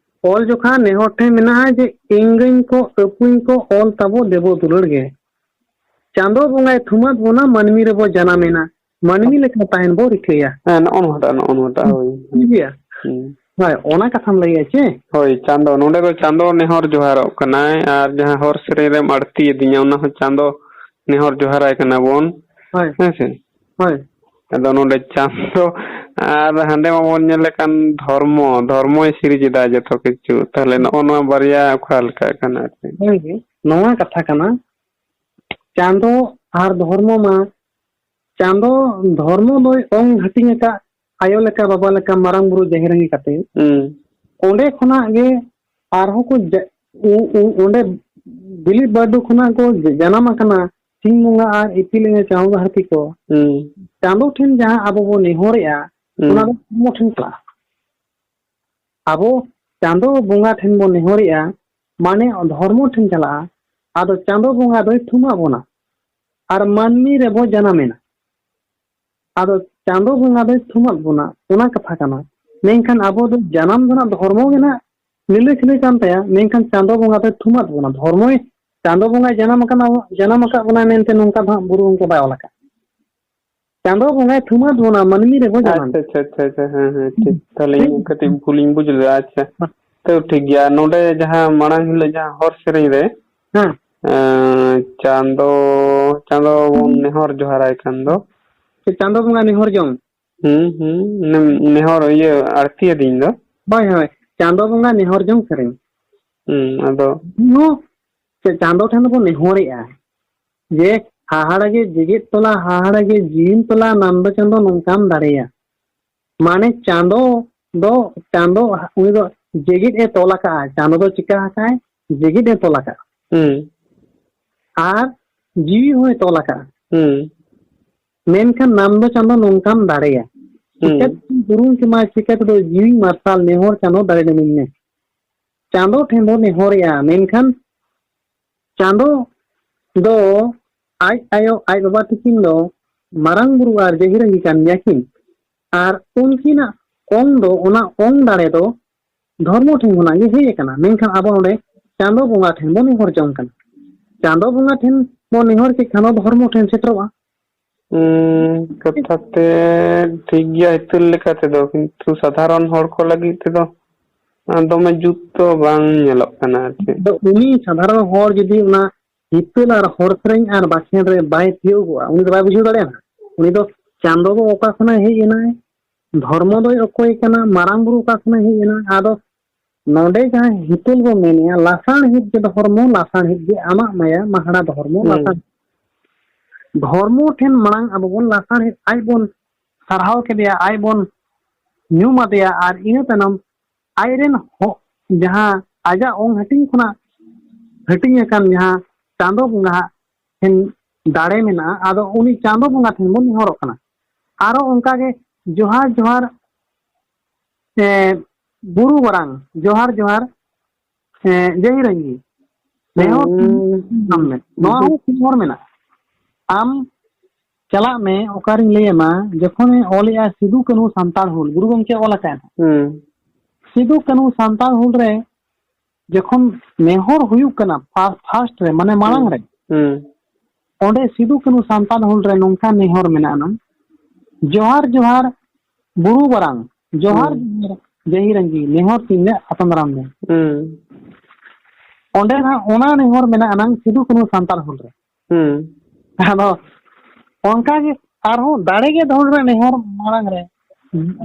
ᱚᱞ ᱡᱚᱠᱷᱟ ᱱᱮᱦᱚᱨ ᱴᱷᱮᱱ ᱢᱮᱱᱟᱜᱼᱟ ᱡᱮ, "ᱮᱸᱜᱟᱹᱧ ᱠᱚ, ᱟᱹᱯᱩᱧ ᱠᱚ, ᱚᱞ ᱛᱟᱵᱚ ᱫᱮᱵᱚ ᱫᱩᱞᱟᱹᱲ ᱜᱮ᱾ ᱪᱟᱸᱫᱚ ᱵᱚᱸᱜᱟᱭ ᱛᱷᱩᱢᱟᱫ ᱵᱚᱱᱟ, ᱢᱟᱹᱱᱢᱤ ᱨᱮᱵᱚ ᱡᱟᱱᱟᱢᱮᱱᱟ, ᱢᱟᱹᱱᱢᱤ ᱞᱮᱠᱟ ᱛᱟᱦᱮᱱ ᱵᱚ ᱨᱤᱠᱟᱹᱭᱟ᱾" ᱦᱮᱸ, ᱱᱚᱜᱼᱚ ᱱᱚᱣᱟᱴᱟᱜ, ᱱᱚᱜᱼᱚ ᱱᱚᱣᱟᱴᱟᱜ, ᱦᱳᱭ᱾ ᱴᱷᱤᱠ ᱜᱮᱭᱟ᱾ ᱦᱩᱸ᱾ ᱦᱳᱭ, ᱚᱱᱟ ᱠᱟᱛᱷᱟᱢ ᱞᱟᱹᱭᱮᱜᱼᱟ ᱪᱮ? ᱦᱳᱭ, ᱪᱟᱸᱫᱚ, ᱱᱚᱰᱮ ᱫᱚ ᱪᱟᱸᱫᱚ ᱱᱮᱦᱚᱨ ᱡᱚᱦᱟᱨᱚᱜ ᱠᱟᱱᱟᱭ, ᱟᱨ ᱡᱟᱦᱟᱸ ᱦᱚᱨ ᱥᱮᱨᱮᱧ ᱨᱮᱢ ᱟᱹᱲᱛᱤ ᱟᱹᱫᱤᱧᱟ, ᱚᱱᱟ ᱦᱚᱸ ᱪᱟᱸᱫᱚ ᱱᱮᱦᱚᱨ ᱡᱚᱦᱟᱨᱟᱭ ᱠᱟᱱᱟ ᱵᱚᱱ᱾ ᱦᱳᱭ᱾ ᱦᱮᱸ ᱥᱮ? ᱦᱳᱭ᱾ ᱟᱫᱚ ᱱᱚᱰᱮ ᱪᱟᱸᱫᱚ, ᱟᱨ ᱦᱟᱸᱰᱮ ᱢᱟᱵᱚᱱ ᱧᱮᱞᱮᱫ ᱠᱟᱱ ᱫᱷᱚᱨᱢᱚ, ᱫᱷᱚᱨᱢᱚᱭ ᱥᱤᱨᱡᱟᱹᱫᱟ ᱡᱚᱛᱚ ᱠᱤᱪᱷᱩ᱾ ᱛᱟᱦᱞᱮ ᱱᱚᱜᱼᱚ ᱱᱚᱣᱟ ᱵᱟᱨᱭᱟ ᱚᱠᱟ ᱞᱮᱠᱟ ᱠᱟᱱᱟ ᱟᱨᱠᱤ? ᱦᱳᱭ ᱜᱮ, ᱱᱚᱣᱟ ᱠᱟᱛᱷᱟ ᱠᱟᱱᱟ᱾ ᱪᱟᱸᱫᱚ ᱟᱨ ᱫᱷᱚᱨᱢᱚ ᱢᱟ, ᱪᱟᱸᱫᱚ ᱫᱷᱚᱨᱢᱚ ᱫᱚᱭ ᱚᱝ ᱦᱟᱹᱴᱤᱧ ᱟᱠᱟᱫ ᱟᱭᱳ ᱞᱮᱠᱟ, ᱵᱟᱵᱟ ᱞᱮᱠᱟ, ᱢᱟᱨᱟᱝ ᱵᱩᱨᱩ, ᱡᱟᱦᱮᱨ ᱟᱭᱳ ᱠᱟᱛᱮ᱾ ᱦᱩᱸ᱾ ᱚᱸᱰᱮ ᱠᱷᱚᱱᱟᱜ ᱜᱮ ᱟᱨᱦᱚᱸ ᱠᱚ ᱡᱟ-, ᱩ-, ᱩ-, ᱚᱸᱰᱮ ᱵᱤᱞᱤ ᱵᱟᱹᱨᱰᱩ ᱠᱷᱚᱱᱟᱜ ᱠᱚ ᱡᱟᱱᱟᱢ ᱟᱠᱟᱱᱟ ᱥᱤᱧ ᱵᱚᱸᱜᱟ ᱟᱨ ᱤᱯᱤᱞ ᱮᱸᱜᱮᱞ ᱪᱟᱸᱫᱚ ᱫᱷᱟᱹᱨᱛᱤ ᱠᱚ᱾ ᱦᱩᱸ᱾ ᱪᱟᱸᱫᱚ ᱴᱷᱮᱱ ᱡᱟᱦᱟᱸ ᱟᱵᱚ ᱵᱚᱱ ᱱᱮᱦᱚᱨᱮᱜᱼᱟ, ᱦᱩᱸ᱾ ᱚᱱᱟ ᱫᱚ ᱫᱷᱚᱨᱢᱚ ᱴᱷᱮᱱ ᱪᱟᱞᱟᱜᱼᱟ᱾ ᱟᱵᱚ ᱪᱟᱸᱫᱚ ᱵᱚᱸᱜᱟ ᱴᱷᱮᱱ ᱵᱚᱱ ᱱᱮᱦᱚᱨᱮᱜᱼᱟ, ᱢᱟᱱᱮ ᱫᱷᱚᱨᱢᱚ ᱴᱷᱮᱱ ᱪᱟᱞᱟᱜᱼᱟ᱾ ᱟᱫᱚ ᱪᱟᱸᱫᱚ ᱵᱚᱸᱜᱟ ᱫᱚᱭ ᱛᱷᱩᱢᱟᱫ ᱵᱚᱱᱟ᱾ ᱟᱨ ᱢᱟᱹᱱᱢᱤ ᱨᱮᱵᱚ ᱡᱟᱱᱟᱢᱮᱱᱟ᱾ ᱟᱫᱚ ᱪᱟᱸᱫᱚ ᱵᱚᱸᱜᱟ ᱫᱚᱭ ᱛᱷᱩᱢᱟᱫ ᱵᱚᱱᱟ, ᱚᱱᱟ ᱠᱟᱛᱷᱟ ᱠᱟᱱᱟ᱾ ᱢᱮᱱᱠᱷᱟᱱ ᱟᱵᱚ ᱫᱚ ᱡᱟᱱᱟᱢ ᱫᱚ ᱱᱟᱜ ᱫᱷᱚᱨᱢᱚ ᱜᱮ ᱱᱟᱜ ᱞᱤᱞᱟᱹ ᱠᱷᱤᱞᱟᱹ ᱠᱟᱱ ᱛᱟᱭᱟ, ᱢᱮᱱᱠᱷᱟᱱ ᱪᱟᱸᱫᱚ ᱵᱚᱸᱜᱟ ᱫᱚᱭ ᱛᱷᱩᱢᱟᱫ ᱵᱚᱱᱟ᱾ ᱫᱷᱚᱨᱢᱚᱭ, ᱪᱟᱸᱫᱚ ᱵᱚᱸᱜᱟᱭ ᱡᱟᱱᱟᱢ ᱟᱠᱟᱱᱟ, ᱡᱟᱱᱟᱢ ᱟᱠᱟᱫ ᱵᱚᱱᱟᱭ ᱢᱮᱱᱛᱮ ᱱᱚᱝᱠᱟ ᱫᱚ ᱦᱟᱸᱜ ᱵᱩᱨᱩ ᱵᱚᱸᱜᱟ ᱵᱟᱭ ᱚᱞ ᱟᱠᱟᱫ᱾ ᱪᱟᱸᱫᱚ ᱵᱚᱸᱜᱟᱭ ᱛᱷᱩᱢᱟᱫ ᱵᱚᱱᱟ, ᱢᱟᱹᱱᱢᱤ ᱨᱮᱵᱚ ᱡᱟᱱᱟᱢ᱾ ᱟᱪᱪᱷᱟ, ᱟᱪᱪᱷᱟ, ᱟᱪᱪᱷᱟ, ᱟᱪᱪᱷᱟ, ᱦᱮᱸ, ᱦᱮᱸ, ᱴᱷᱤᱠ᱾ ᱛᱟᱦᱞᱮ ᱤᱧ ᱠᱟᱹᱴᱤᱡ ᱵᱷᱩᱞᱤᱧ ᱵᱩᱡᱽ ᱞᱮᱫᱟ᱾ ᱟᱪᱪᱷᱟ, ᱛᱟᱹᱣ ᱴᱷᱤᱠ ᱜᱮᱭᱟ᱾ ᱱᱚᱰᱮ ᱡᱟᱦᱟᱸ ᱢᱟᱲᱟᱝ ᱦᱤᱞᱳᱜ ᱡᱟᱦᱟᱸ ᱦᱚᱨ ᱥᱮᱨᱮᱧ ᱨᱮ, ᱦᱮᱸ᱾ ᱮᱸ, ᱪᱟᱸᱫᱚ, ᱪᱟᱸᱫᱚ ᱵᱚᱱ ᱱᱮᱦᱚᱨ ᱡᱚᱦᱟᱨᱟᱭ ᱠᱷᱟᱱ ᱫᱚ᱾ ᱥᱮ ᱪᱟᱸᱫᱚ ᱵᱚᱸᱜᱟ ᱱᱮᱦᱚᱨ ᱡᱚᱝ? ᱦᱩᱸ, ᱦᱩᱸ, ᱱᱮ-, ᱱᱮᱦᱚᱨ, ᱤᱭᱟᱹ, ᱟᱹᱲᱛᱤᱭᱟᱹᱫᱤᱧ ᱫᱚ᱾ ᱦᱳᱭ, ᱦᱳᱭ, ᱪᱟᱸᱫᱚ ᱵᱚᱸᱜᱟ ᱱᱮᱦᱚᱨ ᱡᱚᱝ ᱥᱮᱨᱮᱧ᱾ ᱦᱩᱸ, ᱟᱫᱚ ᱱᱚ-, ᱪᱮ-, ᱪᱟᱸᱫᱚ ᱴᱷᱮᱱ ᱫᱚᱵᱚᱱ ᱱᱮᱦᱚᱨᱮᱜᱼᱟ ᱡᱮ, "ᱦᱟᱦᱟᱲᱟ ᱜᱮ ᱡᱮᱜᱮᱫ ᱛᱚᱞᱟ, ᱦᱟᱦᱟᱲᱟ ᱜᱮ ᱡᱤᱣᱤᱢ ᱛᱚᱞᱟ, ᱱᱟᱢ ᱫᱚ ᱪᱟᱸᱫᱚ ᱱᱚᱝᱠᱟᱢ ᱫᱟᱲᱮᱭᱟ᱾" ᱢᱟᱱᱮ ᱪᱟᱸᱫᱚ ᱫᱚ, ᱪᱟᱸᱫᱚ, ᱩᱱᱤ ᱫᱚ ᱡᱮᱜᱮᱫ ᱮ ᱛᱚᱞ ᱟᱠᱟᱫᱼᱟ᱾ ᱪᱟᱸᱫᱚ ᱫᱚ ᱪᱤᱠᱟ ᱟᱠᱟᱫᱼᱟᱭ? ᱡᱮᱜᱮᱫ ᱮ ᱛᱚᱞ ᱟᱠᱟᱫᱼᱟ᱾ ᱦᱩᱸ᱾ ᱟᱨ ᱡᱤᱣᱤ ᱦᱚᱸᱭ ᱛᱚᱞ ᱟᱠᱟᱫᱼᱟ᱾ ᱦᱩᱸ᱾ ᱢᱮᱱᱠᱷᱟᱱ ᱱᱟᱢ ᱫᱚ ᱪᱟᱸᱫᱚ ᱱᱚᱝᱠᱟᱢ ᱫᱟᱲᱮᱭᱟ᱾ ᱦᱩᱸ᱾ ᱪᱤᱠᱟᱹᱛᱮᱢ ᱩᱨᱩᱢ ᱠᱮᱢᱟ, ᱪᱤᱠᱟᱹ ᱛᱮᱫᱚ ᱡᱤᱣᱤ ᱢᱟᱨᱥᱟᱞ ᱱᱮᱦᱚᱨ ᱪᱟᱸᱫᱚ ᱫᱟᱲᱮ ᱞᱮᱱᱟᱹᱧ ᱢᱮ᱾ ᱪᱟᱸᱫᱚ ᱴᱷᱮᱱ ᱵᱚᱱ ᱱᱮᱦᱚᱨᱮᱜᱼᱟ, ᱢᱮᱱᱠᱷᱟᱱ ᱪᱟᱸᱫᱚ ᱫᱚ ᱟᱡ ᱟᱭᱳ, ᱟᱡ ᱵᱟᱵᱟ ᱛᱟᱹᱠᱤᱱ ᱫᱚ ᱢᱟᱨᱟᱝ ᱵᱩᱨᱩ ᱟᱨ ᱡᱟᱹᱦᱤᱨᱟᱹᱝᱜᱤ ᱠᱟᱱ ᱜᱮᱭᱟ ᱠᱤᱱ᱾ ᱟᱨ ᱩᱱᱠᱤᱱᱟᱜ ᱚᱝ ᱫᱚ, ᱚᱱᱟ ᱚᱝ ᱫᱟᱲᱮ ᱫᱚ ᱫᱷᱚᱨᱢᱚ ᱴᱷᱮᱱ ᱠᱷᱚᱱᱟᱜ ᱜᱮ ᱦᱮᱡ ᱟᱠᱟᱱᱟ᱾ ᱢᱮᱱᱠᱷᱟᱱ ᱟᱵᱚ ᱱᱚᱰᱮ ᱪᱟᱸᱫᱚ ᱵᱚᱸᱜᱟ ᱴᱷᱮᱱ ᱵᱚᱱ ᱱᱮᱦᱚᱨ ᱡᱚᱝ ᱠᱟᱱᱟ᱾ ᱪᱟᱸᱫᱚ ᱵᱚᱸᱜᱟ ᱴᱷᱮᱱ ᱵᱚᱱ ᱱᱮᱦᱚᱨ ᱠᱮᱫ ᱠᱷᱟᱱ ᱫᱚ ᱫᱷᱚᱨᱢᱚ ᱴᱷᱮᱱ ᱥᱮᱴᱮᱨᱚᱜᱼᱟ᱾ ᱩᱸ, ᱠᱟᱛᱷᱟ ᱛᱮ ᱴᱷᱤᱠ ᱜᱮᱭᱟ ᱦᱤᱛᱟᱹᱞ ᱞᱮᱠᱟ ᱛᱮᱫᱚ, ᱠᱤᱱᱛᱩ ᱥᱟᱫᱷᱟᱨᱚᱱ ᱦᱚᱲ ᱠᱚ ᱞᱟᱹᱜᱤᱫ ᱛᱮᱫᱚ, ᱟᱸ, ᱫᱚᱢᱮ ᱡᱩᱛ ᱫᱚ ᱵᱟᱝ ᱧᱮᱞᱚᱜ ᱠᱟᱱᱟ ᱟᱨ ᱪᱮᱫ᱾ ᱟᱫᱚ ᱩᱱᱤ ᱥᱟᱫᱷᱟᱨᱚᱱ ᱦᱚᱲ ᱡᱩᱫᱤ ᱚᱱᱟ ᱦᱤᱛᱟᱹᱞ ᱟᱨ ᱦᱚᱲ ᱥᱮᱨᱮᱧ ᱟᱨ ᱵᱟᱠᱷᱮᱬ ᱨᱮ ᱵᱟᱭ ᱛᱤᱭᱳᱜᱚᱜᱼᱟ, ᱩᱱᱤ ᱫᱚ ᱵᱟᱭ ᱵᱩᱡᱷᱟᱹᱣ ᱫᱟᱲᱮᱭᱟᱜᱼᱟ᱾ ᱩᱱᱤ ᱫᱚ ᱪᱟᱸᱫᱚ ᱫᱚ ᱚᱠᱟ ᱠᱷᱚᱱᱟᱜ ᱦᱮᱡ ᱮᱱᱟᱭ, ᱫᱷᱚᱨᱢᱚ ᱫᱚᱭ ᱚᱠᱚᱭ ᱠᱟᱱᱟ, ᱢᱟᱨᱟᱝ ᱵᱩᱨᱩ ᱚᱠᱟ ᱠᱷᱚᱱᱮ ᱦᱮᱡ ᱮᱱᱟ? ᱟᱫᱚ ᱱᱚᱰᱮ ᱡᱟᱦᱟᱸ ᱦᱤᱛᱟᱹᱞ ᱵᱚ ᱢᱮᱱᱮᱜᱼᱟ, ᱞᱟᱥᱟᱬᱦᱮᱫ ᱜᱮ ᱫᱷᱚᱨᱢᱚ, ᱞᱟᱥᱟᱬᱦᱮᱫ ᱜᱮ ᱟᱢᱟᱜ ᱢᱟᱭᱟ ᱢᱟᱦᱟᱲᱟ ᱫᱷᱚᱨᱢᱚ, ᱦᱩᱸ᱾ ᱞᱟᱥᱟᱬ-, ᱫᱷᱚᱨᱢᱚ ᱴᱷᱮᱱ ᱢᱟᱲᱟᱝ ᱟᱵᱚ ᱵᱚᱱ ᱞᱟᱥᱟᱬᱦᱮᱫ, ᱟᱡ ᱵᱚᱱ ᱥᱟᱨᱦᱟᱣ ᱠᱮᱫᱮᱭᱟ, ᱟᱡ ᱵᱚᱱ ᱧᱩᱢ ᱟᱫᱮᱭᱟ, ᱟᱨ ᱤᱱᱟᱹ ᱛᱟᱭᱱᱚᱢ ᱟᱡ ᱨᱮᱱ ᱦᱚ-, ᱡᱟᱦᱟᱸ ᱟᱡᱟᱜ ᱚᱝ ᱦᱟᱹᱴᱤᱧ ᱠᱷᱚᱱᱟᱜ ᱦᱟᱹᱴᱤᱧ ᱟᱠᱟᱱ ᱡᱟᱦᱟᱸ ᱪᱟᱸᱫᱚ ᱵᱚᱸᱜᱟ ᱦᱟᱜ ᱴᱷᱮᱱ ᱫᱟᱲᱮ ᱢᱮᱱᱟᱜᱼᱟ, ᱟᱫᱚ ᱩᱱᱤ ᱪᱟᱸᱫᱚ ᱵᱚᱸᱜᱟ ᱴᱷᱮᱱ ᱵᱚᱱ ᱱᱮᱦᱚᱨᱚᱜ ᱠᱟᱱᱟ᱾ ᱟᱨᱚ ᱚᱱᱠᱟᱜᱮ ᱡᱚᱦᱟᱨ ᱡᱚᱦᱟᱨ, ᱮ, ᱵᱩᱨᱩ ᱢᱟᱨᱟᱝ, ᱡᱚᱦᱟᱨ ᱡᱚᱦᱟᱨ, ᱮ, ᱡᱟᱹᱦᱤᱨᱟᱹᱧᱜᱤ᱾ ᱱᱮᱦᱚᱨ ᱦᱩᱸ᱾ ᱟᱢ ᱢᱮ᱾ ᱱᱚᱣᱟ ᱦᱚᱸ ᱯᱩᱱ ᱦᱚᱲ ᱢᱮᱱᱟᱜᱼᱟ᱾ ᱟᱢ ᱪᱟᱞᱟᱜ ᱢᱮ, ᱚᱠᱟᱨᱤᱧ ᱞᱟᱹᱭ ᱟᱢᱟ, ᱡᱚᱠᱷᱚᱱᱮ ᱚᱞᱮᱜᱼᱟ ᱥᱤᱫᱩ ᱠᱟᱹᱱᱦᱩ ᱥᱟᱱᱛᱟᱲ ᱦᱩᱞ, ᱜᱩᱨᱩ ᱜᱚᱢᱠᱮ ᱚᱞ ᱟᱠᱟᱫ᱾ ᱦᱩᱸ᱾ ᱥᱤᱫᱩ ᱠᱟᱹᱱᱦᱩ ᱥᱟᱱᱛᱟᱲ ᱦᱩᱞ ᱨᱮ ᱡᱚᱠᱷᱚᱱ ᱱᱮᱦᱚᱨ ᱦᱩᱭᱩᱜ ᱠᱟᱱᱟ, ᱯᱷᱟ-, ᱯᱷᱟᱥᱴ ᱨᱮ, ᱢᱟᱱᱮ ᱢᱟᱲᱟᱝ ᱦᱩᱸ᱾ ᱨᱮ, ᱦᱩᱸ᱾ ᱚᱸᱰᱮ ᱥᱤᱫᱩ ᱠᱟᱹᱱᱦᱩ ᱥᱟᱱᱛᱟᱲ ᱦᱩᱞ ᱨᱮ ᱱᱚᱝᱠᱟ ᱱᱮᱦᱚᱨ ᱢᱮᱱᱟᱜᱼᱟ ᱱᱟᱝ, "ᱡᱚᱦᱟᱨ ᱡᱚᱦᱟᱨ ᱵᱩᱨᱩ ᱵᱟᱨᱟᱝ, ᱡᱚᱦᱟᱨ ᱦᱩᱸ᱾ ᱡᱚᱦᱟᱨ ᱡᱟᱹᱦᱤᱨᱟᱹᱧᱜᱤ, ᱱᱮᱦᱚᱨ ᱛᱤᱧ ᱞᱮ ᱟᱛᱟᱝ ᱫᱟᱨᱟᱢ ᱢᱮ᱾" ᱦᱩᱸ᱾ ᱚᱸᱰᱮ ᱱᱟᱜ ᱚᱱᱟ ᱱᱮᱦᱚᱨ ᱢᱮᱱᱟᱜᱼᱟ ᱱᱟᱝ ᱥᱤᱫᱩ ᱠᱟᱹᱱᱦᱩ ᱥᱟᱱᱛᱟᱲ ᱦᱩᱞ ᱨᱮ᱾ ᱦᱩᱸ᱾ ᱟᱫᱚ ᱚᱱᱠᱟ ᱜᱮ ᱟᱨᱦᱚᱸ ᱫᱟᱲᱮ ᱜᱮ ᱫᱷᱚᱱ ᱨᱮ ᱱᱮᱦᱚᱨ ᱢᱟᱲᱟᱝ ᱨᱮ,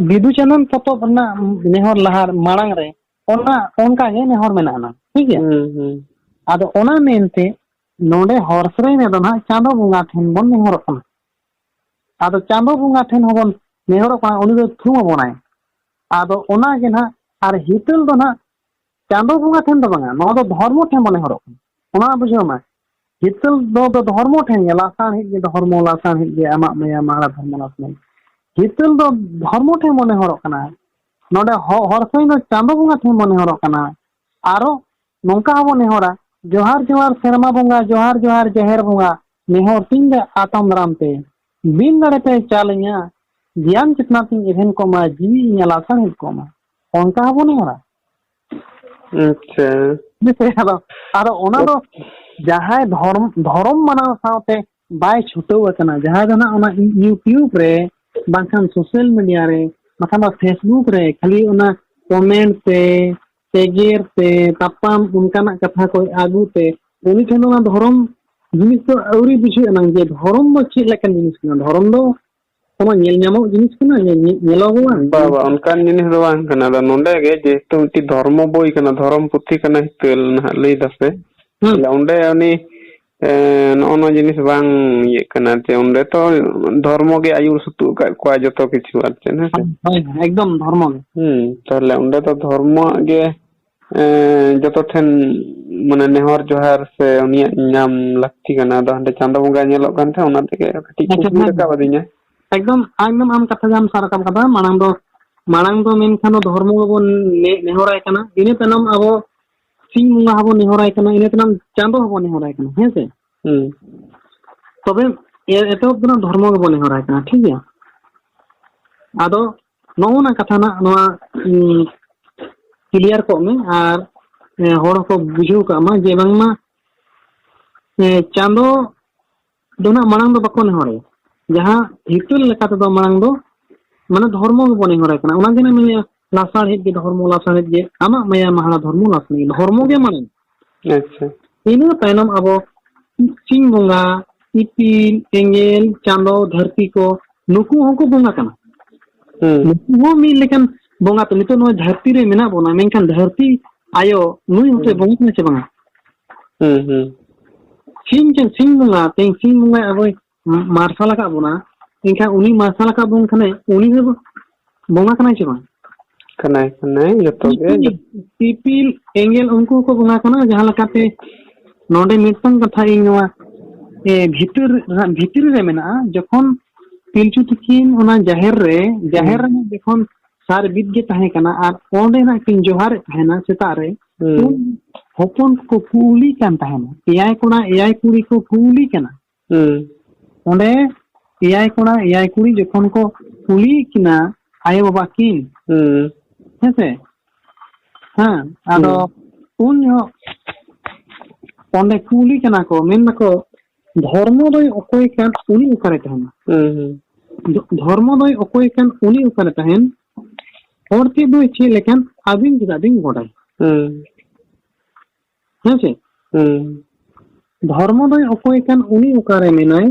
ᱵᱤᱫᱩ ᱪᱟᱸᱫᱟᱱ ᱯᱚᱛᱚᱵ ᱨᱮᱱᱟᱜ ᱱᱮᱦᱚᱨ ᱞᱟᱦᱟ ᱢᱟᱲᱟᱝ ᱨᱮ, ᱚᱱᱟ ᱚᱱᱠᱟ ᱜᱮ ᱱᱮᱦᱚᱨ ᱢᱮᱱᱟᱜᱼᱟ ᱱᱟᱝ, ᱴᱷᱤᱠ ᱜᱮᱭᱟ? ᱦᱩᱸ, ᱦᱩᱸ᱾ ᱟᱫᱚ ᱚᱱᱟ ᱢᱮᱱᱛᱮ ᱱᱚᱰᱮ ᱦᱚᱨ ᱥᱮᱨᱮᱧ ᱨᱮᱫᱚ ᱱᱟᱦᱟᱜ ᱪᱟᱸᱫᱚ ᱵᱚᱸᱜᱟ ᱴᱷᱮᱱ ᱵᱚᱱ ᱱᱮᱦᱚᱨᱚᱜ ᱠᱟᱱᱟ᱾ ᱟᱫᱚ ᱪᱟᱸᱫᱚ ᱵᱚᱸᱜᱟ ᱴᱷᱮᱱ ᱦᱚᱸᱵᱚᱱ ᱱᱮᱦᱚᱨᱚᱜ ᱠᱟᱱᱟ, ᱩᱱᱤ ᱫᱚ ᱛᱷᱩᱢ ᱟᱵᱚᱱᱟᱭ᱾ ᱟᱫᱚ ᱚᱱᱟ ᱜᱮ ᱱᱟᱦᱟᱜ, ᱟᱨ ᱦᱤᱛᱟᱹᱞ ᱫᱚ ᱱᱟᱦᱟᱜ ᱪᱟᱸᱫᱚ ᱵᱚᱸᱜᱟ ᱴᱷᱮᱱ ᱫᱚ ᱵᱟᱝᱟ, ᱱᱚᱣᱟ ᱫᱚ ᱫᱷᱚᱨᱢᱚ ᱴᱷᱮᱱ ᱵᱚᱱ ᱱᱮᱦᱚᱨᱚᱜ ᱠᱟᱱᱟ᱾ ᱚᱱᱟ ᱵᱩᱡᱷᱟᱹᱣ ᱢᱟ, ᱦᱤᱛᱟᱹᱞ ᱫᱚ, ᱫᱚ ᱫᱷᱚᱨᱢᱚ ᱴᱷᱮᱱ ᱜᱮ, ᱞᱟᱥᱟᱬᱦᱮᱫ ᱜᱮ ᱫᱷᱚᱨᱢᱚ, ᱞᱟᱥᱟᱬᱦᱮᱫ ᱜᱮ ᱟᱢᱟᱜ ᱢᱟᱭᱟ ᱢᱟᱦᱟᱲᱟ ᱫᱷᱚᱨᱢᱚ ᱞᱟᱥᱟᱬᱦᱮᱫ᱾ ᱦᱤᱛᱟᱹᱞ ᱫᱚ ᱫᱷᱚᱨᱢᱚ ᱴᱷᱮᱱ ᱵᱚᱱ ᱱᱮᱦᱚᱨᱚᱜ ᱠᱟᱱᱟ᱾ ᱱᱚᱰᱮ ᱦᱚ-, ᱦᱚᱨ ᱥᱮᱨᱮᱧ ᱫᱚ ᱪᱟᱸᱫᱚ ᱵᱚᱸᱜᱟ ᱴᱷᱮᱱ ᱵᱚᱱ ᱱᱮᱦᱚᱨᱚᱜ ᱠᱟᱱᱟ᱾ ᱟᱨᱚ ᱱᱚᱝᱠᱟ ᱦᱚᱸᱵᱚᱱ ᱱᱮᱦᱚᱨᱟ, "ᱡᱚᱦᱟᱨ ᱡᱚᱦᱟᱨ ᱥᱮᱨᱢᱟ ᱵᱚᱸᱜᱟ, ᱡᱚᱦᱟᱨ ᱡᱚᱦᱟᱨ ᱡᱟᱦᱮᱨ ᱵᱚᱸᱜᱟ, ᱱᱮᱦᱚᱨ ᱛᱤᱧ ᱫᱚ ᱟᱛᱟᱝ ᱫᱟᱨᱟᱢ ᱯᱮ, ᱵᱤᱱ ᱫᱟᱲᱮ ᱯᱮ ᱪᱟᱞ ᱟᱹᱧᱟ, ᱜᱮᱭᱟᱱ ᱪᱮᱛᱱᱟ ᱛᱤᱧ ᱮᱵᱷᱮᱱ ᱠᱚᱜ ᱢᱟ, ᱡᱤᱣᱤ ᱤᱧᱟᱹᱜ ᱞᱟᱥᱟᱬᱦᱮᱫ ᱠᱚᱜ ᱢᱟ᱾" ᱚᱱᱠᱟ ᱦᱚᱸᱵᱚᱱ ᱱᱮᱦᱚᱨᱟ᱾ ᱟᱪᱪᱷᱟ᱾ ᱦᱮᱸ ᱥᱮ? ᱟᱫᱚ, ᱟᱫᱚ ᱚᱱᱟ ᱫᱚ ᱡᱟᱦᱟᱸᱭ ᱫᱷᱚᱨᱚᱢ, ᱫᱷᱚᱨᱚᱢ ᱢᱟᱱᱟᱣ ᱥᱟᱶᱛᱮ ᱵᱟᱭ ᱪᱷᱩᱴᱟᱹᱣ ᱟᱠᱟᱱᱟ, ᱡᱟᱦᱟᱸᱭ ᱫᱚ ᱱᱟᱜ ᱚᱱᱟ YouTube ᱨᱮ, ᱵᱟᱝᱠᱷᱟᱱ social media ᱨᱮ, ᱵᱟᱝᱠᱷᱟᱱ ᱫᱚ Facebook ᱨᱮ ᱠᱷᱟᱹᱞᱤ ᱚᱱᱟ comment ᱛᱮ, ᱮᱜᱮᱨ ᱛᱮ, ᱛᱟᱯᱟᱢ, ᱚᱱᱠᱟᱱᱟᱜ ᱠᱟᱛᱷᱟ ᱠᱚ ᱟᱹᱜᱩ ᱛᱮ, ᱩᱱᱤ ᱴᱷᱮᱱ ᱫᱚ ᱚᱱᱟ ᱫᱷᱚᱨᱚᱢ ᱡᱤᱱᱤᱥ ᱫᱚ ᱟᱹᱣᱨᱤ ᱵᱩᱡᱷᱟᱹᱜ ᱟᱱᱟᱝ ᱡᱮ ᱫᱷᱚᱨᱚᱢ ᱫᱚ ᱪᱮᱫ ᱞᱮᱠᱟᱱ ᱡᱤᱱᱤᱥ ᱠᱟᱱᱟ᱾ ᱫᱷᱚᱨᱚᱢ ᱫᱚ ᱠᱳᱱᱳ ᱧᱮᱞ ᱧᱟᱢᱚᱜ ᱡᱤᱱᱤᱥ ᱠᱟᱱᱟ? ᱧᱮᱞ, ᱧᱮᱞᱚᱜᱚᱜᱼᱟ? ᱵᱟ, ᱵᱟ, ᱚᱱᱠᱟᱱ ᱡᱤᱱᱤᱥ ᱫᱚ ᱵᱟᱝ ᱠᱟᱱᱟ᱾ ᱟᱫᱚ ᱱᱚᱰᱮ ᱜᱮ ᱡᱮᱦᱮᱛᱩ ᱢᱤᱫᱴᱤᱡ ᱫᱷᱚᱨᱢᱚ ᱵᱳᱭ ᱠᱟᱱᱟ, ᱫᱷᱚᱨᱚᱢ ᱯᱩᱛᱷᱤ ᱠᱟᱱᱟ ᱦᱤᱛᱟᱹᱞ ᱱᱟᱦᱟᱜ ᱞᱟᱹᱭ ᱫᱟᱯᱮ᱾ ᱦᱩᱸ᱾ ᱛᱟᱦᱞᱮ ᱚᱸᱰᱮ ᱩᱱᱤ, ᱮ, ᱱᱚᱜᱼᱚ ᱱᱚᱣᱟ ᱡᱤᱱᱤᱥ ᱵᱟᱝ ᱤᱭᱟᱹᱜ ᱠᱟᱱᱟ ᱡᱮ ᱚᱸᱰᱮ ᱛᱚ ᱫᱷᱚᱨᱢᱚ ᱜᱮ ᱟᱹᱭᱩᱨ ᱥᱩᱛᱩᱜ ᱟᱠᱟᱫ ᱠᱚᱣᱟ ᱡᱚᱛᱚ ᱠᱤᱪᱷᱩ, ᱟᱨ ᱪᱮᱫ, ᱦᱮᱸ ᱥᱮ? ᱦᱳᱭ, ᱦᱳᱭ, ᱮᱠᱫᱚᱢ ᱫᱷᱚᱨᱢᱚ ᱜᱮ᱾ ᱦᱩᱸ, ᱛᱟᱦᱞᱮ ᱚᱸᱰᱮ ᱫᱚ ᱫᱷᱚᱨᱢᱚᱣᱟᱜ ᱜᱮ, ᱮ, ᱡᱚᱛᱚ ᱴᱷᱮᱱ ᱢᱟᱱᱮ ᱱᱮᱦᱚᱨ ᱡᱚᱦᱟᱨ ᱥᱮ ᱩᱱᱤᱭᱟᱜ ᱧᱟᱢ ᱞᱟᱹᱠᱛᱤ ᱠᱟᱱᱟ᱾ ᱟᱫᱚ ᱦᱟᱸᱰᱮ ᱪᱟᱸᱫᱚ ᱵᱚᱸᱜᱟᱭ ᱧᱮᱞᱚᱜ ᱠᱟᱱ ᱛᱟᱦᱮᱸᱫ, ᱚᱱᱟ ᱛᱮᱜᱮ ᱠᱟᱹᱴᱤᱡ ᱟᱪᱪᱷᱟ, ᱠᱩᱠᱞᱤ ᱦᱮᱸ, ᱨᱟᱠᱟᱵ ᱟᱹᱫᱤᱧᱟ᱾ ᱮᱠᱫᱚᱢ, ᱮᱠᱫᱚᱢ ᱟᱢ ᱠᱟᱛᱷᱟ ᱡᱟᱦᱟᱸᱢ ᱥᱟᱵ ᱨᱟᱠᱟᱵ ᱠᱟᱫᱟ, ᱢᱟᱲᱟᱝ ᱫᱚ, ᱢᱟᱲᱟᱝ ᱫᱚ ᱢᱮᱱᱠᱷᱟᱱ ᱫᱚ ᱫᱷᱚᱨᱢᱚ ᱜᱮᱵᱚᱱ ᱱᱮ-, ᱱᱮᱦᱚᱨᱟᱭ ᱠᱟᱱᱟ, ᱤᱱᱟᱹ ᱛᱟᱭᱱᱚᱢ ᱟᱵᱚ ᱥᱤᱧ ᱵᱚᱸᱜᱟ ᱦᱚᱸᱵᱚᱱ ᱱᱮᱦᱚᱨᱟᱭ ᱠᱟᱱᱟ, ᱤᱱᱟᱹ ᱛᱟᱭᱱᱚᱢ ᱪᱟᱸᱫᱚ ᱦᱚᱸᱵᱚᱱ ᱱᱮᱦᱚᱨᱟᱭ ᱠᱟᱱᱟ, ᱦᱮᱸ ᱥᱮ? ᱦᱩᱸ᱾ ᱛᱚᱵᱮ ᱮ-, ᱮᱛᱚᱦᱚᱵ ᱫᱚ ᱱᱟᱜ ᱫᱷᱚᱨᱢᱚ ᱜᱮᱵᱚᱱ ᱱᱮᱦᱚᱨᱟᱭ ᱠᱟᱱᱟ, ᱴᱷᱤᱠ ᱜᱮᱭᱟ? ᱟᱫᱚ ᱱᱚᱜᱼᱚ ᱱᱟ ᱠᱟᱛᱷᱟ ᱱᱟᱜ ᱱᱚᱣᱟ, ᱩᱸ, clear ᱠᱚᱜ ᱢᱮ ᱟᱨ, ᱮ, ᱦᱚᱲ ᱦᱚᱸᱠᱚ ᱵᱩᱡᱷᱟᱹᱣ ᱠᱟᱜ ᱢᱟ ᱡᱮ ᱵᱟᱝᱢᱟ, ᱮ, ᱪᱟᱸᱫᱚ ᱫᱚ ᱱᱟᱜ ᱢᱟᱲᱟᱝ ᱫᱚ ᱵᱟᱠᱚ ᱱᱮᱦᱚᱨᱟᱭᱟ᱾ ᱡᱟᱦᱟᱸ ᱦᱤᱛᱟᱹᱞ ᱞᱮᱠᱟ ᱛᱮᱫᱚ ᱢᱟᱲᱟᱝ ᱫᱚ ᱢᱟᱱᱮ ᱫᱷᱚᱨᱢᱚ ᱜᱮᱵᱚᱱ ᱱᱮᱦᱚᱨᱟᱭ ᱠᱟᱱᱟ᱾ ᱚᱱᱟ ᱜᱮ ᱢᱮᱱᱟ ᱞᱟᱥᱟᱲᱦᱮᱫ ᱜᱮ ᱫᱷᱚᱨᱢᱚ, ᱞᱟᱥᱟᱲᱦᱮᱫ ᱜᱮ ᱟᱢᱟᱜ ᱢᱟᱭᱟ ᱢᱟᱦᱟᱲᱟ ᱫᱷᱚᱨᱢᱚ ᱞᱟᱥᱟᱲᱦᱮᱫ ᱜᱮ᱾ ᱫᱷᱚᱨᱢᱚ ᱜᱮ ᱢᱟᱲᱟᱝ᱾ ᱟᱪᱪᱷᱟ᱾ ᱤᱱᱟᱹ ᱛᱟᱭᱱᱚᱢ ᱟᱵᱚ ᱥᱤᱧ ᱵᱚᱸᱜᱟ, ᱤᱯᱤᱞ, ᱮᱸᱜᱮᱞ, ᱪᱟᱸᱫᱚ, ᱫᱷᱟᱹᱨᱛᱤ ᱠᱚ, ᱱᱩᱠᱩ ᱦᱚᱸᱠᱚ ᱵᱚᱸᱜᱟ ᱠᱟᱱᱟ᱾ ᱦᱩᱸ᱾ ᱱᱩᱠᱩ ᱦᱚᱸ ᱢᱤᱫ ᱞᱮᱠᱟᱱ ᱵᱚᱸᱜᱟ ᱛᱚ᱾ ᱱᱤᱛᱚᱜ ᱱᱚᱣᱟ ᱫᱷᱟᱹᱨᱛᱤ ᱨᱮ ᱢᱮᱱᱟᱜ ᱵᱚᱱᱟ, ᱢᱮᱱᱠᱷᱟᱱ ᱫᱷᱟᱹᱨᱛᱤ ᱟᱭᱳ ᱱᱩᱭ ᱦᱚᱸᱛᱚᱭ ᱦᱩᱸ᱾ ᱵᱚᱸᱜᱟ ᱠᱟᱱᱟ ᱥᱮ ᱵᱟᱝᱟ? ᱦᱩᱸ, ᱦᱩᱸ᱾ ᱥᱤᱧ ᱪᱮ-, ᱥᱤᱧ ᱵᱚᱸᱜᱟ, ᱛᱮᱦᱮᱧ ᱥᱤᱧ ᱵᱚᱸᱜᱟᱭ ᱟᱵᱚᱭ ᱢᱟᱨᱥᱟᱞ ᱟᱠᱟᱫ ᱵᱚᱱᱟ, ᱮᱱᱠᱷᱟᱱ ᱩᱱᱤ ᱢᱟᱨᱥᱟᱞ ᱟᱠᱟᱫ ᱵᱚᱱ ᱠᱷᱟᱱᱮ, ᱩᱱᱤ ᱦᱚᱸ ᱵᱚᱸᱜᱟ ᱠᱟᱱᱟᱭ ᱥᱮ ᱵᱟᱝ? ᱠᱟᱱᱟᱭ, ᱠᱟᱱᱟᱭ, ᱡᱚᱛᱚ ᱜᱮ᱾ ᱤᱯᱤᱞ, ᱤᱯᱤᱞ, ᱮᱸᱜᱮᱞ, ᱩᱱᱠᱩ ᱦᱚᱸᱠᱚ ᱵᱚᱸᱜᱟ ᱠᱟᱱᱟ᱾ ᱡᱟᱦᱟᱸ ᱞᱮᱠᱟᱛᱮ ᱱᱚᱰᱮ ᱢᱤᱫᱴᱟᱝ ᱠᱟᱛᱷᱟ ᱤᱧ ᱱᱚᱣᱟ, ᱮ, ᱵᱷᱤᱛᱤᱨ, ᱵᱷᱤᱛᱨᱤ ᱨᱮ ᱢᱮᱱᱟᱜᱼᱟ, ᱡᱚᱠᱷᱚᱱ ᱯᱤᱞᱪᱩ ᱛᱤᱠᱤᱱ ᱚᱱᱟ ᱡᱟᱦᱮᱨ ᱨᱮ, ᱡᱟᱦᱮᱨ ᱦᱩᱸ᱾ ᱨᱮ ᱡᱚᱠᱷᱚᱱ ᱥᱟᱨ ᱵᱤᱫ ᱜᱮ ᱛᱟᱦᱮᱸ ᱠᱟᱱᱟ ᱟᱨ ᱚᱸᱰᱮ ᱱᱟᱜ ᱠᱤᱱ ᱡᱚᱦᱟᱨᱮᱫ ᱛᱟᱦᱮᱱᱟ ᱥᱮᱛᱟᱜ ᱨᱮ, ᱦᱩᱸ᱾ ᱩᱱ ᱦᱚᱯᱚᱱ ᱠᱚ ᱠᱩᱞᱤ ᱠᱟᱱ ᱛᱟᱦᱮᱱᱟ, ᱮᱭᱟᱭ ᱠᱚᱲᱟ ᱮᱭᱟᱭ ᱠᱩᱲᱤ ᱠᱚ ᱠᱩᱞᱤ ᱠᱟᱱᱟ᱾ ᱦᱩᱸ᱾ ᱚᱸᱰᱮ ᱮᱭᱟᱭ ᱠᱚᱲᱟ ᱮᱭᱟᱭ ᱠᱩᱲᱤ ᱡᱚᱠᱷᱚᱱ ᱠᱚ ᱠᱩᱞᱤᱭᱮᱫ ᱠᱤᱱᱟ ᱟᱭᱳ ᱵᱟᱵᱟ ᱠᱤᱱ, ᱦᱩᱸ᱾ ᱦᱮᱸ ᱥᱮ? ᱦᱮᱸ, ᱟᱫᱚ ᱦᱩᱸ᱾ ᱩᱱ ᱡᱚᱦᱚᱜ ᱚᱸᱰᱮ ᱠᱩᱞᱤ ᱠᱟᱱᱟ ᱠᱚ, ᱢᱮᱱ ᱫᱟᱠᱚ, "ᱫᱷᱚᱨᱢᱚ ᱫᱚᱭ ᱚᱠᱚᱭ ᱠᱟᱱ, ᱩᱱᱤ ᱚᱠᱟᱨᱮ ᱛᱟᱦᱮᱱᱟ?" ᱦᱩᱸ, ᱦᱩᱸ᱾ ᱫᱷᱚ-, ᱫᱷᱚᱨᱢᱚ ᱫᱚᱭ ᱚᱠᱚᱭ ᱠᱟᱱ, ᱩᱱᱤ ᱚᱠᱟᱨᱮ ᱛᱟᱦᱮᱱ? ᱦᱚᱲ ᱪᱮᱫ ᱫᱚᱭ ᱪᱮᱫ ᱞᱮᱠᱟᱱ, ᱟᱹᱵᱤᱱ ᱪᱮᱫᱟᱜ ᱵᱤᱱ ᱜᱚᱰᱟᱭ? ᱦᱩᱸ᱾ ᱦᱮᱸ ᱥᱮ? ᱦᱩᱸ᱾ ᱫᱷᱚᱨᱢᱚ ᱫᱚᱭ ᱚᱠᱚᱭ ᱠᱟᱱ, ᱩᱱᱤ ᱚᱠᱟᱨᱮ ᱢᱮᱱᱟᱭ?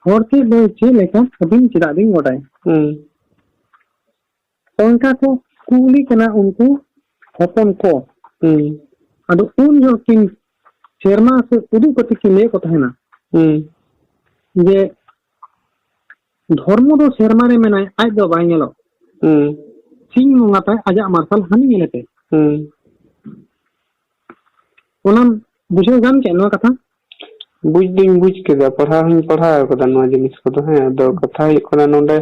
ᱦᱚᱲ ᱪᱮᱫ ᱫᱚ ᱪᱮᱫ ᱞᱮᱠᱟ ᱟᱹᱵᱤᱱ ᱪᱮᱫᱟᱜ ᱵᱤᱱ ᱜᱚᱰᱟᱭᱟ? ᱦᱩᱸ᱾ ᱚᱱᱠᱟ ᱠᱚ ᱠᱩᱞᱤ ᱠᱟᱱᱟ ᱩᱱᱠᱩ ᱦᱚᱯᱚᱱ ᱠᱚ᱾ ᱦᱩᱸ᱾ ᱟᱫᱚ ᱩᱱ ᱡᱚᱦᱚᱜ ᱠᱤᱱ ᱥᱮᱨᱢᱟ ᱥᱮᱫ ᱩᱫᱩᱜ ᱠᱟᱛᱮ ᱠᱤᱱ ᱞᱟᱹᱭᱮᱫ ᱠᱚ ᱛᱟᱦᱮᱱᱟ ᱦᱩᱸ᱾ ᱡᱮ ᱫᱷᱚᱨᱢᱚ ᱫᱚ ᱥᱮᱨᱢᱟ ᱨᱮ ᱢᱮᱱᱟᱭ, ᱟᱡ ᱫᱚ ᱵᱟᱭ ᱧᱮᱞᱚᱜ᱾ ᱦᱩᱸ᱾ ᱥᱤᱧ ᱵᱚᱸᱜᱟ ᱛᱟᱭ ᱟᱡᱟᱜ ᱢᱟᱨᱥᱟᱞ ᱦᱟᱹᱱᱤ ᱧᱮᱞᱮ ᱯᱮ᱾ ᱦᱩᱸ᱾ ᱚᱱᱟᱢ ᱵᱩᱡᱷᱟᱹᱣ ᱜᱟᱱ ᱠᱮᱫ ᱱᱚᱣᱟ ᱠᱟᱛᱷᱟ? ᱵᱩᱡᱽ ᱫᱩᱧ ᱵᱩᱡᱽ ᱠᱮᱫᱟ, ᱯᱟᱲᱦᱟᱣ ᱦᱚᱸᱧ ᱯᱟᱲᱦᱟᱣ ᱠᱟᱫᱟ ᱱᱚᱣᱟ ᱡᱤᱱᱤᱥ ᱠᱚᱫᱚ, ᱦᱮᱸ᱾ ᱟᱫᱚ ᱠᱟᱛᱷᱟ ᱦᱩᱭᱩᱜ ᱠᱟᱱᱟ ᱱᱚᱰᱮ,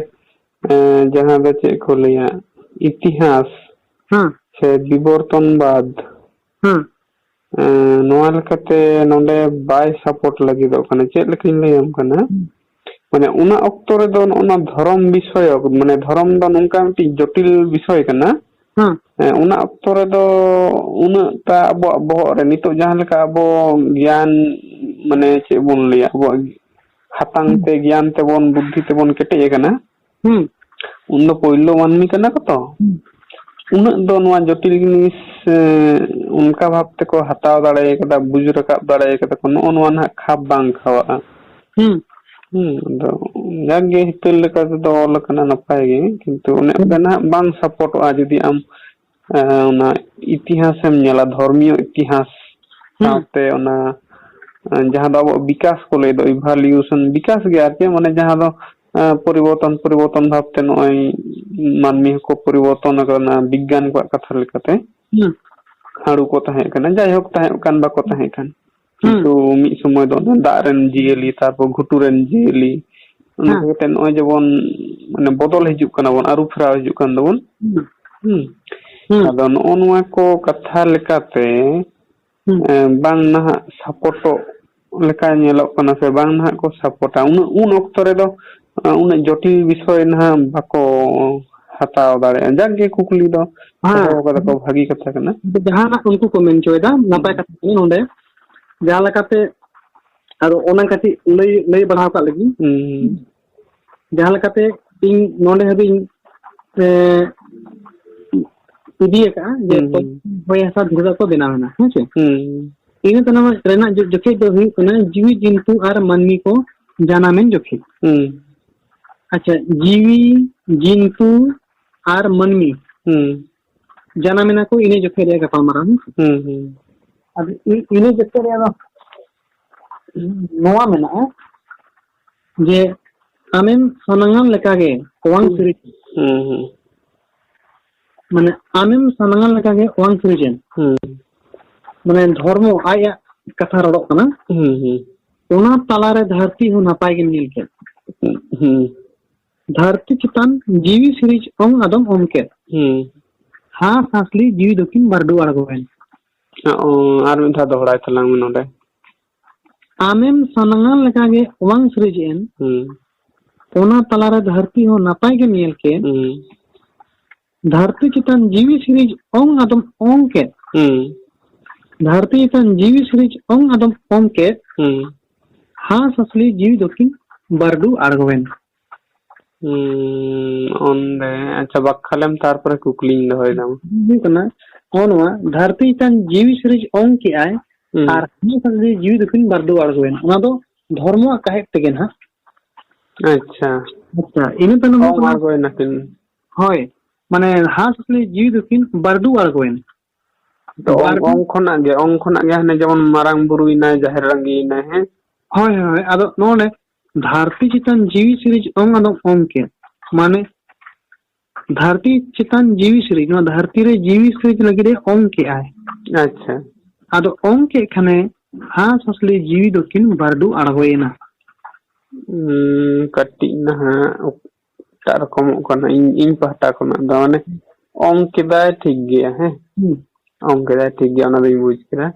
ᱮᱸ, ᱡᱟᱦᱟᱸ ᱫᱚ ᱪᱮᱫ ᱠᱚ ᱞᱟᱹᱭᱟ, ᱤᱛᱤᱦᱟᱥ ᱦᱮᱸ᱾ ᱥᱮ ᱵᱤᱵᱚᱨᱛᱚᱱᱵᱟᱫ, ᱦᱮᱸ᱾ ᱮᱸ, ᱱᱚᱣᱟ ᱞᱮᱠᱟᱛᱮ ᱱᱚᱰᱮ ᱵᱟᱭ support ᱞᱟᱹᱜᱤᱫᱚᱜ ᱠᱟᱱᱟ᱾ ᱪᱮᱫ ᱞᱮᱠᱟᱧ ᱞᱟᱹᱭᱟᱢ ᱠᱟᱱᱟ? ᱦᱩᱸ᱾ ᱢᱟᱱᱮ ᱚᱱᱟ ᱚᱠᱛᱚ ᱨᱮᱫᱚ ᱱᱚᱜᱼᱚ ᱱᱟ ᱫᱷᱚᱨᱚᱢ ᱵᱤᱥᱚᱭᱚᱠ, ᱢᱟᱱᱮ ᱫᱷᱚᱨᱚᱢ ᱫᱚ ᱱᱚᱝᱠᱟ ᱢᱤᱫᱴᱤᱡ ᱡᱚᱴᱤᱞ ᱵᱤᱥᱚᱭ ᱠᱟᱱᱟ᱾ ᱦᱮᱸ᱾ ᱦᱮᱸ, ᱚᱱᱟ ᱚᱠᱛᱚ ᱨᱮᱫᱚ ᱩᱱᱟᱹᱜ ᱴᱟ ᱟᱵᱚᱣᱟᱜ ᱵᱚᱦᱚᱜ ᱨᱮ ᱱᱤᱛᱚᱜ ᱡᱟᱦᱟᱸ ᱞᱮᱠᱟ ᱟᱵᱚ ᱜᱮᱭᱟᱱ, ᱢᱟᱱᱮ ᱪᱮᱫ ᱵᱚᱱ ᱞᱟᱹᱭᱟ, ᱟᱵᱚᱣᱟᱜ ᱦᱟᱛᱟᱝ ᱦᱩᱸ᱾ ᱛᱮ ᱜᱮᱭᱟᱱ ᱛᱮᱵᱚᱱ, ᱵᱩᱫᱽᱫᱷᱤ ᱛᱮᱵᱚᱱ ᱠᱮᱴᱮᱡ ᱟᱠᱟᱱᱟ᱾ ᱦᱩᱸ᱾ ᱩᱱ ᱫᱚ ᱯᱳᱭᱞᱳ ᱢᱟᱹᱱᱢᱤ ᱠᱟᱱᱟ ᱠᱚ ᱛᱚ᱾ ᱦᱩᱸ᱾ ᱩᱱᱟᱹᱜ ᱫᱚ ᱱᱚᱣᱟ ᱡᱚᱴᱤᱞ ᱡᱤᱱᱤᱥ, ᱮ, ᱚᱱᱠᱟ ᱵᱷᱟᱵ ᱛᱮᱠᱚ ᱦᱟᱛᱟᱣ ᱫᱟᱲᱮ ᱠᱟᱫᱟ, ᱵᱩᱡᱽ ᱨᱟᱠᱟᱵ ᱫᱟᱲᱮ ᱠᱟᱫᱟ ᱠᱚ, ᱱᱚᱜᱼᱚ ᱱᱚᱣᱟ ᱱᱟᱦᱟᱜ ᱠᱷᱟᱯ ᱵᱟᱝ ᱠᱷᱟᱣᱟᱜᱼᱟ᱾ ᱦᱩᱸ᱾ ᱦᱩᱸ, ᱟᱫᱚ ᱡᱟᱠ ᱜᱮ ᱦᱤᱛᱟᱹᱞ ᱞᱮᱠᱟ ᱛᱮᱫᱚ ᱚᱞ ᱟᱠᱟᱱᱟ ᱱᱟᱯᱟᱭ ᱜᱮ, ᱠᱤᱱᱛᱩ ᱚᱱᱮ ᱦᱩᱸ᱾ ᱚᱱᱠᱟ ᱱᱟᱦᱟᱜ ᱵᱟᱝ ᱥᱟᱯᱚᱴᱚᱜᱼᱟ ᱡᱩᱫᱤ ᱟᱢ, ᱮ, ᱚᱱᱟ ᱤᱛᱤᱦᱟᱥ ᱮᱢ ᱧᱮᱞᱟ, ᱫᱷᱚᱨᱢᱤᱭᱚ ᱤᱛᱤᱦᱟᱥ ᱦᱩᱸ᱾ ᱥᱟᱶᱛᱮ ᱚᱱᱟ, ᱮ, ᱡᱟᱦᱟᱸ ᱫᱚ ᱟᱵᱚᱣᱟᱜ ᱵᱤᱠᱟᱥ ᱠᱚ ᱞᱟᱹᱭ ᱫᱚ, evolution, ᱵᱤᱠᱟᱥ ᱜᱮ ᱟᱨᱠᱤ, ᱢᱟᱱᱮ ᱡᱟᱦᱟᱸ ᱫᱚ, ᱮ, ᱯᱚᱨᱤᱵᱚᱨᱛᱚᱱ, ᱯᱚᱨᱤᱵᱚᱨᱛᱚᱱ ᱵᱷᱟᱵᱛᱮ ᱱᱚᱜᱼᱚᱭ ᱢᱟᱹᱱᱢᱤ ᱦᱚᱸᱠᱚ ᱯᱚᱨᱤᱵᱚᱨᱛᱚᱱ ᱟᱠᱟᱱᱟ ᱵᱤᱜᱽᱜᱟᱱ ᱠᱚᱣᱟᱜ ᱠᱟᱛᱷᱟ ᱞᱮᱠᱟᱛᱮ᱾ ᱦᱩᱸ᱾ ᱦᱟᱹᱲᱩ ᱠᱚ ᱛᱟᱦᱮᱸ ᱠᱟᱱᱟ, ᱡᱟᱭᱦᱳᱠ ᱛᱟᱦᱮᱸ ᱠᱟᱱ ᱵᱟᱠᱚ ᱛᱟᱦᱮᱸ ᱠᱟᱱ᱾ ᱦᱩᱸ᱾ ᱠᱤᱱᱛᱩ ᱢᱤᱫ ᱥᱚᱢᱚᱭ ᱫᱚ ᱚᱱᱟ ᱫᱟᱜ ᱨᱮᱱ ᱡᱤᱭᱟᱹᱞᱤ, ᱛᱟᱨᱯᱚᱨ ᱜᱷᱩᱴᱩ ᱨᱮᱱ ᱡᱤᱭᱟᱹᱞᱤ, ᱚᱱᱠᱟ ᱦᱮᱸ᱾ ᱠᱟᱛᱮ ᱱᱚᱜᱼᱚᱭ ᱡᱮᱵᱚᱱ ᱢᱟᱱᱮ ᱵᱚᱫᱚᱞ ᱦᱤᱡᱩᱜ ᱠᱟᱱᱟ ᱵᱚᱱ, ᱟᱹᱨᱩ ᱯᱷᱮᱨᱟᱣ ᱦᱤᱡᱩᱜ ᱠᱟᱱ ᱛᱟᱵᱚᱱ᱾ ᱦᱩᱸ᱾ ᱦᱩᱸ᱾ ᱦᱩᱸ᱾ ᱟᱫᱚ ᱱᱚᱜᱼᱚ ᱱᱚᱣᱟ ᱠᱚ ᱠᱟᱛᱷᱟ ᱞᱮᱠᱟᱛᱮ, ᱦᱩᱸ᱾ ᱮ, ᱵᱟᱝ ᱱᱟᱦᱟᱜ ᱥᱟᱯᱚᱴᱚᱜ ᱞᱮᱠᱟ ᱧᱮᱞᱚᱜ ᱠᱟᱱᱟ ᱥᱮ ᱵᱟᱝ ᱱᱟᱦᱟᱜ ᱠᱚ ᱥᱟᱯᱚᱴᱟ᱾ ᱩᱱᱟᱹᱜ, ᱩᱱ ᱚᱠᱛᱚ ᱨᱮᱫᱚ, ᱮ, ᱩᱱᱟᱹᱜ ᱡᱚᱴᱤᱞ ᱵᱤᱥᱚᱭ ᱱᱟᱦᱟᱜ ᱵᱟᱠᱚ ᱦᱟᱛᱟᱣ ᱫᱟᱲᱮᱭᱟᱜᱼᱟ᱾ ᱡᱟᱠ ᱜᱮ ᱠᱩᱠᱞᱤ ᱫᱚ ᱦᱮᱸ᱾ ᱫᱚᱦᱚ ᱠᱟᱫᱟ ᱠᱚ, ᱵᱷᱟᱹᱜᱤ ᱠᱟᱛᱷᱟ ᱠᱟᱱᱟ᱾ ᱡᱟᱦᱟᱱᱟᱜ ᱩᱱᱠᱩ ᱠᱚ ᱢᱮᱱ ᱦᱚᱪᱚᱭᱮᱫᱟ, ᱱᱟᱯᱟᱭ ᱦᱩᱸ᱾ ᱠᱟᱛᱷᱟ ᱠᱟᱱᱟ ᱱᱚᱰᱮ᱾ ᱡᱟᱦᱟᱸ ᱞᱮᱠᱟᱛᱮ, ᱟᱫᱚ ᱚᱱᱟ ᱠᱟᱹᱴᱤᱡ ᱞᱟᱹᱭ, ᱞᱟᱹᱭ ᱵᱟᱲᱦᱟᱣ ᱠᱟᱜ ᱞᱮᱜᱤᱧ᱾ ᱦᱩᱸ᱾ ᱡᱟᱦᱟᱸ ᱞᱮᱠᱟᱛᱮ ᱤᱧ ᱱᱚᱰᱮ ᱦᱟᱹᱵᱤᱡ, ᱮ, ᱤᱫᱤ ᱟᱠᱟᱫᱼᱟ ᱡᱮ ᱦᱩᱸ, ᱦᱩᱸ᱾ ᱦᱚᱭ ᱦᱟᱥᱟ ᱫᱷᱩᱲᱤ ᱫᱟᱜ ᱠᱚ ᱵᱮᱱᱟᱣ ᱮᱱᱟ, ᱦᱮᱸ ᱥᱮ? ᱦᱩᱸ᱾ ᱤᱱᱟᱹ ᱛᱟᱭᱱᱚᱢ ᱨᱮᱱᱟᱜ ᱡᱚ-, ᱡᱚᱠᱷᱮᱡ ᱫᱚ ᱦᱩᱭᱩᱜ ᱠᱟᱱᱟ ᱡᱤᱣᱤ ᱡᱤᱱᱛᱩ ᱟᱨ ᱢᱟᱹᱱᱢᱤ ᱠᱚ ᱡᱟᱱᱟᱢᱮᱱ ᱡᱚᱠᱷᱮᱡ᱾ ᱦᱩᱸ᱾ ᱟᱪᱪᱷᱟ, ᱡᱤᱣᱤ, ᱡᱤᱱᱛᱩ ᱟᱨ ᱢᱟᱹᱱᱢᱤ ᱦᱩᱸ᱾ ᱡᱟᱱᱟᱢᱮᱱᱟ ᱠᱚ ᱤᱱᱟᱹ ᱡᱚᱠᱷᱮᱡ ᱨᱮᱭᱟᱜ ᱜᱟᱯᱟᱞᱢᱟᱨᱟᱣ᱾ ᱦᱩᱸ, ᱦᱩᱸ᱾ ᱟᱫᱚ ᱤ-, ᱤᱱᱟᱹ ᱡᱚᱠᱷᱮᱡ ᱨᱮ ᱟᱫᱚ ᱱᱚᱣᱟ ᱢᱮᱱᱟᱜᱼᱟ ᱡᱮ ᱟᱢᱮᱢ ᱥᱟᱱᱟᱝᱟᱱ ᱞᱮᱠᱟᱜᱮ ᱚᱣᱟᱝ ᱦᱩᱸ᱾ ᱥᱤᱨᱤᱡ᱾ ᱦᱩᱸ, ᱦᱩᱸ᱾ ᱢᱟᱱᱮ ᱟᱢᱮᱢ ᱥᱟᱱᱟᱝᱟᱱ ᱞᱮᱠᱟᱜᱮ ᱚᱣᱟᱝ ᱥᱤᱨᱤᱡᱮᱱ᱾ ᱦᱩᱸ᱾ ᱢᱟᱱᱮ ᱫᱷᱚᱨᱢᱚ ᱟᱭᱟᱜ ᱠᱟᱛᱷᱟ ᱨᱚᱲᱚᱜ ᱠᱟᱱᱟ᱾ ᱦᱩᱸ, ᱦᱩᱸ᱾ ᱚᱱᱟ ᱛᱟᱞᱟᱨᱮ ᱫᱷᱟᱹᱨᱛᱤ ᱦᱚᱸ ᱱᱟᱯᱟᱭ ᱜᱮᱢ ᱧᱮᱞ ᱠᱮᱫ᱾ ᱦᱩᱸ᱾ ᱫᱷᱟᱹᱨᱛᱤ ᱪᱮᱛᱟᱱ ᱡᱤᱣᱤ ᱥᱤᱨᱤᱡ ᱚᱝ ᱟᱫᱚᱢ ᱚᱝ ᱠᱮᱫ᱾ ᱦᱩᱸ᱾ ᱦᱟᱸᱥ ᱦᱟᱸᱥᱞᱤ ᱡᱤᱣᱤ ᱫᱚᱠᱤᱱ ᱵᱟᱹᱨᱰᱩ ᱟᱬᱜᱚᱭᱮᱱ᱾ ᱚ, ᱟᱨ ᱢᱤᱫ ᱫᱷᱟᱣ ᱫᱚᱦᱲᱟᱭ ᱛᱟᱞᱟᱝ ᱢᱮ ᱱᱚᱰᱮ᱾ ᱟᱢᱮᱢ ᱥᱟᱱᱟᱝᱟᱱ ᱞᱮᱠᱟᱜᱮ ᱚᱣᱟᱝ ᱥᱤᱨᱤᱡ ᱮᱱ᱾ ᱦᱩᱸ᱾ ᱚᱱᱟ ᱛᱟᱞᱟᱨᱮ ᱫᱷᱟᱹᱨᱛᱤ ᱦᱚᱸ ᱱᱟᱯᱟᱭ ᱜᱮᱢ ᱧᱮᱞ ᱠᱮᱫ᱾ ᱦᱩᱸ᱾ ᱫᱷᱟᱹᱨᱛᱤ ᱪᱮᱛᱟᱱ ᱡᱤᱣᱤ ᱥᱤᱨᱤᱡ ᱚᱝ ᱟᱫᱚᱢ ᱚᱝ ᱠᱮᱫ᱾ ᱦᱩᱸ᱾ ᱫᱷᱟᱹᱨᱛᱤ ᱪᱮᱛᱟᱱ ᱡᱤᱣᱤ ᱥᱤᱨᱤᱡ ᱚᱝ ᱟᱫᱚᱢ ᱚᱝ ᱠᱮᱫ᱾ ᱦᱩᱸ᱾ ᱦᱟᱸᱥ ᱦᱟᱸᱥᱞᱤ ᱡᱤᱣᱤ ᱫᱚᱠᱤᱱ ᱵᱟᱹᱨᱰᱩ ᱟᱬᱜᱚᱭᱮᱱ᱾ ᱦᱩᱸ, ᱚᱸᱰᱮ, ᱟᱪᱪᱷᱟ, ᱵᱟᱠᱠᱷᱟ ᱞᱮᱢ, ᱛᱟᱨᱯᱚᱨᱮ ᱠᱩᱠᱞᱤᱧ ᱫᱚᱦᱚᱭᱮᱫᱟ᱾ ᱦᱩᱭᱩᱜ ᱠᱟᱱᱟ, ᱱᱚᱜᱼᱚ ᱱᱚᱣᱟ ᱫᱷᱟᱹᱨᱛᱤ ᱪᱮᱛᱟᱱ ᱡᱤᱣᱤ ᱥᱤᱨᱤᱡ ᱚᱝ ᱠᱮᱜᱼᱟᱭ, ᱦᱩᱸ᱾ ᱟᱨ ᱦᱟᱸᱥ ᱦᱟᱸᱥᱞᱤ ᱡᱤᱣᱤ ᱫᱚᱠᱤᱱ ᱵᱟᱹᱨᱰᱩ ᱟᱬᱜᱚᱭᱮᱱ᱾ ᱚᱱᱟ ᱫᱚ ᱫᱷᱚᱨᱢᱚᱣᱟᱜ ᱠᱟᱦᱮᱫ ᱛᱮᱜᱮ ᱱᱟᱦᱟᱜ᱾ ᱟᱪᱪᱷᱟ᱾ ᱟᱪᱪᱷᱟ, ᱤᱱᱟᱹ ᱛᱟᱭᱱᱚᱢ ᱦᱩᱭᱩᱜ ᱚᱝ ᱠᱟᱱᱟ, ᱟᱬᱜᱚᱭᱮᱱᱟᱠᱤᱱ᱾ ᱦᱳᱭ, ᱢᱟᱱᱮ ᱦᱟᱸᱥ ᱦᱟᱸᱥᱞᱤ ᱡᱤᱣᱤ ᱫᱚᱠᱤᱱ ᱵᱟᱹᱨᱰᱩ ᱟᱬᱜᱚᱭᱮᱱ᱾ ᱛᱚ ᱚᱝ, ᱵᱟᱨ ᱚᱝ ᱠᱷᱚᱱᱟᱜ ᱜᱮ, ᱚᱝ ᱠᱷᱚᱱᱟᱜ ᱜᱮ ᱦᱟᱱᱮ ᱡᱮᱢᱚᱱ ᱢᱟᱨᱟᱝ ᱵᱩᱨᱩᱭᱮᱱᱟᱭ, ᱡᱟᱦᱮᱨ ᱨᱟᱺᱜᱤᱭᱮᱱᱟᱭ, ᱦᱮᱸ? ᱦᱳᱭ, ᱦᱳᱭ, ᱦᱳᱭ᱾ ᱟᱫᱚ ᱱᱚᱰᱮ ᱫᱷᱟᱹᱨᱛᱤ ᱪᱮᱛᱟᱱ ᱡᱤᱣᱤ ᱥᱤᱨᱤᱡ ᱚᱝ ᱟᱫᱚᱢ ᱚᱝ ᱠᱮᱫ᱾ ᱢᱟᱱᱮ ᱫᱷᱟᱹᱨᱛᱤ ᱪᱮᱛᱟᱱ ᱡᱤᱣᱤ ᱥᱤᱨᱤᱡ, ᱱᱚᱣᱟ ᱫᱷᱟᱹᱨᱛᱤ ᱨᱮ ᱡᱤᱣᱤ ᱥᱤᱨᱤᱡ ᱞᱟᱹᱜᱤᱫ ᱮ ᱚᱝ ᱠᱮᱜᱼᱟᱭ᱾ ᱟᱪᱪᱷᱟ᱾ ᱟᱫᱚ ᱚᱝ ᱠᱮᱫ ᱠᱷᱟᱱᱮ ᱦᱟᱸᱥ ᱦᱟᱸᱥᱞᱤ ᱡᱤᱣᱤ ᱫᱚᱠᱤᱱ ᱵᱟᱹᱨᱰᱩ ᱟᱬᱜᱚᱭᱮᱱᱟ᱾ ᱩᱸ, ᱠᱟᱹᱴᱤᱡ ᱱᱟᱦᱟᱜ ᱮᱴᱟᱜ ᱨᱚᱠᱚᱢᱚᱜ ᱠᱟᱱᱟ᱾ ᱤᱧ, ᱤᱧ ᱯᱟᱦᱴᱟ ᱠᱷᱚᱱᱟᱜ ᱫᱚ, ᱢᱟᱱᱮ, ᱚᱝ ᱠᱮᱫᱟᱭ ᱴᱷᱤᱠ ᱜᱮᱭᱟ, ᱦᱮᱸ? ᱦᱩᱸ᱾ ᱚᱝ ᱠᱮᱫᱟᱭ ᱴᱷᱤᱠ ᱜᱮᱭᱟ, ᱚᱱᱟ ᱫᱚᱧ ᱵᱩᱡᱽ ᱠᱮᱫᱟ᱾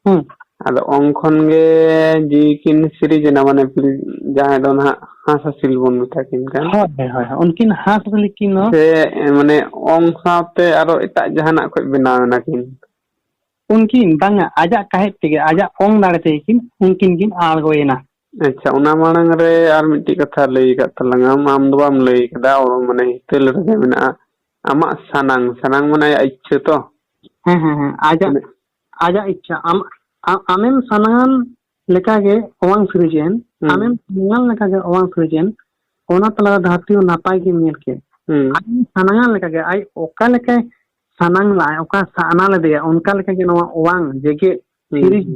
ᱦᱩᱸ᱾ ᱟᱫᱚ ᱚᱝ ᱠᱷᱚᱱ ᱜᱮ ᱡᱤᱣᱤ ᱠᱤᱱ ᱥᱤᱨᱤᱡᱽ ᱮᱱᱟ, ᱢᱟᱱᱮ, ᱯᱤᱞ-, ᱡᱟᱦᱟᱸᱭ ᱫᱚ ᱱᱟᱦᱟᱜ ᱦᱟᱸᱥ ᱦᱟᱸᱥᱤᱞ ᱵᱚᱱ ᱢᱮᱛᱟ ᱠᱤᱱ ᱠᱟᱱ᱾ ᱦᱳᱭ, ᱦᱳᱭ, ᱦᱳᱭ, ᱦᱳᱭ᱾ ᱩᱱᱠᱤᱱ ᱦᱟᱸᱥ ᱦᱟᱸᱥᱞᱤ ᱠᱤᱱ ᱫᱚ ᱥᱮ, ᱢᱟᱱᱮ, ᱚᱝ ᱥᱟᱶᱛᱮ ᱟᱨᱚ ᱮᱴᱟᱜ ᱡᱟᱦᱟᱱᱟᱜ ᱠᱷᱚᱡ ᱵᱮᱱᱟᱣ ᱮᱱᱟ ᱠᱤᱱ? ᱩᱱᱠᱤᱱ ᱵᱟᱝᱟ, ᱟᱡᱟᱜ ᱠᱟᱦᱮᱫ ᱛᱮᱜᱮ, ᱟᱡᱟᱜ ᱚᱝ ᱫᱟᱲᱮ ᱛᱮᱜᱮ ᱠᱤᱱ, ᱩᱱᱠᱤᱱ ᱠᱤᱱ ᱟᱬᱜᱚᱭᱮᱱᱟ᱾ ᱟᱪᱪᱷᱟ, ᱚᱱᱟ ᱢᱟᱲᱟᱝ ᱨᱮ ᱟᱨ ᱢᱤᱫᱴᱤᱡ ᱠᱟᱛᱷᱟ ᱞᱟᱹᱭ ᱟᱠᱟᱫ ᱛᱟᱞᱟᱝᱟᱢ, ᱟᱢ ᱫᱚ ᱵᱟᱢ ᱞᱟᱹᱭ ᱟᱠᱟᱫᱟ, ᱚ, ᱢᱟᱱᱮ, ᱦᱤᱛᱟᱹᱞ ᱨᱮᱜᱮ ᱢᱮᱱᱟᱜᱼᱟ᱾ ᱟᱢᱟᱜ ᱥᱟᱱᱟᱝ, ᱥᱟᱱᱟᱝ ᱢᱟᱱᱮ ᱟᱭᱟᱜ ᱤᱪᱪᱷᱟᱹ ᱛᱚ? ᱦᱮᱸ, ᱦᱮᱸ, ᱦᱮᱸ, ᱟᱡᱟᱜ, ᱢᱟᱱᱮ ᱟᱡᱟᱜ ᱤᱪᱪᱷᱟᱹ, ᱟᱢ, ᱟ-, ᱟᱢᱮᱢ ᱥᱟᱱᱟᱝ ᱞᱮᱠᱟᱜᱮ ᱚᱣᱟᱝ ᱥᱤᱨᱤᱡ ᱮᱱ᱾ ᱦᱩᱸ᱾ ᱟᱢᱮᱢ ᱥᱟᱱᱟᱝ ᱞᱮᱠᱟᱜᱮ ᱚᱣᱟᱝ ᱥᱤᱨᱡᱮᱱ, ᱚᱱᱟ ᱛᱟᱞᱟᱨᱮ ᱫᱷᱟᱹᱨᱛᱤ ᱦᱚᱸ ᱱᱟᱯᱟᱭ ᱜᱮᱢ ᱧᱮᱞ ᱠᱮᱫ᱾ ᱦᱩᱸ᱾ ᱟᱡ ᱥᱟᱱᱟᱝ ᱞᱮᱠᱟᱜᱮ, ᱟᱡ ᱚᱠᱟ ᱞᱮᱠᱟᱭ ᱥᱟᱱᱟᱝ ᱞᱟᱜᱼᱟᱭ, ᱚᱠᱟ ᱥᱟᱱᱟ ᱞᱮᱫᱮᱭᱟ, ᱚᱱᱠᱟ ᱞᱮᱠᱟᱜᱮ ᱱᱚᱣᱟ ᱚᱣᱟᱝ ᱡᱮᱜᱮᱫ ᱦᱩᱸ᱾ ᱥᱤᱨᱤᱡ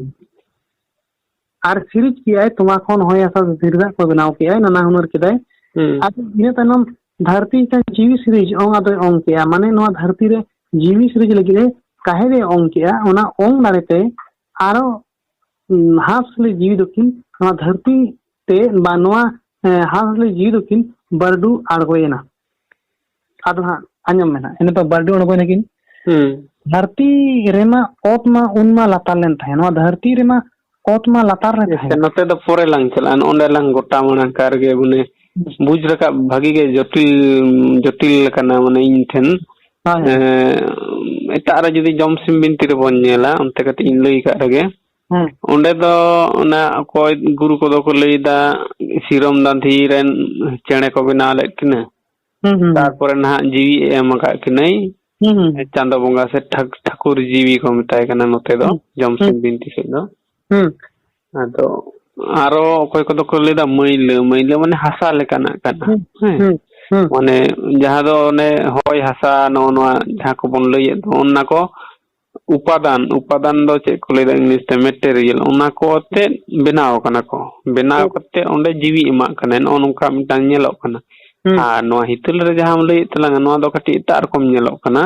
ᱟᱨ ᱥᱤᱨᱤᱡ ᱠᱮᱜᱼᱟᱭ, ᱛᱚᱣᱟ ᱠᱷᱚᱱ ᱦᱚᱭ ᱦᱟᱥᱟ ᱫᱷᱤᱨᱤ ᱫᱟᱜ ᱠᱚ ᱵᱮᱱᱟᱣ ᱠᱮᱜᱼᱟᱭ, ᱱᱟᱱᱟ ᱦᱩᱱᱟᱹᱨ ᱠᱮᱫᱟᱭ᱾ ᱦᱩᱸ᱾ ᱟᱨ ᱤᱱᱟᱹ ᱛᱟᱭᱱᱚᱢ ᱫᱷᱟᱹᱨᱛᱤ ᱪᱮᱛᱟᱱ ᱡᱤᱣᱤ ᱥᱤᱨᱤᱡ ᱚᱝ ᱟᱫᱚᱭ ᱚᱝ ᱠᱮᱜᱼᱟ, ᱢᱟᱱᱮ ᱱᱚᱣᱟ ᱫᱷᱟᱹᱨᱛᱤ ᱨᱮ ᱡᱤᱣᱤ ᱥᱤᱨᱤᱡ ᱞᱟᱹᱜᱤᱫ ᱮ ᱠᱟᱹᱦᱤᱞᱮ ᱚᱝ ᱠᱮᱜᱼᱟ᱾ ᱚᱱᱟ ᱚᱝ ᱫᱟᱲᱮᱛᱮ ᱟᱨᱚ, ᱩᱸ, ᱦᱟᱸᱥ ᱞᱮ ᱡᱤᱣᱤ ᱫᱚᱠᱤᱱ ᱱᱚᱣᱟ ᱫᱷᱟᱹᱨᱛᱤ ᱛᱮ ᱵᱟ ᱱᱚᱣᱟ, ᱮᱸ, ᱦᱟᱸᱥ ᱞᱮ ᱡᱤᱣᱤ ᱫᱚᱠᱤᱱ ᱵᱟᱹᱨᱰᱩ ᱟᱬᱜᱚᱭᱮᱱᱟ᱾ ᱟᱫᱚ ᱦᱟᱸᱜ ᱟᱸᱡᱚᱢ ᱢᱮ ᱱᱟᱦᱟᱜ, ᱤᱱᱟᱹ ᱯᱚᱨ ᱵᱟᱹᱨᱰᱩ ᱟᱬᱜᱚᱭᱮᱱᱟᱠᱤᱱ᱾ ᱦᱩᱸ᱾ ᱫᱷᱟᱹᱨᱛᱤ ᱨᱮᱢᱟ ᱚᱛ ᱢᱟ ᱩᱱ ᱢᱟ ᱞᱟᱛᱟᱨ ᱞᱮᱱ ᱛᱟᱦᱮᱸ, ᱱᱚᱣᱟ ᱫᱷᱟᱹᱨᱛᱤ ᱨᱮᱢᱟ ᱚᱛ ᱢᱟ ᱞᱟᱛᱟᱨ ᱨᱮ ᱟᱪᱪᱷᱟ, ᱛᱟᱦᱮᱸ᱾ ᱱᱚᱛᱮ ᱫᱚ ᱯᱚᱨᱮ ᱞᱟᱝ ᱪᱟᱞᱟᱜᱼᱟ, ᱱᱚᱜᱼᱚ ᱱᱚᱸᱰᱮ ᱞᱟᱝ ᱜᱚᱴᱟ ᱢᱟᱲᱟᱝ ᱠᱟᱜ ᱨᱮᱜᱮ, ᱢᱟᱱᱮ ᱦᱩᱸ᱾ ᱵᱩᱡᱽ ᱨᱟᱠᱟᱵ ᱵᱷᱟᱹᱜᱤ ᱜᱮ ᱡᱚᱴᱤᱞ, ᱡᱚᱴᱤᱞ ᱟᱠᱟᱱᱟ, ᱢᱟᱱᱮ ᱤᱧ ᱴᱷᱮᱱ᱾ ᱦᱳᱭ, ᱦᱳᱭ᱾ ᱮᱸ, ᱮᱴᱟᱜ ᱨᱮ ᱡᱩᱫᱤ ᱡᱚᱢᱥᱤᱢ ᱵᱤᱱᱛᱤ ᱨᱮᱵᱚᱱ ᱧᱮᱞᱟ, ᱚᱱᱛᱮ ᱠᱟᱹᱴᱤᱡ ᱤᱧ ᱞᱟᱹᱭ ᱠᱟᱜ ᱨᱮᱜᱮ᱾ ᱦᱮᱸ᱾ ᱚᱸᱰᱮ ᱫᱚ ᱚᱱᱟ ᱚᱠᱚᱭ ᱜᱩᱨᱩ ᱠᱚᱫᱚ ᱠᱚ ᱞᱟᱹᱭᱫᱟ, ᱥᱤᱨᱚᱢ ᱫᱟᱸᱫᱷᱤ ᱨᱮᱱ ᱪᱮᱬᱮ ᱠᱚ ᱵᱮᱱᱟᱣ ᱞᱮᱫ ᱠᱤᱱᱟᱹ᱾ ᱦᱩᱸ, ᱦᱩᱸ, ᱦᱩᱸ᱾ ᱛᱟᱨᱯᱚᱨᱮ ᱱᱟᱦᱟᱜ ᱡᱤᱣᱤ ᱮ ᱮᱢ ᱟᱠᱟᱫ ᱠᱤᱱᱟᱹᱭ᱾ ᱦᱩᱸ, ᱦᱩᱸ, ᱦᱩᱸ᱾ ᱪᱟᱸᱫᱚ ᱵᱚᱸᱜᱟ ᱥᱮ ᱴᱷᱟᱠ-, ᱴᱷᱟᱹᱠᱩᱨ ᱡᱤᱣᱤ ᱠᱚ ᱢᱮᱛᱟᱭ ᱠᱟᱱᱟ ᱱᱚᱛᱮ ᱫᱚ, ᱦᱩᱸ, ᱡᱚᱢᱥᱤᱢ ᱦᱩᱸ᱾ ᱵᱤᱱᱛᱤ ᱥᱮᱫ ᱫᱚ᱾ ᱦᱩᱸ᱾ ᱟᱫᱚ ᱟᱨᱚ ᱚᱠᱚᱭ ᱠᱚᱫᱚ ᱠᱚ ᱞᱟᱹᱭᱫᱟ ᱢᱟᱹᱭᱞᱟᱹ, ᱢᱟᱹᱭᱞᱟᱹ ᱢᱟᱱᱮ ᱦᱟᱥᱟ ᱞᱮᱠᱟᱱᱟᱜ ᱠᱟᱱᱟ᱾ ᱦᱩᱸ, ᱦᱮᱸ᱾ ᱦᱩᱸ, ᱦᱩᱸ᱾ ᱢᱟᱱᱮ ᱡᱟᱦᱟᱸ ᱫᱚ ᱚᱱᱮ ᱦᱚᱭ ᱦᱟᱥᱟ ᱱᱚᱜᱼᱚ ᱱᱚᱣᱟ ᱡᱟᱦᱟᱸ ᱠᱚᱵᱚᱱ ᱞᱟᱹᱭᱮᱫ ᱫᱚ, ᱚᱱᱟ ᱠᱚ ᱩᱯᱟᱫᱟᱱ, ᱩᱯᱟᱫᱟᱱ ᱫᱚ ᱪᱮᱫ ᱠᱚ ᱞᱟᱹᱭᱫᱟ ᱤᱝᱞᱤᱥ ᱛᱮ? ᱢᱮᱴᱮᱨᱤᱭᱟᱞ᱾ ᱚᱱᱟ ᱠᱚ ᱟᱛᱮᱫ ᱵᱮᱱᱟᱣ ᱠᱟᱱᱟ ᱠᱚ᱾ ᱵᱮᱱᱟᱣ ᱦᱩᱸ᱾ ᱠᱟᱛᱮᱫ ᱚᱸᱰᱮ ᱡᱤᱣᱤ ᱮᱢᱟᱜ ᱠᱟᱱᱟᱭ᱾ ᱱᱚᱜᱼᱚ ᱱᱚᱝᱠᱟ ᱢᱤᱫᱴᱟᱝ ᱧᱮᱞᱚᱜ ᱠᱟᱱᱟ᱾ ᱦᱩᱸ᱾ ᱟᱨ ᱱᱚᱣᱟ ᱦᱤᱛᱟᱹᱞ ᱨᱮ ᱡᱟᱦᱟᱸᱢ ᱞᱟᱹᱭᱮᱫ ᱛᱟᱞᱟᱝᱟ, ᱱᱚᱣᱟ ᱫᱚ ᱠᱟᱹᱴᱤᱡ ᱮᱴᱟᱜ ᱨᱚᱠᱚᱢ ᱧᱮᱞᱚᱜ ᱠᱟᱱᱟ᱾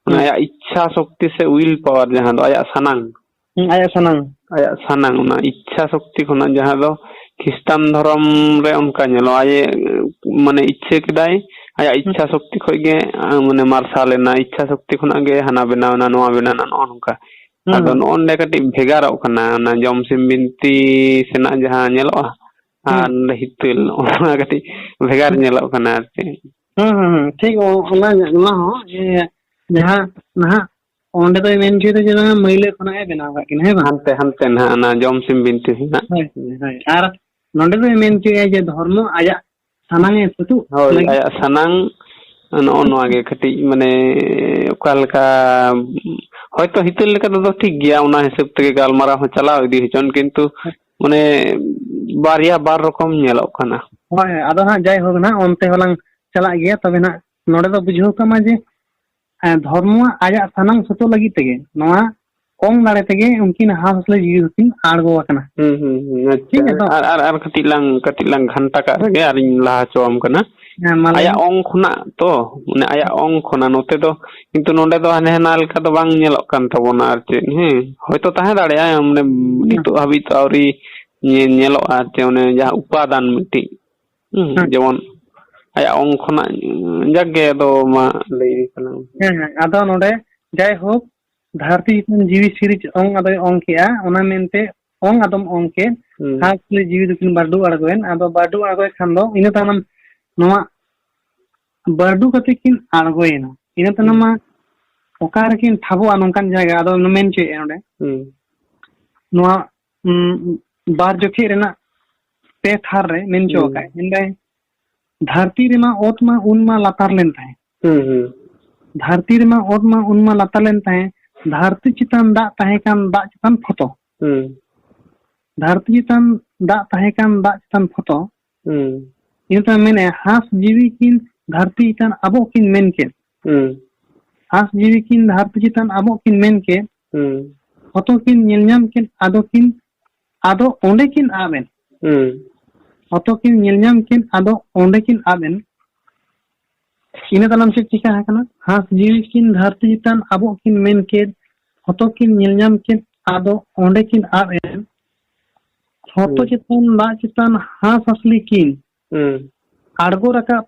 ᱢᱟᱱᱮ ᱦᱩᱸ᱾ ᱟᱭᱟᱜ ᱤᱪᱪᱷᱟ ᱥᱚᱠᱛᱤ ᱥᱮ ᱩᱭᱤᱞ ᱯᱟᱣᱟᱨ, ᱡᱟᱦᱟᱸ ᱫᱚ ᱟᱭᱟᱜ ᱥᱟᱱᱟᱝ᱾ ᱦᱩᱸ, ᱟᱭᱟᱜ ᱥᱟᱱᱟᱝ᱾ ᱟᱭᱟᱜ ᱥᱟᱱᱟᱝ, ᱚᱱᱟ ᱤᱪᱪᱷᱟ ᱥᱚᱠᱛᱤ ᱠᱷᱚᱱᱟᱜ, ᱡᱟᱦᱟᱸ ᱫᱚ ᱠᱷᱨᱤᱥᱴᱟᱱ ᱫᱷᱚᱨᱚᱢ ᱨᱮ ᱚᱱᱠᱟ ᱧᱮᱞᱚᱜᱼᱟ, ᱟᱡ ᱮ, ᱢᱟᱱᱮ ᱤᱪᱪᱷᱟᱹ ᱠᱮᱫᱟᱭ, ᱟᱭᱟᱜ ᱦᱩᱸ᱾ ᱤᱪᱪᱷᱟ ᱥᱚᱠᱛᱤ ᱠᱷᱚᱡ ᱜᱮ, ᱟ, ᱢᱟᱱᱮ ᱢᱟᱨᱥᱟᱞ ᱮᱱᱟ, ᱤᱪᱪᱷᱟ ᱥᱚᱠᱛᱤ ᱠᱷᱚᱱᱟᱜ ᱜᱮ ᱦᱟᱱᱟ ᱵᱮᱱᱟᱣ ᱮᱱᱟ, ᱱᱚᱣᱟ ᱵᱮᱱᱟᱣ ᱮᱱᱟ, ᱱᱚᱜᱼᱚ ᱱᱚᱝᱠᱟ᱾ ᱦᱩᱸ᱾ ᱟᱫᱚ ᱱᱚᱜᱼᱚ ᱱᱚᱰᱮ ᱠᱟᱹᱴᱤᱡ ᱵᱷᱮᱜᱟᱨᱚᱜ ᱠᱟᱱᱟ, ᱚᱱᱟ ᱡᱚᱢᱥᱤᱢ ᱵᱤᱱᱛᱤ ᱥᱮᱱᱟᱜ ᱡᱟᱦᱟᱸ ᱧᱮᱞᱚᱜᱼᱟ ᱦᱩᱸ᱾ ᱟᱨ ᱱᱚᱰᱮ ᱦᱤᱛᱟᱹᱞ, ᱚᱱᱟ ᱠᱟᱹᱴᱤᱡ ᱵᱷᱮᱜᱟᱨ ᱦᱩᱸ᱾ ᱧᱮᱞᱚᱜ ᱠᱟᱱᱟ ᱟᱨ ᱪᱮᱫ᱾ ᱦᱩᱸ, ᱦᱩᱸ, ᱦᱩᱸ᱾ ᱴᱷᱤᱠ, ᱚ-, ᱚᱱᱟ, ᱚᱱᱟ ᱦᱚᱸ ᱡᱮ ᱡᱟᱦᱟᱸ ᱱᱟᱦᱟᱜ ᱚᱸᱰᱮ ᱫᱚᱭ ᱢᱮᱱ ᱦᱚᱪᱚᱭᱮᱫᱟ ᱡᱮ ᱵᱟᱝᱟ ᱢᱟᱹᱭᱞᱟᱹ ᱠᱷᱚᱱᱟᱜ ᱮ ᱵᱮᱱᱟᱣ ᱟᱠᱟᱫ ᱠᱤᱱᱟ, ᱦᱮᱸ ᱵᱟᱝ? ᱦᱟᱱᱛᱮ, ᱦᱟᱱᱛᱮ ᱱᱟᱦᱟᱜ ᱚᱱᱟ ᱡᱚᱢᱥᱤᱢ ᱵᱤᱱᱛᱤ ᱦᱮᱱᱟᱜ᱾ ᱦᱳᱭ, ᱦᱳᱭ, ᱦᱳᱭ᱾ ᱟᱨ ᱱᱚᱰᱮ ᱫᱚᱭ ᱢᱮᱱ ᱦᱚᱪᱚᱭᱮᱫᱟ ᱡᱮ ᱫᱷᱚᱨᱢᱚ ᱟᱭᱟᱜ ᱥᱟᱱᱟᱝ ᱮ ᱥᱟᱹᱛᱩᱜ ᱦᱳᱭ, ᱞᱟᱹᱜᱤᱫ᱾ ᱟᱭᱟᱜ ᱥᱟᱱᱟᱝ ᱱᱚᱜᱼᱚ ᱱᱚᱣᱟ ᱜᱮ ᱠᱟᱹᱴᱤᱡ ᱢᱟᱱᱮ ᱚᱠᱟ ᱞᱮᱠᱟ, ᱦᱚᱭᱛᱳ ᱦᱤᱛᱟᱹᱞ ᱞᱮᱠᱟ ᱛᱮᱫᱚ ᱴᱷᱤᱠ ᱜᱮᱭᱟ, ᱚᱱᱟ ᱦᱤᱥᱟᱹᱵ ᱛᱮᱜᱮ ᱜᱟᱞᱢᱟᱨᱟᱣ ᱦᱚᱸ ᱪᱟᱞᱟᱣ ᱤᱫᱤ ᱦᱚᱪᱚᱱ, ᱠᱤᱱᱛᱩ ᱦᱮᱸ᱾ ᱢᱟᱱᱮ ᱵᱟᱨᱭᱟ ᱵᱟᱨ ᱨᱚᱠᱚᱢ ᱧᱮᱞᱚᱜ ᱠᱟᱱᱟ᱾ ᱦᱳᱭ, ᱦᱳᱭ, ᱟᱫᱚ ᱦᱟᱸᱜ ᱡᱟᱭᱦᱳᱠ ᱱᱟᱦᱟᱜ ᱚᱱᱛᱮ ᱦᱚᱸᱞᱟᱝ ᱪᱟᱞᱟᱜ ᱜᱮᱭᱟ᱾ ᱛᱚᱵᱮ ᱱᱟᱦᱟᱜ ᱱᱚᱰᱮ ᱫᱚ ᱵᱩᱡᱷᱟᱹᱣ ᱠᱟᱜ ᱢᱟ ᱡᱮ, ᱮᱸ, ᱫᱷᱚᱨᱢᱚ ᱟᱡᱟᱜ ᱥᱟᱱᱟᱢ ᱥᱚᱛᱚ ᱞᱟᱹᱜᱤᱫ ᱛᱮᱜᱮ ᱱᱚᱣᱟ ᱚᱝ ᱫᱟᱲᱮ ᱛᱮᱜᱮ ᱩᱱᱠᱤᱱ ᱦᱟᱸᱥ ᱦᱟᱹᱥᱞᱤ ᱡᱤᱣᱤ ᱫᱚᱠᱤᱱ ᱟᱬᱜᱚ ᱟᱠᱟᱱᱟ᱾ ᱦᱩᱸ, ᱦᱩᱸ, ᱦᱩᱸ, ᱟᱪᱪᱷᱟ᱾ ᱴᱷᱤᱠ ᱜᱮᱭᱟ ᱛᱚ? ᱟᱨ, ᱟᱨ, ᱟᱨ ᱠᱟᱹᱴᱤᱡ ᱞᱟᱝ, ᱠᱟᱹᱴᱤᱡ ᱞᱟᱝ ᱜᱷᱟᱱᱴᱟ ᱠᱟᱜ ᱨᱮᱜᱮ ᱟᱨᱤᱧ ᱞᱟᱦᱟ ᱦᱚᱪᱚᱣᱟᱢ ᱠᱟᱱᱟ᱾ ᱦᱮᱸ, ᱢᱟ ᱞᱟᱹᱭ ᱟᱭᱟᱜ ᱢᱮ᱾ ᱚᱝ ᱠᱷᱚᱱᱟᱜ ᱛᱚ, ᱢᱟᱱᱮ ᱟᱭᱟᱜ ᱚᱝ ᱠᱷᱚᱱᱟᱜ ᱱᱚᱛᱮ ᱫᱚ ᱠᱤᱱᱛᱩ ᱱᱚᱰᱮ ᱫᱚ ᱦᱟᱱᱮ ᱦᱟᱱᱟ ᱞᱮᱠᱟ ᱫᱚ ᱵᱟᱝ ᱧᱮᱞᱚᱜ ᱠᱟᱱ ᱛᱟᱵᱚᱱᱟ ᱟᱨ ᱪᱮᱫ, ᱦᱮᱸ᱾ ᱦᱚᱭᱛᱚ ᱛᱟᱦᱮᱸ ᱫᱟᱲᱮᱭᱟᱜᱼᱟ, ᱢᱟᱱᱮ ᱦᱮᱸ᱾ ᱱᱤᱛᱚᱜ ᱦᱟᱹᱵᱤᱡ ᱛᱚ ᱟᱹᱣᱨᱤ ᱧᱮ-, ᱧᱮᱞᱚᱜᱼᱟ ᱟᱨ ᱪᱮᱫ, ᱚᱱᱮ ᱡᱟᱦᱟᱸ ᱩᱯᱟᱫᱟᱱ ᱢᱤᱫᱴᱤᱡ, ᱦᱩᱸ, ᱦᱮᱸ᱾ ᱡᱮᱢᱚᱱ ᱟᱭᱟᱜ ᱚᱝ ᱠᱷᱚᱱᱟᱜ, ᱡᱟᱠ ᱜᱮ ᱟᱫᱚ ᱢᱟ ᱞᱟᱹᱭ ᱟᱹᱧ ᱠᱟᱱᱟ᱾ ᱦᱮᱸ, ᱦᱮᱸ, ᱟᱫᱚ ᱱᱚᱰᱮ ᱡᱟᱭᱦᱳᱠ ᱫᱷᱟᱹᱨᱛᱤ ᱪᱮᱛᱟᱱ ᱡᱤᱣᱤ ᱥᱤᱨᱤᱡ ᱚᱝ ᱟᱫᱚᱭ ᱚᱝ ᱠᱮᱜᱼᱟ, ᱚᱱᱟ ᱢᱮᱱᱛᱮ ᱚᱝ ᱟᱫᱚᱢ ᱚᱝ ᱠᱮᱫ, ᱦᱩᱸ᱾ ᱦᱟᱸᱥ ᱦᱟᱹᱥᱞᱤ ᱡᱤᱣᱤ ᱫᱚᱠᱤᱱ ᱵᱟᱹᱨᱰᱩ ᱟᱬᱜᱚᱭᱮᱱ, ᱟᱫᱚ ᱵᱟᱹᱨᱰᱩ ᱟᱬᱜᱚᱭ ᱠᱷᱟᱱ ᱫᱚ ᱤᱱᱟᱹ ᱛᱟᱭᱱᱚᱢ ᱱᱚᱣᱟ ᱵᱟᱹᱨᱰᱩ ᱠᱟᱛᱮ ᱠᱤᱱ ᱟᱬᱜᱚᱭᱮᱱᱟ, ᱤᱱᱟᱹ ᱛᱟᱭᱱᱚᱢ ᱦᱩᱸ᱾ ᱢᱟ ᱚᱠᱟ ᱨᱮᱠᱤᱱ ᱴᱷᱟᱵᱚᱜᱼᱟ ᱱᱚᱝᱠᱟᱱ ᱡᱟᱭᱜᱟ, ᱟᱫᱚ ᱢᱮᱱ ᱦᱚᱪᱚᱭᱮᱫᱼᱟ ᱱᱚᱰᱮ᱾ ᱦᱩᱸ᱾ ᱱᱚᱣᱟ, ᱩᱸ, ᱵᱟᱨ ᱡᱚᱠᱷᱮᱡ ᱨᱮᱱᱟᱜ ᱯᱮ ᱛᱷᱟᱨ ᱨᱮ ᱢᱮᱱ ᱦᱚᱪᱚ ᱦᱩᱸ᱾ ᱟᱠᱟᱫ᱾ ᱢᱮᱱᱫᱟᱭ, "ᱫᱷᱟᱹᱨᱛᱤ ᱨᱮᱢᱟ ᱚᱛ ᱢᱟ ᱩᱱ ᱢᱟ ᱞᱟᱛᱟᱨ ᱞᱮᱱ ᱛᱟᱦᱮᱸ᱾ ᱦᱩᱸ, ᱦᱩᱸ᱾ ᱫᱷᱟᱹᱨᱛᱤ ᱨᱮᱢᱟ ᱚᱛ ᱢᱟ ᱩᱱ ᱢᱟ ᱞᱟᱛᱟᱨ ᱞᱮᱱ ᱛᱟᱦᱮᱸ, ᱫᱷᱟᱹᱨᱛᱤ ᱪᱮᱛᱟᱱ ᱫᱟᱜ ᱛᱟᱦᱮᱸ ᱠᱟᱱ ᱫᱟᱜ ᱪᱮᱛᱟᱱ ᱯᱷᱚᱛᱚ᱾ ᱦᱩᱸ᱾ ᱫᱷᱟᱹᱨᱛᱤ ᱪᱮᱛᱟᱱ ᱫᱟᱜ ᱛᱟᱦᱮᱸ ᱠᱟᱱ ᱫᱟᱜ ᱪᱮᱛᱟᱱ ᱯᱷᱚᱛᱚ᱾" ᱦᱩᱸ᱾ ᱤᱱᱟᱹ ᱛᱟᱭᱚᱢ ᱢᱮᱱᱮᱫᱼᱟ, ᱦᱟᱸᱥ ᱡᱤᱣᱤ ᱠᱤᱱ ᱫᱷᱟᱹᱨᱛᱤ ᱪᱮᱛᱟᱱ ᱟᱵᱚᱜ ᱠᱤᱱ ᱢᱮᱱ ᱠᱮᱫ᱾ ᱦᱩᱸ᱾ ᱦᱟᱸᱥ ᱡᱤᱣᱤ ᱠᱤᱱ ᱫᱷᱟᱹᱨᱛᱤ ᱪᱮᱛᱟᱱ ᱟᱵᱚᱜ ᱠᱤᱱ ᱢᱮᱱ ᱠᱮᱫ᱾ ᱦᱩᱸ᱾ ᱦᱚᱛᱚ ᱠᱤᱱ ᱧᱮᱞ ᱧᱟᱢ ᱠᱮᱫ, ᱟᱫᱚ ᱠᱤᱱ, ᱟᱫᱚ ᱚᱸᱰᱮ ᱠᱤᱱ ᱟᱵ ᱮᱱ᱾ ᱦᱩᱸ᱾ ᱦᱚᱛᱚ ᱠᱤᱱ ᱧᱮᱞ ᱧᱟᱢ ᱠᱮᱫ, ᱟᱫᱚ ᱚᱸᱰᱮ ᱠᱤᱱ ᱟᱵ ᱮᱱ᱾ ᱤᱱᱟᱹ ᱛᱟᱭᱱᱚᱢ ᱪᱮᱫ ᱪᱤᱠᱟ ᱟᱠᱟᱱᱟ? ᱦᱟᱸᱥ ᱡᱤᱣᱤ ᱠᱤᱱ ᱫᱷᱟᱹᱨᱛᱤ ᱪᱮᱛᱟᱱ ᱟᱵᱚᱜ ᱠᱤᱱ ᱢᱮᱱ ᱠᱮᱫ, ᱦᱚᱛᱚ ᱠᱤᱱ ᱧᱮᱞ ᱧᱟᱢ ᱠᱮᱫ, ᱟᱫᱚ ᱚᱸᱰᱮ ᱠᱤᱱ ᱟᱵ ᱮᱱ᱾ ᱦᱚᱛᱚ ᱦᱩᱸ᱾ ᱪᱮᱛᱟᱱ ᱫᱟᱜ ᱪᱮᱛᱟᱱ ᱦᱟᱸᱥ ᱦᱟᱸᱥᱞᱤ ᱠᱤᱱ ᱦᱩᱸ᱾ ᱟᱬᱜᱚ ᱨᱟᱠᱟᱵ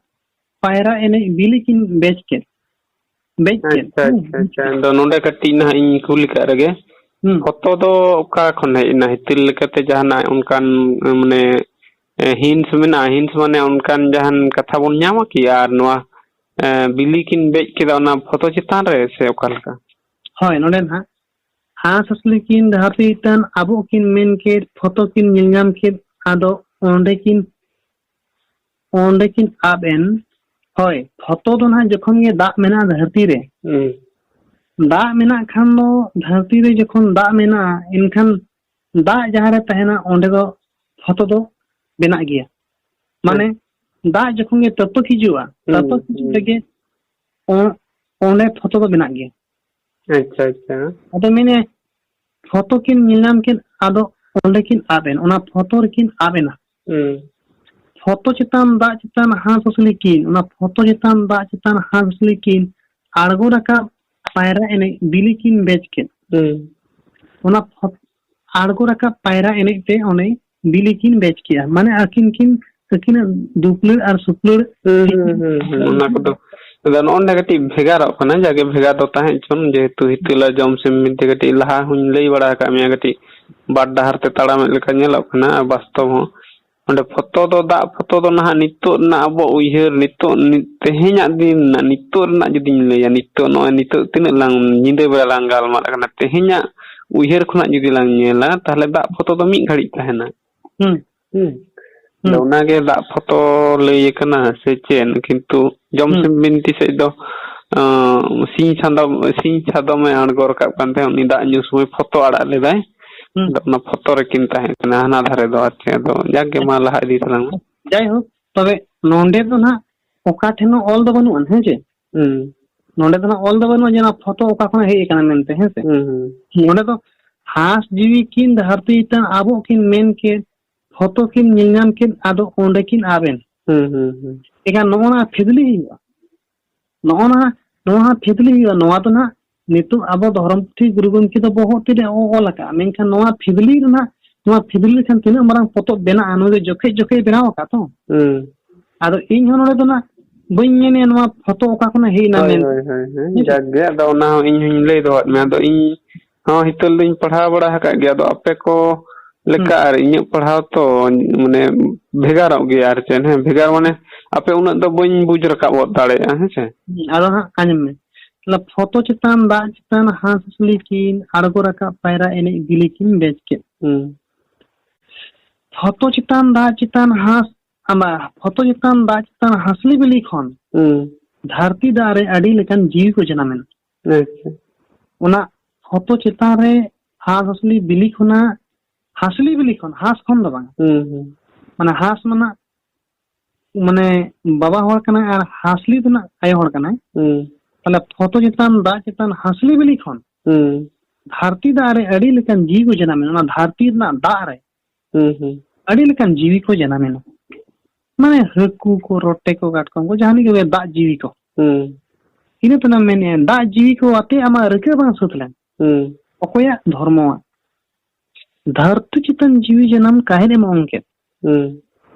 ᱯᱟᱭᱨᱟ ᱮᱱᱮᱡ ᱵᱤᱞᱤ ᱠᱤᱱ ᱵᱮᱪ ᱠᱮᱫ᱾ ᱵᱮᱪ ᱠᱮᱫ᱾ ᱟᱪᱪᱷᱟ, ᱦᱩᱸ᱾ ᱟᱪᱪᱷᱟ, ᱟᱪᱪᱷᱟ᱾ ᱟᱫᱚ ᱱᱚᱰᱮ ᱠᱟᱹᱴᱤᱡ ᱱᱟᱦᱟᱜ ᱤᱧ ᱠᱩᱞᱤ ᱠᱟᱜ ᱨᱮᱜᱮ᱾ ᱦᱩᱸ᱾ ᱦᱚᱛᱚ ᱫᱚ ᱚᱠᱟ ᱠᱷᱚᱱ ᱦᱮᱡ ᱮᱱᱟ? ᱦᱤᱛᱤᱞ ᱞᱮᱠᱟᱛᱮ ᱡᱟᱦᱟᱱᱟᱜ ᱚᱱᱠᱟᱱ, ᱢᱟᱱᱮ, ᱮ, hints ᱢᱮᱱᱟᱜᱼᱟ? Hints ᱢᱟᱱᱮ ᱚᱱᱠᱟᱱ ᱡᱟᱦᱟᱱ ᱠᱟᱛᱷᱟ ᱵᱚᱱ ᱧᱟᱢᱟ ᱠᱤ? ᱟᱨ ᱱᱚᱣᱟ, ᱮ, ᱵᱤᱞᱤ ᱠᱤᱱ ᱵᱮᱪ ᱠᱮᱫᱟ ᱚᱱᱟ ᱯᱷᱚᱛᱚ ᱪᱮᱛᱟᱱ ᱨᱮ ᱥᱮ ᱚᱠᱟ ᱞᱮᱠᱟ? ᱦᱳᱭ, ᱱᱚᱰᱮ ᱱᱟᱦᱟᱜ ᱦᱟᱸᱥ ᱦᱟᱸᱥᱞᱤ ᱠᱤᱱ ᱫᱷᱟᱹᱨᱛᱤ ᱪᱮᱛᱟᱱ ᱟᱵᱚᱜ ᱠᱤᱱ ᱢᱮᱱ ᱠᱮᱫ, ᱯᱷᱚᱛᱚ ᱠᱤᱱ ᱧᱮᱞ ᱧᱟᱢ ᱠᱮᱫ, ᱟᱫᱚ ᱚᱸᱰᱮ ᱠᱤᱱ, ᱚᱸᱰᱮ ᱠᱤᱱ ᱟᱵ ᱮᱱ᱾ ᱦᱳᱭ, ᱯᱷᱚᱛᱚ ᱫᱚ ᱱᱟᱦᱟᱜ ᱡᱚᱠᱷᱚᱱ ᱜᱮ ᱫᱟᱜ ᱢᱮᱱᱟᱜᱼᱟ ᱫᱷᱟᱹᱨᱛᱤ ᱨᱮ, ᱦᱩᱸ᱾ ᱫᱟᱜ ᱢᱮᱱᱟᱜ ᱠᱷᱟᱱ ᱫᱚ, ᱫᱷᱟᱹᱨᱛᱤ ᱨᱮ ᱡᱚᱠᱷᱚᱱ ᱫᱟᱜ ᱢᱮᱱᱟᱜᱼᱟ, ᱮᱱᱠᱷᱟᱱ ᱫᱟᱜ ᱡᱟᱦᱟᱸ ᱨᱮ ᱛᱟᱦᱮᱱᱟ, ᱚᱸᱰᱮ ᱫᱚ ᱯᱷᱚᱛᱚ ᱫᱚ ᱵᱮᱱᱟᱜ ᱜᱮᱭᱟ᱾ ᱢᱟᱱᱮ, ᱦᱮᱸ᱾ ᱫᱟᱜ ᱡᱚᱠᱷᱚᱱ ᱜᱮ ᱴᱟᱹᱯᱟᱹᱠ ᱦᱤᱡᱩᱜᱼᱟ, ᱦᱩᱸ, ᱴᱟᱹᱯᱟᱹᱠ ᱦᱤᱡᱩᱜ ᱦᱩᱸ᱾ ᱨᱮᱜᱮ ᱚ-, ᱚᱸᱰᱮ ᱯᱷᱚᱛᱚ ᱫᱚ ᱵᱮᱱᱟᱜ ᱜᱮᱭᱟ᱾ ᱟᱪᱪᱷᱟ, ᱟᱪᱪᱷᱟ᱾ ᱟᱫᱚ ᱢᱮᱱᱮ, ᱯᱷᱚᱛᱚ ᱠᱤᱱ ᱧᱮᱞ ᱧᱟᱢ ᱠᱮᱫ, ᱟᱫᱚ ᱚᱸᱰᱮ ᱠᱤᱱ ᱟᱵ ᱮᱱ, ᱚᱱᱟ ᱯᱷᱚᱛᱚ ᱨᱮᱠᱤᱱ ᱟᱵ ᱮᱱᱟ᱾ ᱦᱩᱸ᱾ ᱯᱷᱚᱛᱚ ᱪᱮᱛᱟᱱ ᱫᱟᱜ ᱪᱮᱛᱟᱱ ᱦᱟᱸᱥ ᱦᱟᱸᱥᱞᱤ ᱠᱤᱱ, ᱚᱱᱟ ᱯᱷᱚᱛᱚ ᱪᱮᱛᱟᱱ ᱫᱟᱜ ᱪᱮᱛᱟᱱ ᱦᱟᱸᱥ ᱦᱟᱸᱥᱞᱤ ᱠᱤᱱ ᱟᱬᱜᱚ ᱨᱟᱠᱟᱵ ᱯᱟᱭᱨᱟ ᱮᱱᱮᱡ ᱵᱤᱞᱤ ᱠᱤᱱ ᱵᱮᱡ ᱠᱮᱫ᱾ ᱦᱩᱸ᱾ ᱚᱱᱟ ᱯᱷᱚ-, ᱟᱬᱜᱚ ᱨᱟᱠᱟᱵ ᱯᱟᱭᱨᱟ ᱮᱱᱮᱡ ᱛᱮ ᱚᱸᱰᱮ ᱵᱤᱞᱤ ᱠᱤᱱ ᱵᱮᱡ ᱠᱮᱜᱼᱟ᱾ ᱢᱟᱱᱮ ᱟᱹᱠᱤᱱ ᱠᱤᱱ, ᱟᱹᱠᱤᱱᱟᱜ ᱫᱩᱯᱞᱟᱹᱲ ᱟᱨ ᱥᱩᱯᱞᱟᱹᱲ ᱦᱩᱸ, ᱦᱩᱸ, ᱦᱩᱸ, ᱦᱩᱸ, ᱚᱱᱟ ᱠᱚᱫᱚ᱾ ᱟᱫᱚ ᱱᱚᱜᱼᱚ ᱱᱚᱰᱮ ᱠᱟᱹᱴᱤᱡ ᱵᱷᱮᱜᱟᱨᱚᱜ ᱠᱟᱱᱟ, ᱡᱟᱜᱮ ᱵᱷᱮᱜᱟᱨ ᱫᱚ ᱛᱟᱦᱮᱸ ᱦᱚᱪᱚᱱ, ᱡᱮᱦᱮᱛᱩ ᱦᱤᱛᱟᱹᱞ ᱟᱨ ᱡᱚᱢᱥᱤᱢ ᱵᱤᱱᱛᱤ ᱠᱟᱹᱴᱤᱡ ᱞᱟᱦᱟ ᱦᱚᱧ ᱞᱟᱹᱭ ᱵᱟᱲᱟ ᱟᱠᱟᱫ ᱢᱮᱭᱟ, ᱠᱟᱹᱴᱤᱡ ᱵᱟᱨ ᱰᱟᱦᱟᱨ ᱛᱮ ᱛᱟᱲᱟᱢᱮᱫ ᱞᱮᱠᱟ ᱧᱮᱞᱚᱜ ᱠᱟᱱᱟ᱾ ᱟᱨ ᱵᱟᱥᱛᱚᱵ ᱦᱚᱸ ᱚᱸᱰᱮ ᱯᱷᱚᱛᱚ ᱫᱚ, ᱫᱟᱜ ᱯᱷᱚᱛᱚ ᱫᱚ ᱱᱟᱦᱟᱜ ᱱᱤᱛᱚᱜ ᱨᱮᱱᱟᱜ ᱟᱵᱚ ᱩᱭᱦᱟᱹᱨ, ᱱᱤᱛᱚᱜ ᱱᱤ-, ᱛᱮᱦᱮᱧᱟᱜ ᱫᱤᱱ ᱨᱮᱱᱟᱜ, ᱱᱤᱛᱚᱜ ᱨᱮᱱᱟᱜ ᱡᱩᱫᱤᱧ ᱞᱟᱹᱭᱟ, ᱱᱤᱛᱚᱜ ᱱᱚᱜᱼᱚᱭ ᱱᱤᱛᱚᱜ ᱛᱤᱱᱟᱹᱜ ᱞᱟᱝ ᱧᱤᱫᱟᱹ ᱵᱮᱲᱟ ᱞᱟᱝ ᱜᱟᱞᱢᱟᱨᱟᱜ ᱠᱟᱱᱟ, ᱛᱮᱦᱮᱧᱟᱜ ᱩᱭᱦᱟᱹᱨ ᱠᱷᱚᱱᱟᱜ ᱡᱩᱫᱤ ᱞᱟᱝ ᱧᱮᱞᱟ, ᱛᱟᱦᱞᱮ ᱫᱟᱜ ᱯᱷᱚᱛᱚ ᱫᱚ ᱢᱤᱫ ᱜᱷᱟᱹᱲᱤᱡ ᱛᱟᱦᱮᱱᱟ᱾ ᱦᱩᱸ᱾ ᱦᱩᱸ᱾ ᱦᱩᱸ᱾ ᱟᱫᱚ ᱚᱱᱟᱜᱮ ᱫᱟᱜ ᱯᱷᱚᱛᱚ ᱞᱟᱹᱭ ᱟᱠᱟᱱᱟ ᱥᱮ ᱪᱮᱫ? ᱠᱤᱱᱛᱩ ᱡᱚᱢᱥᱤᱢ ᱦᱩᱸ᱾ ᱵᱤᱱᱛᱤ ᱥᱮᱫ ᱫᱚ, ᱟᱸ, ᱥᱤᱧ ᱥᱟᱫᱚᱢ, ᱥᱤᱧ ᱥᱟᱫᱚᱢᱮ ᱟᱬᱜᱚ ᱨᱟᱠᱟᱵ ᱠᱟᱱ ᱛᱟᱦᱮᱸᱫ, ᱩᱱᱤ ᱫᱟᱜ ᱧᱩ ᱥᱚᱢᱚᱭ ᱯᱷᱚᱛᱚ ᱟᱲᱟᱜ ᱞᱮᱫᱟᱭ᱾ ᱦᱩᱸ᱾ ᱟᱫᱚ ᱚᱱᱟ ᱯᱷᱚᱛᱚ ᱨᱮᱠᱤᱱ ᱛᱟᱦᱮᱸ ᱠᱟᱱᱟ ᱦᱟᱱᱟ ᱫᱷᱟᱨᱮ ᱫᱚ, ᱟᱨ ᱪᱮᱫ? ᱟᱫᱚ ᱡᱟᱠ ᱜᱮ, ᱢᱟ ᱞᱟᱦᱟ ᱤᱫᱤ ᱛᱟᱞᱟᱝ ᱢᱮ᱾ ᱡᱟᱭᱦᱳᱠ, ᱛᱚᱵᱮ ᱱᱚᱸᱰᱮ ᱫᱚ ᱱᱟᱦᱟᱜ ᱚᱠᱟ ᱴᱷᱮᱱ ᱦᱚᱸ ᱚᱞ ᱫᱚ ᱵᱟᱹᱱᱩᱜᱼᱟ, ᱦᱮᱸ ᱪᱮ? ᱦᱩᱸ᱾ ᱱᱚᱸᱰᱮ ᱫᱚ ᱱᱟᱦᱟᱜ ᱚᱞ ᱫᱚ ᱵᱟᱹᱱᱩᱜᱼᱟ ᱡᱮ ᱱᱚᱣᱟ ᱯᱷᱚᱛᱚ ᱚᱠᱟ ᱠᱷᱚᱱᱟᱜ ᱦᱮᱡ ᱟᱠᱟᱱᱟ ᱢᱮᱱᱛᱮ, ᱦᱮᱸ ᱥᱮ? ᱦᱩᱸ, ᱦᱩᱸ᱾ ᱱᱚᱸᱰᱮ ᱫᱚ ᱦᱟᱸᱥ ᱡᱤᱣᱤ ᱠᱤᱱ ᱫᱷᱟᱹᱨᱛᱤ ᱪᱮᱛᱟᱱ ᱟᱵᱚᱜ ᱠᱤᱱ ᱢᱮᱱ ᱠᱮᱫ, ᱯᱷᱚᱛᱚ ᱠᱤᱱ ᱧᱮᱞ ᱧᱟᱢ ᱠᱮᱫ, ᱟᱫᱚ ᱚᱸᱰᱮ ᱠᱤᱱ ᱟᱵ ᱮᱱ᱾ ᱦᱩᱸ, ᱦᱩᱸ, ᱦᱩᱸ᱾ ᱮᱱᱠᱷᱟᱱ ᱱᱚᱜᱼᱚ ᱱᱟ ᱯᱷᱤᱫᱽᱞᱤ ᱦᱩᱭᱩᱜᱼᱟ᱾ ᱱᱚᱜᱼᱚ ᱱᱟ, ᱱᱚᱣᱟ ᱦᱟᱸᱜ ᱯᱷᱤᱫᱽᱞᱤ ᱦᱩᱭᱩᱜᱼᱟ᱾ ᱱᱚᱣᱟ ᱫᱚ ᱱᱟᱦᱟᱜ ᱱᱤᱛᱚᱜ ᱟᱵᱚ ᱫᱷᱚᱨᱚᱢ ᱯᱩᱛᱷᱤ ᱜᱩᱨᱩ ᱜᱚᱢᱠᱮ ᱫᱚ ᱵᱚᱦᱚᱜ ᱛᱤᱨᱮ ᱚ-, ᱚᱞ ᱟᱠᱟᱜᱼᱟ᱾ ᱢᱮᱱᱠᱷᱟᱱ ᱱᱚᱣᱟ ᱯᱷᱤᱫᱽᱞᱤ ᱨᱮᱱᱟᱜ, ᱱᱚᱣᱟ ᱯᱷᱤᱫᱽᱞᱤ ᱞᱮᱠᱷᱟᱱ ᱛᱤᱱᱟᱹᱜ ᱢᱟᱨᱟᱝ ᱯᱚᱛᱚᱵ ᱵᱮᱱᱟᱜᱼᱟ, ᱱᱩᱭ ᱫᱚ ᱡᱚᱠᱷᱮᱡ ᱡᱚᱠᱷᱮᱡ ᱵᱮᱱᱟᱣ ᱟᱠᱟᱫ ᱛᱚ᱾ ᱦᱩᱸ᱾ ᱟᱫᱚ ᱤᱧ ᱦᱚᱸ ᱱᱚᱰᱮ ᱫᱚ ᱱᱟᱜ ᱵᱟᱹᱧ ᱢᱮᱱᱮᱫᱼᱟ ᱱᱚᱣᱟ ᱯᱷᱚᱛᱚ ᱚᱠᱟ ᱠᱷᱚᱱᱟᱜ ᱦᱮᱡ ᱮᱱᱟ ᱦᱳᱭ, ᱢᱮᱱᱛᱮ᱾ ᱦᱳᱭ, ᱦᱳᱭ, ᱦᱳᱭ᱾ ᱦᱮᱸ ᱥᱮ? ᱡᱟᱠ ᱜᱮ, ᱟᱫᱚ ᱚᱱᱟ ᱦᱚᱸ ᱤᱧ ᱦᱚᱧ ᱞᱟᱹᱭ ᱫᱚᱦᱚᱣᱟᱫ ᱢᱮᱭᱟ᱾ ᱟᱫᱚ ᱤᱧ ᱦᱚᱸ ᱦᱤᱛᱟᱹᱞ ᱫᱚᱧ ᱯᱟᱲᱦᱟᱣ ᱵᱟᱲᱟ ᱟᱠᱟᱫ ᱜᱮᱭᱟ᱾ ᱟᱫᱚ ᱟᱯᱮ ᱠᱚ ᱞᱮᱠᱟ ᱦᱩᱸ᱾ ᱟᱨ ᱤᱧᱟᱹᱜ ᱯᱟᱲᱦᱟᱣ ᱛᱚ, ᱢᱟᱱᱮ, ᱵᱷᱮᱜᱟᱨᱚᱜ ᱜᱮᱭᱟ ᱟᱨ ᱪᱮᱫ, ᱦᱮᱸ, ᱵᱷᱮᱜᱟᱨ ᱢᱟᱱᱮ ᱟᱯᱮ ᱩᱱᱟᱹᱜ ᱫᱚ ᱵᱟᱹᱧ ᱵᱩᱡᱽ ᱨᱟᱠᱟᱵ ᱜᱚᱫ ᱫᱟᱲᱮᱭᱟᱜᱼᱟ, ᱦᱮᱸ ᱥᱮ? ᱦᱩᱸ, ᱟᱫᱚ ᱦᱟᱸᱜ ᱟᱸᱡᱚᱢ ᱢᱮ᱾ ᱛᱟᱦᱞᱮ ᱯᱷᱚᱛᱚ ᱪᱮᱛᱟᱱ ᱫᱟᱜ ᱪᱮᱛᱟᱱ ᱦᱟᱸᱥᱞᱤ ᱠᱤᱱ ᱟᱬᱜᱚ ᱨᱟᱠᱟᱵ ᱯᱟᱭᱨᱟ ᱮᱱᱮᱡ ᱵᱤᱞᱤ ᱠᱤᱱ ᱵᱮᱡ ᱠᱮᱫ᱾ ᱦᱩᱸ᱾ ᱯᱷᱚᱛᱚ ᱪᱮᱛᱟᱱ ᱫᱟᱜ ᱪᱮᱛᱟᱱ ᱦᱟᱸᱥ-, ᱟᱢᱟ, ᱯᱷᱚᱛᱚ ᱪᱮᱛᱟᱱ ᱫᱟᱜ ᱪᱮᱛᱟᱱ ᱦᱟᱸᱥᱞᱤ ᱵᱤᱞᱤ ᱠᱷᱚᱱ ᱦᱩᱸ᱾ ᱫᱷᱟᱹᱨᱛᱤ ᱫᱟᱜ ᱨᱮ ᱟᱹᱰᱤ ᱞᱮᱠᱟᱱ ᱡᱤᱣᱤ ᱠᱚ ᱡᱟᱱᱟᱢ ᱮᱱᱟ᱾ ᱟᱪᱪᱷᱟ᱾ ᱚᱱᱟ ᱯᱷᱚᱛᱚ ᱪᱮᱛᱟᱱ ᱨᱮ ᱦᱟᱸᱥ ᱦᱟᱸᱥᱞᱤ ᱵᱤᱞᱤ ᱠᱷᱚᱱᱟᱜ ᱦᱟᱸᱥᱞᱤ ᱵᱤᱞᱤ ᱠᱷᱚᱱ, ᱦᱟᱸᱥ ᱠᱷᱚᱱ ᱫᱚ ᱵᱟᱝ᱾ ᱦᱩᱸ, ᱦᱩᱸ᱾ ᱢᱟᱱᱮ ᱦᱟᱸᱥ ᱢᱟᱱᱟ, ᱢᱟᱱᱮ ᱵᱟᱵᱟ ᱦᱚᱲ ᱠᱟᱱᱟᱭ ᱟᱨ ᱦᱟᱸᱥᱞᱤ ᱫᱚ ᱱᱟᱜ ᱟᱭᱳ ᱦᱚᱲ ᱠᱟᱱᱟᱭ᱾ ᱦᱩᱸ᱾ ᱛᱟᱦᱞᱮ ᱯᱷᱚᱛᱚ ᱪᱮᱛᱟᱱ, ᱫᱟᱜ ᱪᱮᱛᱟᱱ ᱦᱟᱸᱥᱞᱤ ᱵᱤᱞᱤ ᱠᱷᱚᱱ ᱦᱩᱸ᱾ ᱫᱷᱟᱹᱨᱛᱤ ᱫᱟᱜ ᱨᱮ ᱟᱹᱰᱤ ᱞᱮᱠᱟᱱ ᱡᱤᱣᱤ ᱠᱚ ᱡᱟᱱᱟᱢ ᱮᱱᱟ᱾ ᱚᱱᱟ ᱫᱷᱟᱹᱨᱛᱤ ᱨᱮᱱᱟᱜ ᱫᱟᱜ ᱨᱮ ᱦᱩᱸ, ᱦᱩᱸ᱾ ᱟᱹᱰᱤ ᱞᱮᱠᱟᱱ ᱡᱤᱣᱤ ᱠᱚ ᱡᱟᱱᱟᱢ ᱮᱱᱟ᱾ ᱢᱟᱱᱮ ᱦᱟᱹᱠᱩ ᱠᱚ, ᱨᱚᱴᱮ ᱠᱚ, ᱠᱟᱴᱠᱚᱢ ᱠᱚ, ᱡᱟᱦᱟᱸ ᱜᱮ ᱫᱟᱜ ᱡᱤᱣᱤ ᱠᱚ᱾ ᱦᱩᱸ᱾ ᱤᱱᱟᱹ ᱛᱟᱭᱱᱚᱢ ᱢᱮᱱᱮᱫᱼᱟ, ᱫᱟᱜ ᱡᱤᱣᱤ ᱠᱚ ᱟᱛᱮ ᱟᱢᱟᱜ ᱨᱤᱠᱟᱹ ᱵᱟᱝ ᱥᱟᱹᱛ ᱞᱮᱱ᱾ ᱦᱩᱸ᱾ ᱚᱠᱚᱭᱟᱜ ᱫᱷᱚᱨᱢᱚᱣᱟᱜ? ᱫᱷᱟᱹᱨᱛᱤ ᱪᱮᱛᱟᱱ ᱡᱤᱣᱤ ᱡᱟᱱᱟᱢ ᱠᱟᱦᱮᱫ ᱮᱢ ᱚᱝ ᱠᱮᱫ᱾ ᱦᱩᱸ᱾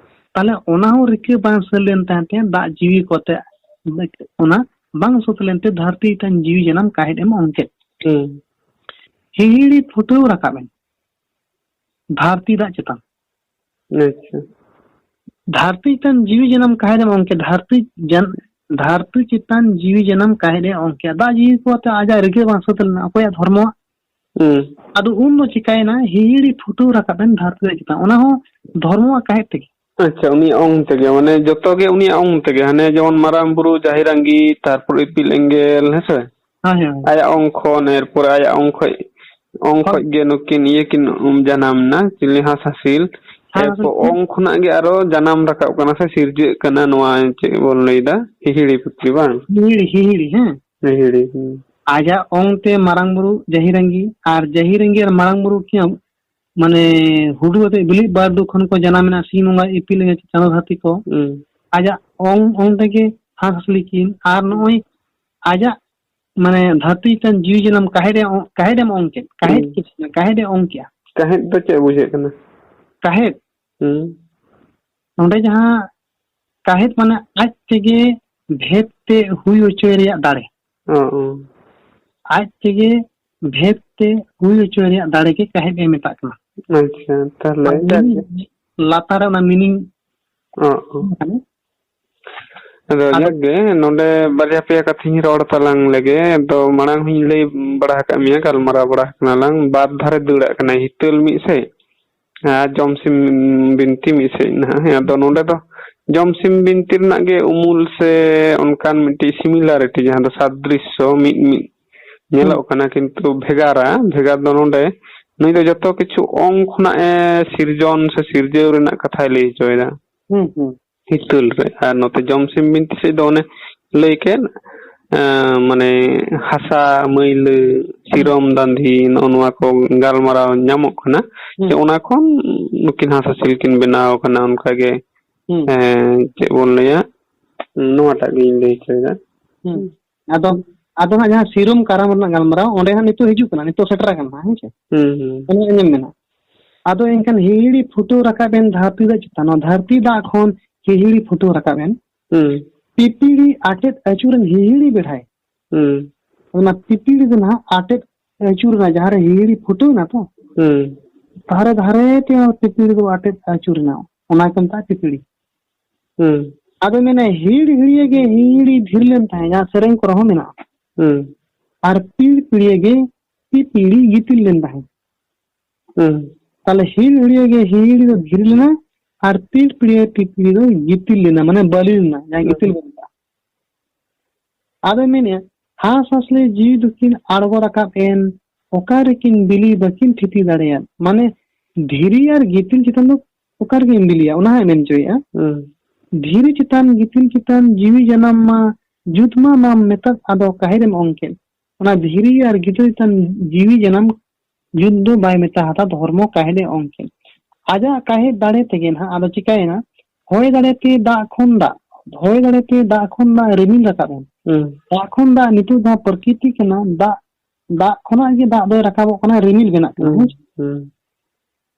ᱛᱟᱦᱞᱮ ᱚᱱᱟ ᱦᱚᱸ ᱨᱤᱠᱟᱹ ᱵᱟᱝ ᱥᱟᱹᱛ ᱞᱮᱱ ᱛᱟᱦᱮᱸ ᱛᱮ ᱫᱟᱜ ᱡᱤᱣᱤ ᱠᱚᱛᱮ ᱚᱱᱟ ᱵᱟᱝ ᱥᱟᱹᱛ ᱞᱮᱱᱛᱮ ᱫᱷᱟᱹᱨᱛᱤ ᱪᱮᱛᱟᱱ ᱡᱤᱣᱤ ᱡᱟᱱᱟᱢ ᱠᱟᱦᱮᱫ ᱮᱢ ᱚᱝ ᱠᱮᱫ᱾ ᱦᱩᱸ᱾ ᱦᱤᱦᱤᱲᱤ ᱯᱷᱩᱴᱟᱹᱣ ᱨᱟᱠᱟᱵ ᱮᱱ ᱫᱷᱟᱹᱨᱛᱤ ᱫᱟᱜ ᱪᱮᱛᱟᱱ᱾ ᱟᱪᱪᱷᱟ᱾ ᱫᱷᱟᱹᱨᱛᱤ ᱪᱮᱛᱟᱱ ᱡᱤᱣᱤ ᱡᱟᱱᱟᱢ ᱠᱟᱦᱮᱫ ᱮᱢ ᱚᱝ ᱠᱮᱫ, ᱫᱷᱟᱹᱨᱛᱤ ᱡᱟᱱ-, ᱫᱷᱟᱹᱨᱛᱤ ᱪᱮᱛᱟᱱ ᱡᱤᱣᱤ ᱡᱟᱱᱟᱢ ᱠᱟᱦᱮᱫ ᱮ ᱚᱝ ᱠᱮᱫ᱾ ᱫᱟᱜ ᱡᱤᱣᱤ ᱠᱚ ᱟᱛᱮ ᱟᱡᱟᱜ ᱨᱤᱠᱟᱹ ᱵᱟᱝ ᱥᱟᱹᱛ ᱞᱮᱱᱟ, ᱚᱠᱚᱭᱟᱜ ᱫᱷᱚᱨᱢᱚᱣᱟᱜ? ᱦᱩᱸ᱾ ᱟᱫᱚ ᱩᱱ ᱫᱚ ᱪᱤᱠᱟᱭᱮᱱᱟ, ᱦᱤᱦᱤᱲᱤ ᱯᱷᱩᱴᱟᱹᱣ ᱨᱟᱠᱟᱵ ᱮᱱ ᱫᱷᱟᱹᱨᱛᱤ ᱪᱮᱛᱟᱱ, ᱚᱱᱟ ᱦᱚᱸ ᱫᱷᱚᱨᱢᱚᱣᱟᱜ ᱠᱟᱦᱮᱫ ᱛᱮᱜᱮ᱾ ᱟᱪᱪᱷᱟ, ᱩᱱᱤᱭᱟᱜ ᱚᱝ ᱛᱮᱜᱮ, ᱢᱟᱱᱮ ᱡᱚᱛᱚ ᱜᱮ ᱩᱱᱤᱭᱟᱜ ᱚᱝ ᱛᱮᱜᱮ, ᱦᱟᱱᱮ ᱡᱮᱢᱚᱱ ᱢᱟᱨᱟᱝ ᱵᱩᱨᱩ, ᱡᱟᱦᱮᱨ ᱟᱸᱜᱤ, ᱛᱟᱨᱯᱚᱨ ᱤᱯᱤᱞ ᱮᱸᱜᱮᱞ, ᱦᱮᱸ ᱥᱮ? ᱦᱳᱭ, ᱦᱳᱭ᱾ ᱟᱭᱟᱜ ᱚᱝ ᱠᱷᱚᱱ, ᱮᱨᱯᱚᱨᱮ ᱟᱭᱟᱜ ᱚᱝ ᱠᱷᱚᱡ, ᱚᱝ ᱦᱳᱭ᱾ ᱠᱷᱚᱡ ᱜᱮ ᱱᱩᱠᱤᱱ ᱤᱭᱟᱹ ᱠᱤᱱ, ᱩᱢ, ᱡᱟᱱᱟᱢ ᱱᱟ, ᱪᱤᱞᱤ ᱦᱟᱸᱥ ᱦᱟᱸᱥᱤᱞ᱾ ᱦᱟᱸᱥ ᱮᱨᱯᱚᱨ ᱦᱟᱸᱥᱤᱞ᱾ ᱚᱝ ᱠᱷᱚᱱᱟᱜ ᱜᱮ ᱟᱨᱚ ᱡᱟᱱᱟᱢ ᱨᱟᱠᱟᱵ ᱠᱟᱱᱟ ᱥᱮ ᱥᱤᱨᱡᱟᱹᱜ ᱠᱟᱱᱟ ᱱᱚᱣᱟ, ᱪᱮᱫ ᱵᱚᱱ ᱞᱟᱹᱭᱫᱟ, ᱦᱤᱦᱤᱲᱤ ᱯᱩᱛᱷᱤ, ᱵᱟᱝ? ᱦᱤᱦᱤᱲᱤ, ᱦᱤᱦᱤᱲᱤ, ᱦᱮᱸ᱾ ᱦᱤᱦᱤᱲᱤ, ᱦᱩᱸ᱾ ᱟᱡᱟᱜ ᱚᱝ ᱛᱮ ᱢᱟᱨᱟᱝ ᱵᱩᱨᱩ, ᱡᱟᱦᱮᱨ ᱟᱸᱜᱤ, ᱟᱨ ᱡᱟᱦᱮᱨ ᱟᱸᱜᱤ ᱟᱨ ᱢᱟᱨᱟᱝ ᱵᱩᱨᱩ ᱠᱤᱱ ᱢᱟᱱᱮ ᱦᱩᱰᱩ ᱟᱛᱮ ᱵᱤᱞᱤ ᱵᱟᱨᱰᱩ ᱠᱷᱚᱱ ᱠᱚ ᱡᱟᱱᱟᱢ ᱮᱱᱟ, ᱥᱤᱧ ᱵᱚᱸᱜᱟ, ᱤᱯᱤᱞ ᱮᱸᱜᱮᱞ, ᱪᱟᱸᱫᱚ ᱫᱷᱟᱹᱨᱛᱤ ᱠᱚ᱾ ᱦᱩᱸ᱾ ᱟᱡᱟᱜ ᱚᱝ ᱚᱝ ᱛᱮᱜᱮ ᱦᱟᱸᱥ ᱦᱟᱸᱥᱞᱤ ᱠᱤᱱ, ᱟᱨ ᱱᱚᱜᱼᱚᱭ ᱟᱡᱟᱜ ᱢᱟᱱᱮ ᱫᱷᱟᱹᱨᱛᱤ ᱪᱮᱛᱟᱱ ᱡᱤᱣᱤ ᱡᱟᱱᱟᱢ ᱠᱟᱦᱮᱫ ᱮ ᱚᱝ-, ᱠᱟᱦᱮᱫ ᱮᱢ ᱚᱝ ᱠᱮᱫ, ᱠᱟᱦᱮᱫ ᱦᱩᱸ᱾ ᱪᱮᱫ ᱠᱟᱱᱟ? ᱠᱟᱦᱮᱫ ᱮ ᱚᱝ ᱠᱮᱫᱼᱟ᱾ ᱠᱟᱦᱮᱫ ᱫᱚ ᱪᱮᱫ ᱵᱩᱡᱷᱟᱹᱜ ᱠᱟᱱᱟ? ᱠᱟᱦᱮᱫ᱾ ᱦᱩᱸ᱾ ᱱᱚᱰᱮ ᱡᱟᱦᱟᱸ ᱠᱟᱦᱮᱫ ᱢᱟᱱᱮ ᱟᱡ ᱛᱮᱜᱮ ᱵᱷᱮᱫ ᱛᱮ ᱦᱩᱭ ᱦᱚᱪᱚᱭ ᱨᱮᱭᱟᱜ ᱫᱟᱲᱮ᱾ ᱚ, ᱚ᱾ ᱟᱡ ᱛᱮᱜᱮ ᱵᱷᱮᱫ ᱛᱮ ᱦᱩᱭ ᱦᱚᱪᱚᱭ ᱨᱮᱭᱟᱜ ᱫᱟᱲᱮ ᱜᱮ ᱠᱟᱦᱮᱫ ᱮ ᱢᱮᱛᱟᱜ ᱠᱟᱱᱟ᱾ ᱟᱪᱪᱷᱟ, ᱛᱟᱦᱞᱮ ᱟᱨ ᱡᱟᱠ ᱜᱮ᱾ ᱢᱤᱱᱤᱝ ᱞᱟᱛᱟᱨ ᱨᱮ ᱚᱱᱟ ᱢᱤᱱᱤᱝ ᱚ, ᱚ᱾ ᱠᱟᱱᱟ᱾ ᱟᱫᱚ ᱟᱫᱚ ᱡᱟᱠ ᱜᱮ, ᱱᱚᱰᱮ ᱵᱟᱨᱭᱟ ᱯᱮᱭᱟ ᱠᱟᱛᱷᱟᱧ ᱨᱚᱲ ᱛᱟᱞᱟᱝ ᱞᱮᱜᱮ᱾ ᱟᱫᱚ ᱢᱟᱲᱟᱝ ᱦᱚᱧ ᱞᱟᱹᱭ ᱵᱟᱲᱟ ᱟᱠᱟᱫ ᱢᱮᱭᱟ, ᱜᱟᱞᱢᱟᱨᱟᱣ ᱵᱟᱲᱟ ᱟᱠᱟᱱᱟ ᱞᱟᱝ, ᱵᱟᱨ ᱫᱷᱟᱨᱮ ᱫᱟᱹᱲᱟᱜ ᱠᱟᱱᱟ, ᱦᱤᱛᱟᱹᱞ ᱢᱤᱫ ᱥᱮᱫ ᱟᱨ ᱡᱚᱢᱥᱤᱢ ᱵᱤᱱᱛᱤ ᱢᱤᱫ ᱥᱮᱫ ᱱᱟᱦᱟᱜ᱾ ᱦᱮᱸ, ᱟᱫᱚ ᱱᱚᱰᱮ ᱫᱚ ᱡᱚᱢᱥᱤᱢ ᱵᱤᱱᱛᱤ ᱨᱮᱱᱟᱜ ᱜᱮ ᱩᱢᱩᱞ ᱥᱮ ᱚᱱᱠᱟᱱ ᱢᱤᱫᱴᱤᱡ similarity, ᱡᱟᱦᱟᱸ ᱫᱚ ᱥᱟᱫᱨᱤᱥᱥᱚ ᱢᱤᱫ ᱢᱤᱫ ᱧᱮᱞᱚᱜ ᱦᱩᱸ᱾ ᱠᱟᱱᱟ, ᱠᱤᱱᱛᱩ ᱵᱷᱮᱜᱟᱨᱟ, ᱵᱷᱮᱜᱟᱨ ᱫᱚ ᱱᱚᱰᱮ ᱱᱩᱭ ᱫᱚ ᱡᱚᱛᱚ ᱠᱤᱪᱷᱩ ᱚᱝ ᱠᱷᱚᱱᱟᱜ ᱮ ᱥᱤᱨᱡᱚᱱ ᱥᱮ ᱥᱤᱨᱡᱟᱹᱣ ᱨᱮᱱᱟᱜ ᱠᱟᱛᱷᱟᱭ ᱞᱟᱹᱭ ᱦᱚᱪᱚᱭᱮᱫᱟ᱾ ᱦᱩᱸ, ᱦᱩᱸ᱾ ᱦᱤᱛᱟᱹᱞ ᱨᱮ᱾ ᱟᱨ ᱱᱚᱛᱮ ᱡᱚᱢᱥᱤᱢ ᱵᱤᱱᱛᱤ ᱥᱮᱫ ᱫᱚ ᱚᱱᱮ ᱞᱟᱹᱭ ᱠᱮᱫ, ᱮᱸ, ᱢᱟᱱᱮ ᱦᱟᱥᱟ ᱢᱟᱹᱭᱞᱟᱹ, ᱥᱤᱨᱚᱢ ᱫᱟᱸᱫᱷᱤ, ᱱᱚᱜᱼᱚ ᱱᱚᱣᱟ ᱠᱚ ᱜᱟᱞᱢᱟᱨᱟᱣ ᱧᱟᱢᱚᱜ ᱠᱟᱱᱟ᱾ ᱦᱩᱸ᱾ ᱡᱮ ᱚᱱᱟ ᱠᱷᱚᱱ ᱱᱩᱠᱤᱱ ᱦᱟᱸᱥ ᱦᱟᱸᱥᱤᱞ ᱠᱤᱱ ᱵᱮᱱᱟᱣ ᱠᱟᱱᱟ, ᱚᱱᱠᱟ ᱜᱮ, ᱦᱩᱸ᱾ ᱮᱸ, ᱪᱮᱫ ᱵᱚᱱ ᱞᱟᱹᱭᱟ, ᱱᱚᱣᱟᱴᱟᱜ ᱜᱤᱧ ᱞᱟᱹᱭ ᱦᱚᱪᱚᱭᱮᱫᱟ᱾ ᱦᱩᱸ᱾ ᱟᱫᱚ, ᱟᱫᱚ ᱦᱟᱸᱜ ᱡᱟᱦᱟᱸ ᱥᱤᱨᱚᱢ ᱠᱟᱨᱟᱢ ᱨᱮᱱᱟᱜ ᱜᱟᱞᱢᱟᱨᱟᱣ, ᱚᱸᱰᱮ ᱦᱟᱸᱜ ᱱᱤᱛᱚᱜ ᱦᱤᱡᱩᱜ ᱠᱟᱱᱟ, ᱱᱤᱛᱚᱜ ᱥᱮᱴᱮᱨ ᱟᱠᱟᱱᱟ ᱦᱟᱸᱜ, ᱦᱮᱸ ᱥᱮ? ᱦᱩᱸ, ᱦᱩᱸ᱾ ᱚᱱᱟ ᱟᱸᱡᱚᱢ ᱢᱮ ᱱᱟᱜ᱾ ᱟᱫᱚ ᱮᱱᱠᱷᱟᱱ ᱦᱤᱦᱤᱲᱤ ᱯᱷᱩᱴᱟᱹᱣ ᱨᱟᱠᱟᱵ ᱮᱱ ᱫᱷᱟᱹᱨᱛᱤ ᱫᱟᱜ ᱪᱮᱛᱟᱱ, ᱱᱚᱣᱟ ᱫᱷᱟᱹᱨᱛᱤ ᱫᱟᱜ ᱠᱷᱚᱱ ᱦᱤᱦᱤᱲᱤ ᱯᱷᱩᱴᱟᱹᱣ ᱨᱟᱠᱟᱵ ᱮᱱ᱾ ᱦᱩᱸ᱾ ᱯᱤᱯᱤᱲᱤ ᱟᱴᱮᱫ ᱟᱹᱪᱩᱨᱮᱱ ᱦᱤᱦᱤᱲᱤ ᱵᱮᱲᱦᱟᱭ᱾ ᱦᱩᱸ᱾ ᱚᱱᱟ ᱯᱤᱯᱤᱲᱤ ᱫᱚ ᱱᱟᱦᱟᱜ ᱟᱴᱮᱫ ᱟᱹᱪᱩᱨ ᱮᱱᱟ, ᱡᱟᱦᱟᱸ ᱨᱮ ᱦᱤᱦᱤᱲᱤ ᱯᱷᱩᱴᱟᱹᱣ ᱮᱱᱟ ᱛᱚ᱾ ᱦᱩᱸ᱾ ᱫᱷᱟᱨᱮ ᱫᱷᱟᱨᱮ ᱛᱮ ᱚᱱᱟ ᱯᱤᱯᱤᱲᱤ ᱫᱚ ᱟᱴᱮᱫ ᱟᱹᱪᱩᱨ ᱮᱱᱟ, ᱚᱱᱟ ᱠᱚ ᱢᱮᱛᱟᱜᱼᱟ ᱯᱤᱯᱤᱲᱤ᱾ ᱦᱩᱸ᱾ ᱟᱫᱚ ᱢᱮᱱᱟ, "ᱦᱤᱲ ᱦᱤᱲᱤᱭᱟᱹ ᱜᱮ ᱦᱤᱦᱤᱲᱤ ᱫᱷᱤᱨ ᱞᱮᱱ ᱛᱟᱦᱮᱸ", ᱡᱟᱦᱟᱸ ᱥᱮᱨᱮᱧ ᱠᱚᱨᱮ ᱦᱚᱸ ᱢᱮᱱᱟᱜᱼᱟ᱾ ᱦᱩᱸ᱾ "ᱟᱨ ᱯᱤᱲ ᱯᱤᱲᱤᱭᱟᱹ ᱜᱮ ᱯᱤᱯᱤᱲᱤ ᱜᱤᱛᱤᱞ ᱞᱮᱱ ᱛᱟᱦᱮᱸ᱾" ᱦᱩᱸ᱾ ᱛᱟᱦᱞᱮ ᱦᱤᱲ ᱦᱤᱲᱤᱭᱟᱹ ᱜᱮ ᱦᱤᱦᱤᱲᱤ ᱫᱚ ᱫᱷᱤᱨ ᱞᱮᱱᱟ, ᱟᱨ ᱯᱤᱲ ᱯᱤᱲᱤᱭᱟᱹ ᱯᱤᱯᱤᱲᱤ ᱫᱚ ᱜᱤᱛᱤᱞ ᱞᱮᱱᱟ, ᱢᱟᱱᱮ ᱵᱟᱹᱞᱤ ᱞᱮᱱᱟ, ᱡᱟᱦᱟᱸ ᱦᱩᱸ᱾ ᱜᱤᱛᱤᱞ ᱵᱚᱱ ᱢᱮᱛᱟᱜᱼᱟ᱾ ᱟᱫᱚᱭ ᱢᱮᱱᱮᱫᱼᱟ, ᱦᱟᱸᱥ ᱦᱟᱸᱥᱞᱤ ᱡᱤᱣᱤ ᱫᱚᱠᱤᱱ ᱟᱬᱜᱚ ᱨᱟᱠᱟᱵ ᱮᱱ, ᱚᱠᱟ ᱨᱮᱠᱤᱱ ᱵᱤᱞᱤ ᱵᱟᱹᱠᱤᱱ ᱴᱷᱤᱯᱤ ᱫᱟᱲᱮᱭᱟᱫ᱾ ᱢᱟᱱᱮ, ᱫᱷᱤᱨᱤ ᱟᱨ ᱜᱤᱛᱤᱞ ᱪᱮᱛᱟᱱ ᱫᱚ ᱚᱠᱟ ᱨᱮᱠᱤᱱ ᱵᱤᱞᱤᱭᱟ, ᱚᱱᱟ ᱦᱚᱸᱭ ᱢᱮᱱ ᱦᱚᱪᱚᱭᱮᱫᱼᱟ᱾ ᱦᱩᱸ᱾ ᱫᱷᱤᱨᱤ ᱪᱮᱛᱟᱱ, ᱜᱤᱛᱤᱞ ᱪᱮᱛᱟᱱ, ᱡᱤᱣᱤ ᱡᱟᱱᱟᱢ ᱢᱟ, ᱡᱩᱛ ᱢᱟ ᱢᱟᱢ ᱢᱮᱛᱟᱫ, ᱟᱫᱚ ᱠᱟᱹᱦᱤᱨᱮᱢ ᱚᱝ ᱠᱮᱫ᱾ ᱚᱱᱟ ᱫᱷᱤᱨᱤ ᱟᱨ ᱜᱤᱛᱤᱞ ᱪᱮᱛᱟᱱ ᱡᱤᱣᱤ ᱡᱟᱱᱟᱢ ᱡᱩᱛ ᱫᱚ ᱵᱟᱭ ᱢᱮᱛᱟ ᱦᱟᱛᱟᱲ, ᱫᱷᱚᱨᱢᱚ ᱠᱟᱹᱦᱤᱞᱮ ᱚᱝ ᱠᱮᱫ᱾ ᱟᱡᱟᱜ ᱠᱟᱹᱦᱤ ᱫᱟᱲᱮ ᱛᱮᱜᱮ ᱱᱟᱦᱟᱜ ᱟᱫᱚ ᱪᱤᱠᱟᱹᱭᱮᱱᱟ? ᱦᱚᱭ ᱫᱟᱲᱮ ᱛᱮ ᱫᱟᱜ ᱠᱷᱚᱱ ᱫᱟᱜ, ᱦᱚᱭ ᱫᱟᱲᱮ ᱛᱮ ᱫᱟᱜ ᱠᱷᱚᱱ ᱫᱟᱜ ᱨᱤᱢᱤᱞ ᱨᱟᱠᱟᱵ ᱮᱱ᱾ ᱦᱩᱸ᱾ ᱫᱟᱜ ᱠᱷᱚᱱ ᱫᱟᱜ ᱱᱤᱛᱚᱜ ᱡᱟᱦᱟᱸ ᱯᱨᱚᱠᱨᱤᱛᱤ ᱠᱟᱱᱟ, ᱫᱟᱜ, ᱫᱟᱜ ᱠᱷᱚᱱᱟᱜ ᱜᱮ ᱫᱟᱜ ᱫᱚᱭ ᱨᱟᱠᱟᱵᱚᱜ ᱠᱟᱱᱟ, ᱨᱤᱢᱤᱞ ᱵᱮᱱᱟᱜ ᱠᱟᱱᱟ᱾ ᱦᱩᱸ, ᱦᱮᱸ ᱥᱮ? ᱦᱩᱸ᱾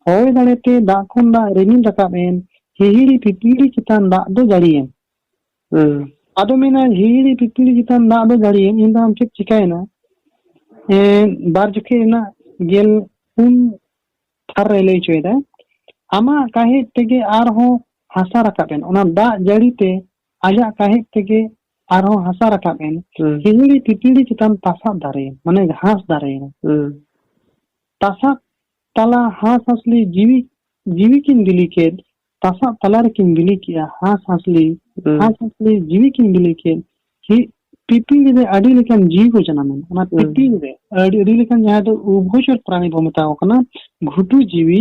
ᱦᱚᱭ ᱫᱟᱲᱮ ᱛᱮ ᱫᱟᱜ ᱠᱷᱚᱱ ᱫᱟᱜ ᱨᱤᱢᱤᱞ ᱨᱟᱠᱟᱵ ᱮᱱ, ᱦᱤᱦᱤᱲᱤ ᱯᱤᱯᱤᱲᱤ ᱪᱮᱛᱟᱱ ᱫᱟᱜ ᱫᱚ ᱡᱟᱹᱲᱤᱭᱮᱱ᱾ ᱦᱩᱸ᱾ ᱟᱫᱚ ᱢᱮᱱᱟ, ᱦᱤᱦᱤᱲᱤ ᱯᱤᱯᱤᱲᱤ ᱪᱮᱛᱟᱱ ᱫᱟᱜ ᱫᱚ ᱡᱟᱹᱲᱤᱭᱮᱱ, ᱤᱧ ᱫᱚ ᱟᱢ ᱪᱮᱫ ᱪᱤᱠᱟᱹᱭᱮᱱᱟ? ᱮᱸ, ᱵᱟᱨ ᱡᱚᱠᱷᱮᱡ ᱨᱮᱱᱟᱜ ᱜᱮᱞ ᱯᱩᱱ ᱛᱷᱟᱨ ᱨᱮ ᱞᱟᱹᱭ ᱦᱚᱪᱚᱭᱮᱫᱟ, ᱟᱢᱟᱜ ᱠᱟᱹᱦᱤᱫ ᱛᱮᱜᱮ ᱟᱨᱦᱚᱸ ᱦᱟᱥᱟ ᱨᱟᱠᱟᱵ ᱮᱱ᱾ ᱚᱱᱟ ᱫᱟᱜ ᱡᱟᱹᱲᱤ ᱛᱮ ᱟᱡᱟᱜ ᱠᱟᱹᱦᱤᱫ ᱛᱮᱜᱮ ᱟᱨᱦᱚᱸ ᱦᱟᱥᱟ ᱨᱟᱠᱟᱵ ᱮᱱ᱾ ᱦᱩᱸ᱾ ᱦᱤᱦᱤᱲᱤ ᱯᱤᱯᱤᱲᱤ ᱪᱮᱛᱟᱱ ᱛᱟᱥᱟᱫ ᱫᱟᱨᱮᱭᱮᱱ, ᱢᱟᱱᱮ ᱜᱷᱟᱥ ᱫᱟᱨᱮᱭᱮᱱ᱾ ᱦᱩᱸ᱾ ᱛᱟᱥᱟᱫ ᱛᱟᱞᱟ ᱦᱟᱸᱥ ᱦᱟᱸᱥᱞᱤ ᱡᱤᱣᱤ, ᱡᱤᱣᱤ ᱠᱤᱱ ᱵᱤᱞᱤ ᱠᱮᱫ, ᱛᱟᱥᱟᱫ ᱛᱟᱞᱟ ᱨᱮᱠᱤᱱ ᱵᱤᱞᱤ ᱠᱮᱫᱼᱟ, ᱦᱟᱸᱥ ᱦᱟᱸᱥᱞᱤ, ᱦᱩᱸ᱾ ᱦᱟᱸᱥ ᱦᱟᱸᱥᱞᱤ ᱡᱤᱣᱤ ᱠᱤᱱ ᱵᱤᱞᱤ ᱠᱮᱫ, ᱦᱤ-, ᱯᱤᱯᱤᱲᱤ ᱨᱮ ᱟᱹᱰᱤ ᱞᱮᱠᱟᱱ ᱡᱤᱣᱤ ᱠᱚ ᱡᱟᱱᱟᱢᱮᱱᱟ᱾ ᱚᱱᱟ ᱦᱩᱸ᱾ ᱯᱤᱯᱤᱲᱤ ᱨᱮ ᱟᱹᱰᱤ, ᱟᱹᱰᱤ ᱞᱮᱠᱟᱱ, ᱡᱟᱦᱟᱸ ᱫᱚ ᱩᱵᱷᱚᱭᱪᱚᱨ ᱯᱨᱟᱱᱤ ᱵᱚ ᱢᱮᱛᱟ ᱠᱚ ᱠᱟᱱᱟ, ᱜᱷᱩᱴᱩ ᱡᱤᱣᱤ,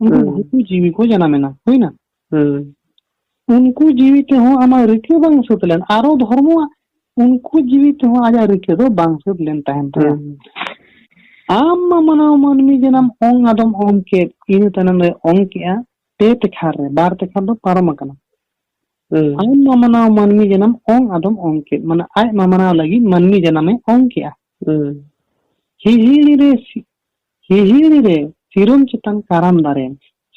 ᱩᱱᱠᱩ ᱦᱩᱸ᱾ ᱜᱷᱩᱴᱩ ᱡᱤᱣᱤ ᱠᱚ ᱡᱟᱱᱟᱢᱮᱱᱟ, ᱦᱩᱭᱱᱟ? ᱦᱩᱸ᱾ ᱩᱱᱠᱩ ᱡᱤᱣᱤ ᱛᱮᱦᱚᱸ ᱟᱢᱟᱜ ᱨᱤᱠᱟᱹ ᱵᱟᱝ ᱥᱟᱹᱛ ᱞᱮᱱ, ᱟᱨᱚ ᱫᱷᱚᱨᱢᱚ ᱩᱱᱠᱩ ᱡᱤᱣᱤ ᱛᱮᱦᱚᱸ ᱟᱡᱟᱜ ᱨᱤᱠᱟᱹ ᱫᱚ ᱵᱟᱝ ᱥᱟᱹᱛ ᱞᱮᱱ ᱛᱟᱦᱮᱱ ᱛᱟᱭᱟ᱾ ᱦᱩᱸ᱾ ᱟᱢ ᱢᱟ ᱢᱟᱱᱟᱣ ᱢᱟᱹᱱᱢᱤ ᱡᱟᱱᱟᱢ ᱚᱝ ᱟᱫᱚᱢ ᱚᱝ ᱠᱮᱫ, ᱤᱱᱟᱹ ᱛᱟᱭᱱᱚᱢ ᱨᱮ ᱚᱝ ᱠᱮᱜᱼᱟ, ᱯᱮ ᱛᱮᱠᱷᱟᱨ ᱨᱮ, ᱵᱟᱨ ᱛᱮᱠᱷᱟᱨ ᱫᱚ ᱯᱟᱨᱚᱢ ᱟᱠᱟᱱᱟ᱾ ᱦᱩᱸ᱾ ᱟᱢ ᱢᱟ ᱢᱟᱱᱟᱣ ᱢᱟᱹᱱᱢᱤ ᱡᱟᱱᱟᱢ ᱚᱝ ᱟᱫᱚᱢ ᱚᱝ ᱠᱮᱫ, ᱢᱟᱱᱮ ᱟᱡ ᱢᱟ ᱢᱟᱱᱟᱣ ᱞᱟᱹᱜᱤᱫ ᱢᱟᱹᱱᱢᱤ ᱡᱟᱱᱟᱢᱮ ᱚᱝ ᱠᱮᱜᱼᱟ᱾ ᱦᱩᱸ᱾ ᱦᱤᱦᱤᱲᱤ ᱨᱮ ᱥᱤ-, ᱦᱤᱦᱤᱲᱤ ᱨᱮ ᱥᱤᱨᱚᱢ ᱪᱮᱛᱟᱱ ᱠᱟᱨᱟᱢ ᱫᱟᱨᱮ᱾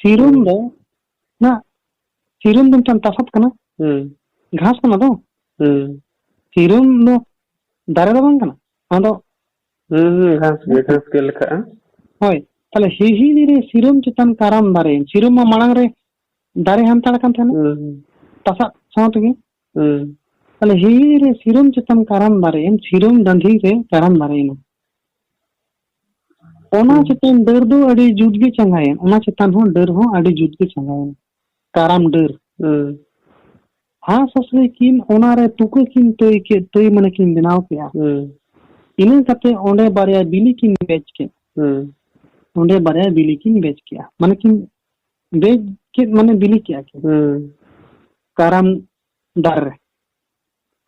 ᱥᱤᱨᱚᱢ ᱦᱩᱸ᱾ ᱫᱚ ᱱᱟ, ᱥᱤᱨᱚᱢ ᱫᱚ ᱢᱤᱫᱴᱟᱝ ᱛᱟᱥᱟᱫ ᱠᱟᱱᱟ, ᱦᱩᱸ᱾ ᱜᱷᱟᱥ ᱠᱟᱱᱟ ᱛᱚ᱾ ᱦᱩᱸ᱾ ᱥᱤᱨᱚᱢ ᱫᱚ ᱫᱟᱨᱮ ᱫᱚ ᱵᱟᱝ ᱠᱟᱱᱟ, ᱚᱱᱟ ᱫᱚ ᱦᱩᱸ, ᱦᱩᱸ, ᱜᱷᱟᱥ ᱜᱮ, ᱜᱷᱟᱥ ᱜᱮ ᱞᱮᱠᱷᱟᱜᱼᱟ᱾ ᱦᱳᱭ, ᱛᱟᱦᱞᱮ ᱦᱤᱦᱤᱲᱤ ᱨᱮ ᱥᱤᱨᱚᱢ ᱪᱮᱛᱟᱱ ᱠᱟᱨᱟᱢ ᱫᱟᱨᱮ, ᱥᱤᱨᱚᱢ ᱢᱟ ᱢᱟᱲᱟᱝ ᱨᱮ ᱫᱟᱨᱮ ᱦᱟᱱᱛᱟᱲ ᱠᱟᱱ ᱛᱟᱦᱮᱱᱟ, ᱦᱩᱸ, ᱦᱩᱸ᱾ ᱛᱟᱥᱟᱫ ᱥᱟᱶ ᱛᱮᱜᱮ᱾ ᱦᱩᱸ᱾ ᱛᱟᱦᱞᱮ ᱦᱤᱦᱤᱲᱤ ᱨᱮ ᱥᱤᱨᱚᱢ ᱪᱮᱛᱟᱱ ᱠᱟᱨᱟᱢ ᱫᱟᱨᱮ, ᱥᱤᱨᱚᱢ ᱫᱟᱺᱫᱷᱤ ᱨᱮ ᱠᱟᱨᱟᱢ ᱫᱟᱨᱮᱭᱮᱱᱟ᱾ ᱚᱱᱟ ᱦᱩᱸ᱾ ᱪᱮᱛᱟᱱ ᱰᱟᱹᱨ ᱫᱚ ᱟᱹᱰᱤ ᱡᱩᱛ ᱜᱮ ᱪᱟᱸᱜᱟᱭᱮᱱ, ᱚᱱᱟ ᱪᱮᱛᱟᱱ ᱦᱚᱸ ᱰᱟᱹᱨ ᱦᱚᱸ ᱟᱹᱰᱤ ᱡᱩᱛ ᱜᱮ ᱪᱟᱸᱜᱟᱭᱮᱱ, ᱠᱟᱨᱟᱢ ᱰᱟᱹᱨ᱾ ᱦᱩᱸ᱾ ᱦᱟᱸᱥ ᱦᱟᱸᱥᱞᱤ ᱠᱤᱱ ᱚᱱᱟᱨᱮ ᱛᱩᱠᱟᱹ ᱠᱤᱱ ᱛᱟᱹᱭ ᱠᱮᱫ, ᱛᱟᱹᱭ ᱢᱟᱱᱮ ᱠᱤᱱ ᱵᱮᱱᱟᱣ ᱠᱮᱜᱼᱟ᱾ ᱦᱩᱸ᱾ ᱤᱱᱟᱹ ᱠᱟᱛᱮ ᱚᱸᱰᱮ ᱵᱟᱨᱭᱟ ᱵᱤᱞᱤ ᱠᱤᱱ ᱵᱮᱡ ᱠᱮᱫ᱾ ᱦᱩᱸ᱾ ᱚᱸᱰᱮ ᱵᱟᱨᱭᱟ ᱵᱤᱞᱤ ᱠᱤᱱ ᱵᱮᱡ ᱠᱮᱜᱼᱟ, ᱢᱟᱱᱮ ᱠᱤᱱ ᱵᱮᱡ ᱠᱮᱫ, ᱢᱟᱱᱮ ᱵᱤᱞᱤ ᱠᱮᱜᱼᱟ ᱠᱤᱱ᱾ ᱦᱩᱸ᱾ ᱠᱟᱨᱟᱢ ᱫᱟᱨᱮ ᱨᱮ᱾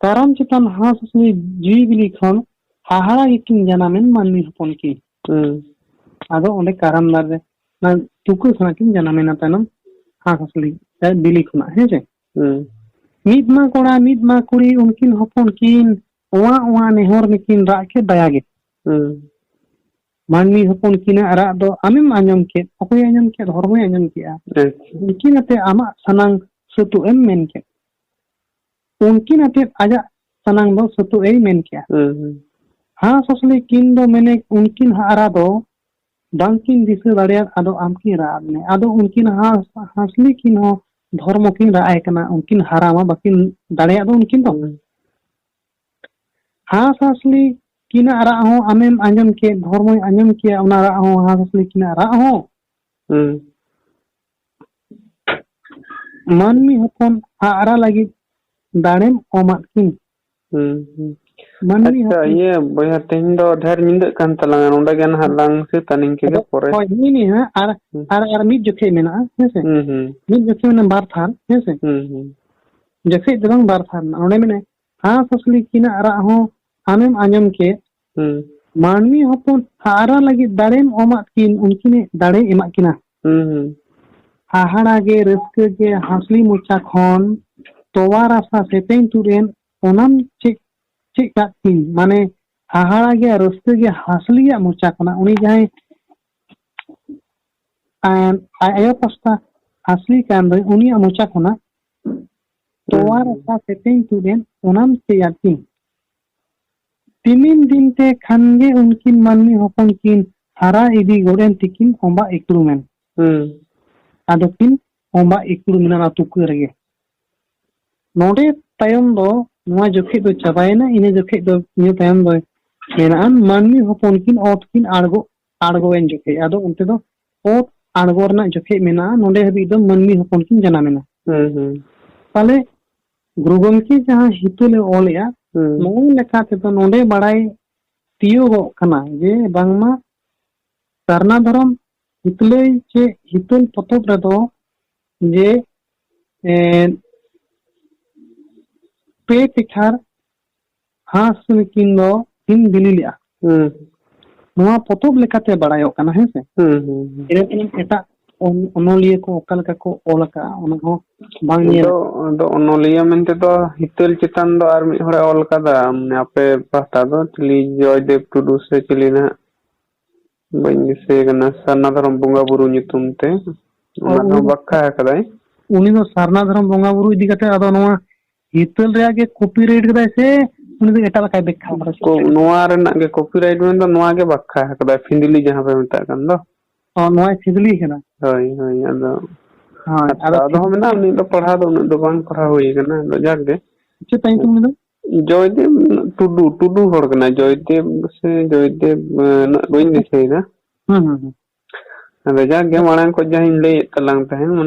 ᱠᱟᱨᱟᱢ ᱪᱮᱛᱟᱱ ᱦᱟᱸᱥ ᱦᱟᱸᱥᱞᱤ ᱡᱤᱣᱤ ᱵᱤᱞᱤ ᱠᱷᱚᱱ ᱦᱟᱦᱟᱲᱟ ᱜᱮᱠᱤᱱ ᱡᱟᱱᱟᱢᱮᱱ ᱢᱟᱹᱱᱢᱤ ᱦᱚᱯᱚᱱ ᱠᱤᱱ᱾ ᱦᱩᱸ᱾ ᱟᱫᱚ ᱚᱸᱰᱮ ᱠᱟᱨᱟᱢ ᱫᱟᱨᱮ ᱨᱮ ᱚᱱᱟ ᱛᱩᱠᱟᱹ ᱠᱷᱚᱱᱟᱜ ᱠᱤᱱ ᱡᱟᱱᱟᱢᱮᱱᱟ ᱛᱟᱭᱱᱚᱢ ᱦᱟᱸᱥ ᱦᱟᱸᱥᱞᱤ ᱵᱤᱞᱤ ᱠᱷᱚᱱᱟᱜ, ᱦᱮᱸ ᱥᱮ? ᱦᱩᱸ᱾ ᱢᱤᱫ ᱢᱟ ᱠᱚᱲᱟ, ᱢᱤᱫ ᱢᱟ ᱠᱩᱲᱤ, ᱩᱱᱠᱤᱱ ᱦᱚᱯᱚᱱ ᱠᱤᱱ ᱚᱣᱟ ᱚᱣᱟ ᱱᱮᱦᱚᱨ ᱱᱤᱠᱤᱱ ᱨᱟᱜ ᱠᱮᱫ ᱫᱟᱭᱟ ᱜᱮ᱾ ᱦᱩᱸ᱾ ᱢᱟᱹᱱᱢᱤ ᱦᱚᱯᱚᱱ ᱠᱤᱱᱟᱜ ᱨᱟᱜ ᱫᱚ ᱟᱢᱮᱢ ᱟᱸᱡᱚᱢ ᱠᱮᱫ, ᱚᱠᱚᱭᱮ ᱟᱸᱡᱚᱢ ᱠᱮᱫ? ᱦᱚᱲᱢᱚᱭ ᱟᱸᱡᱚᱢ ᱠᱮᱫᱼᱟ᱾ ᱟᱪᱪᱷᱟ᱾ ᱩᱱᱠᱤᱱ ᱟᱛᱮ ᱟᱢᱟᱜ ᱥᱟᱱᱟᱝ ᱥᱟᱹᱛᱩᱜ ᱮᱢ ᱢᱮᱱ ᱠᱮᱫ᱾ ᱩᱱᱠᱤᱱ ᱟᱛᱮ ᱟᱡᱟᱜ ᱥᱟᱱᱟᱝ ᱫᱚ ᱥᱟᱹᱛᱩᱜ ᱮᱭ ᱢᱮᱱ ᱠᱮᱫᱼᱟ᱾ ᱦᱩᱸ, ᱦᱩᱸ᱾ ᱦᱟᱸᱥ ᱦᱟᱸᱥᱞᱤ ᱠᱤᱱ ᱫᱚ ᱢᱮᱱᱮ ᱩᱱᱠᱤᱱ ᱦᱟᱜ ᱨᱟᱜ ᱫᱚ ᱵᱟᱝᱠᱤᱱ ᱫᱤᱥᱟᱹ ᱫᱟᱲᱮᱭᱟᱫ, ᱟᱫᱚ ᱟᱢ ᱠᱤᱱ ᱨᱟᱜ ᱟᱫ ᱢᱮ᱾ ᱟᱫᱚ ᱩᱱᱠᱤᱱ ᱦᱟᱸᱥ ᱦᱟᱸᱥᱞᱤ ᱠᱤᱱ ᱦᱚᱸ ᱫᱷᱚᱨᱢᱚ ᱠᱤᱱ ᱨᱟᱜ ᱟᱭ ᱠᱟᱱᱟ, ᱩᱱᱠᱤᱱ ᱦᱟᱨᱟ ᱢᱟ ᱵᱟᱹᱠᱤᱱ ᱫᱟᱲᱮᱭᱟᱜ ᱫᱚ ᱩᱱᱠᱤᱱ ᱫᱚ᱾ ᱦᱩᱸ᱾ ᱦᱟᱸᱥ ᱦᱟᱸᱥᱞᱤ ᱠᱤᱱᱟᱜ ᱨᱟᱜ ᱦᱚᱸ ᱟᱢᱮᱢ ᱟᱸᱡᱚᱢ ᱠᱮᱫ, ᱫᱷᱚᱨᱢᱚᱭ ᱟᱸᱡᱚᱢ ᱠᱮᱫ, ᱚᱱᱟ ᱨᱟᱜ ᱦᱚᱸ, ᱦᱟᱸᱥ ᱦᱟᱸᱥᱞᱤ ᱠᱤᱱᱟᱜ ᱨᱟᱜ ᱦᱚᱸ᱾ ᱦᱩᱸ᱾ ᱢᱟᱹᱱᱢᱤ ᱦᱚᱯᱚᱱ ᱦᱟᱜ ᱨᱟᱜ ᱞᱟᱹᱜᱤᱫ ᱫᱟᱲᱮᱢ ᱚᱢᱟᱫ ᱠᱤᱱ᱾ ᱦᱩᱸ, ᱦᱩᱸ᱾ ᱢᱟᱹᱱᱢᱤ ᱟᱪᱪᱷᱟ, ᱦᱚᱯᱚᱱ ᱤᱭᱟᱹ ᱵᱚᱭᱦᱟ, ᱛᱮᱦᱮᱧ ᱫᱚ ᱰᱷᱮᱨ ᱧᱤᱫᱟᱹᱜ ᱠᱟᱱ ᱛᱟᱞᱟᱝᱟ, ᱱᱚᱰᱮ ᱜᱮ ᱱᱟᱦᱟᱜ ᱞᱟᱝ ᱥᱟᱹᱛᱟ ᱱᱤᱝᱠᱟᱹ ᱜᱮ ᱟᱫᱚ ᱯᱚᱨᱮ᱾ ᱦᱳᱭ, ᱱᱤᱜᱼᱤ ᱱᱤᱭᱟᱹ ᱦᱟᱸᱜ ᱟᱨ, ᱦᱩᱸ᱾ ᱟᱨ, ᱟᱨ ᱢᱤᱫ ᱡᱚᱠᱷᱮᱡ ᱢᱮᱱᱟᱜᱼᱟ, ᱦᱮᱸ ᱥᱮ? ᱦᱩᱸ, ᱦᱩᱸ᱾ ᱢᱤᱫ ᱡᱚᱠᱷᱮᱡ ᱢᱮᱱᱟᱜᱼᱟ ᱵᱟᱨ ᱛᱷᱟᱨ, ᱦᱮᱸ ᱥᱮ? ᱦᱩᱸ, ᱦᱩᱸ᱾ ᱡᱚᱠᱷᱮᱡ ᱫᱚ ᱵᱟᱝ, ᱵᱟᱨ ᱛᱷᱟᱨ ᱢᱮᱱᱟᱜᱼᱟ᱾ ᱚᱸᱰᱮ ᱢᱮᱱᱟᱜᱼᱟ, ᱦᱟᱸᱥ ᱦᱟᱸᱥᱞᱤ ᱠᱤᱱᱟᱜ ᱨᱟᱜ ᱦᱚᱸ ᱟᱢᱮᱢ ᱟᱸᱡᱚᱢ ᱠᱮᱫ᱾ ᱦᱩᱸ᱾ ᱢᱟᱹᱱᱢᱤ ᱦᱚᱯᱚᱱ ᱦᱟᱨᱟ ᱞᱟᱹᱜᱤᱫ ᱫᱟᱲᱮᱢ ᱮᱢᱟᱫ ᱠᱤᱱ, ᱩᱱᱠᱤᱱ ᱫᱟᱲᱮ ᱮᱢᱟᱜ ᱠᱤᱱᱟ᱾ ᱦᱩᱸ, ᱦᱩᱸ᱾ ᱦᱟᱦᱟᱲᱟ ᱜᱮ ᱨᱟᱹᱥᱠᱟᱹ ᱜᱮ ᱦᱟᱸᱥᱞᱤ ᱢᱚᱪᱟ ᱠᱷᱚᱱ ᱛᱚᱣᱟ ᱨᱟᱥᱟ ᱥᱮᱛᱮᱧ ᱛᱩᱫ ᱮᱱ, ᱚᱱᱟᱢ ᱪᱮᱫ, ᱪᱮᱫ ᱠᱟᱜ ᱠᱤᱱ? ᱢᱟᱱᱮ ᱦᱟᱦᱟᱲᱟ ᱜᱮ ᱨᱟᱹᱥᱠᱟᱹ ᱜᱮ ᱦᱟᱸᱥᱞᱤᱭᱟᱜ ᱢᱚᱪᱟ ᱠᱷᱚᱱᱟᱜ, ᱩᱱᱤ ᱡᱟᱦᱟᱸᱭ ᱟᱡ ᱟᱭᱳ ᱯᱟᱥᱴᱟ ᱦᱟᱸᱥᱞᱤ ᱠᱟᱱ ᱫᱚᱭ, ᱩᱱᱤᱭᱟᱜ ᱢᱚᱪᱟ ᱠᱷᱚᱱᱟᱜ ᱛᱚᱣᱟ ᱦᱩᱸ᱾ ᱨᱟᱥᱟ ᱥᱮᱛᱮᱧ ᱛᱩᱫ ᱮᱱ, ᱚᱱᱟᱢ ᱪᱮᱫ ᱟᱫ ᱠᱤᱱ? ᱛᱤᱢᱤᱱ ᱫᱤᱱ ᱛᱮ ᱠᱷᱟᱱ ᱜᱮ ᱩᱱᱠᱤᱱ ᱢᱟᱹᱱᱢᱤ ᱦᱚᱯᱚᱱ ᱠᱤᱱ ᱦᱟᱨᱟ ᱤᱫᱤ ᱜᱚᱫ ᱮᱱ ᱛᱮᱠᱤᱱ ᱚᱸᱵᱟᱜ ᱤᱠᱲᱩᱢ ᱮᱱ᱾ ᱦᱩᱸ᱾ ᱟᱫᱚ ᱠᱤᱱ ᱚᱸᱵᱟᱜ ᱤᱠᱲᱩᱢ ᱮᱱᱟ ᱚᱱᱟ ᱛᱩᱠᱟᱹ ᱨᱮᱜᱮ᱾ ᱱᱚᱰᱮ ᱛᱟᱭᱚᱢ ᱫᱚ ᱱᱚᱣᱟ ᱡᱚᱠᱷᱮᱡ ᱫᱚ ᱪᱟᱵᱟᱭᱮᱱᱟ, ᱤᱱᱟᱹ ᱡᱚᱠᱷᱮᱡ ᱫᱚ, ᱤᱱᱟᱹ ᱛᱟᱭᱚᱢ ᱫᱚ ᱢᱮᱱᱟᱜᱼᱟ, ᱢᱟᱹᱱᱢᱤ ᱦᱚᱯᱚᱱ ᱠᱤᱱ ᱚᱛ ᱠᱤᱱ ᱟᱬᱜᱚ, ᱟᱬᱜᱚᱭᱮᱱ ᱡᱚᱠᱷᱮᱡ᱾ ᱟᱫᱚ ᱚᱱᱛᱮ ᱫᱚ ᱚᱛ ᱟᱬᱜᱚ ᱨᱮᱱᱟᱜ ᱡᱚᱠᱷᱮᱡ ᱢᱮᱱᱟᱜᱼᱟ, ᱱᱚᱰᱮ ᱦᱟᱹᱵᱤᱡ ᱫᱚ ᱢᱟᱹᱱᱢᱤ ᱦᱚᱯᱚᱱ ᱠᱤᱱ ᱡᱟᱱᱟᱢ ᱮᱱᱟ᱾ ᱦᱩᱸ, ᱦᱩᱸ᱾ ᱛᱟᱦᱞᱮ ᱜᱩᱨᱩ ᱜᱚᱢᱠᱮ ᱡᱟᱦᱟᱸ ᱦᱤᱛᱟᱹᱞ ᱮ ᱚᱞᱮᱜᱼᱟ, ᱦᱩᱸ᱾ ᱱᱚᱣᱟ ᱞᱮᱠᱟ ᱛᱮᱫᱚ ᱱᱚᱰᱮ ᱵᱟᱲᱟᱭ ᱛᱤᱭᱳᱜᱚᱜ ᱠᱟᱱᱟ ᱡᱮ ᱵᱟᱝᱢᱟ ᱥᱟᱨᱱᱟ ᱫᱷᱚᱨᱚᱢ ᱦᱤᱛᱞᱟᱹᱭ ᱪᱮ ᱦᱤᱛᱟᱹᱞ ᱯᱚᱛᱚᱵ ᱨᱮᱫᱚ ᱡᱮ, ᱮᱸ, ᱯᱮ ᱯᱮᱠᱷᱟᱨ ᱦᱟᱸᱥ ᱱᱩᱠᱤᱱ ᱫᱚ ᱠᱤᱱ ᱵᱤᱞᱤ ᱞᱮᱜᱼᱟ᱾ ᱦᱩᱸ᱾ ᱱᱚᱣᱟ ᱯᱚᱛᱚᱵ ᱞᱮᱠᱟᱛᱮ ᱵᱟᱲᱟᱭᱚᱜ ᱠᱟᱱᱟ, ᱦᱮᱸ ᱥᱮ? ᱦᱩᱸ, ᱦᱩᱸ, ᱦᱩᱸ᱾ ᱤᱱᱟᱹ ᱛᱟᱭᱚᱢ ᱮᱴᱟᱜ ᱚᱱ-, ᱚᱱᱚᱞᱤᱭᱟᱹ ᱠᱚ ᱚᱠᱟ ᱞᱮᱠᱟ ᱠᱚ ᱚᱞ ᱟᱠᱟᱜᱼᱟ, ᱚᱱᱟ ᱦᱚᱸ ᱵᱟᱝ ᱧᱮᱞ ᱟᱫᱚ, ᱟᱠᱟᱱᱟ᱾ ᱟᱫᱚ ᱚᱱᱚᱞᱤᱭᱟᱹ ᱢᱮᱱᱛᱮ ᱫᱚ ᱦᱤᱛᱟᱹᱞ ᱪᱮᱛᱟᱱ ᱫᱚ ᱟᱨ ᱢᱤᱫ ᱦᱚᱲᱮ ᱚᱞ ᱠᱟᱫᱟ, ᱢᱟᱱᱮ ᱟᱯᱮ ᱯᱟᱦᱴᱟ ᱫᱚ ᱪᱤᱞᱤ, ᱡᱚᱭᱫᱮᱵ ᱴᱩᱰᱩ ᱥᱮ ᱪᱤᱞᱤ ᱱᱟᱦᱟᱜ? ᱵᱟᱹᱧ ᱫᱤᱥᱟᱹᱭᱮ ᱠᱟᱱᱟ, ᱥᱟᱨᱱᱟ ᱫᱷᱚᱨᱚᱢ ᱵᱚᱸᱜᱟ ᱵᱩᱨᱩ ᱧᱩᱛᱩᱢ ᱛᱮ᱾ ᱚ, ᱚᱱᱟ ᱫᱚ ᱩᱱᱤ ᱫᱚ, ᱵᱟᱠᱷᱟ ᱟᱠᱟᱫᱟᱭ᱾ ᱩᱱᱤ ᱫᱚ ᱥᱟᱨᱱᱟ ᱫᱷᱚᱨᱚᱢ ᱵᱚᱸᱜᱟ ᱵᱩᱨᱩ ᱤᱫᱤ ᱠᱟᱛᱮ, ᱟᱫᱚ ᱱᱚᱣᱟ ᱦᱤᱛᱟᱹᱞ ᱨᱮᱭᱟᱜ ᱜᱮ copyright ᱠᱟᱫᱟᱭ ᱥᱮ ᱩᱱᱤ ᱫᱚ ᱮᱴᱟᱜ ᱞᱮᱠᱟᱭ ᱵᱮᱠᱠᱷᱟ ᱠᱟᱫᱟ? ᱠᱚ-, ᱱᱚᱣᱟ ᱨᱮᱱᱟᱜ ᱜᱮ copyright ᱢᱮᱱᱫᱚ ᱱᱚᱣᱟ ᱜᱮ ᱵᱟᱠᱷᱟ ᱟᱠᱟᱫᱟᱭ, ᱯᱷᱤᱸᱫᱽᱞᱤ ᱡᱟᱦᱟᱸ ᱯᱮ ᱢᱮᱛᱟᱜ ᱠᱟᱱ ᱫᱚ᱾ ᱚ, ᱱᱚᱣᱟᱭ ᱯᱷᱤᱸᱫᱽᱞᱤ ᱠᱟᱱᱟ? ᱦᱳᱭ, ᱦᱳᱭ, ᱟᱫᱚ ᱦᱳᱭ, ᱟᱫᱚ ᱟᱫᱚ ᱚᱦᱚ ᱢᱮᱱᱟ, ᱩᱱᱤ ᱫᱚ ᱯᱟᱲᱦᱟᱣ ᱫᱚ ᱩᱱᱟᱹᱜ ᱫᱚ ᱵᱟᱝ ᱯᱟᱲᱦᱟᱣ ᱦᱩᱭ ᱟᱠᱟᱱᱟ, ᱟᱫᱚ ᱡᱟᱠ ᱜᱮ᱾ ᱪᱮᱫ ᱛᱟᱭ ᱧᱩᱛᱩᱢ ᱩᱱᱤ ᱫᱚ? ᱡᱚᱭᱫᱮᱵ ᱴᱩᱰᱩ, ᱴᱩᱰᱩ ᱦᱚᱲ ᱠᱟᱱᱟᱭ, ᱡᱚᱭᱫᱮᱵ ᱥᱮ ᱡᱚᱭᱫᱮᱵ, ᱮ, ᱩᱱᱟᱹᱜ ᱵᱟᱹᱧ ᱫᱤᱥᱟᱹᱭᱮᱫᱟ᱾ ᱦᱩᱸ, ᱦᱩᱸ, ᱦᱩᱸ᱾ ᱟᱫᱚ ᱡᱟᱠ ᱜᱮ, ᱢᱟᱲᱟᱝ ᱠᱷᱚᱱ ᱡᱟᱦᱟᱸᱧ ᱞᱟᱹᱭᱮᱫ ᱛᱟᱞᱟᱝ ᱛᱟᱦᱮᱸᱱ,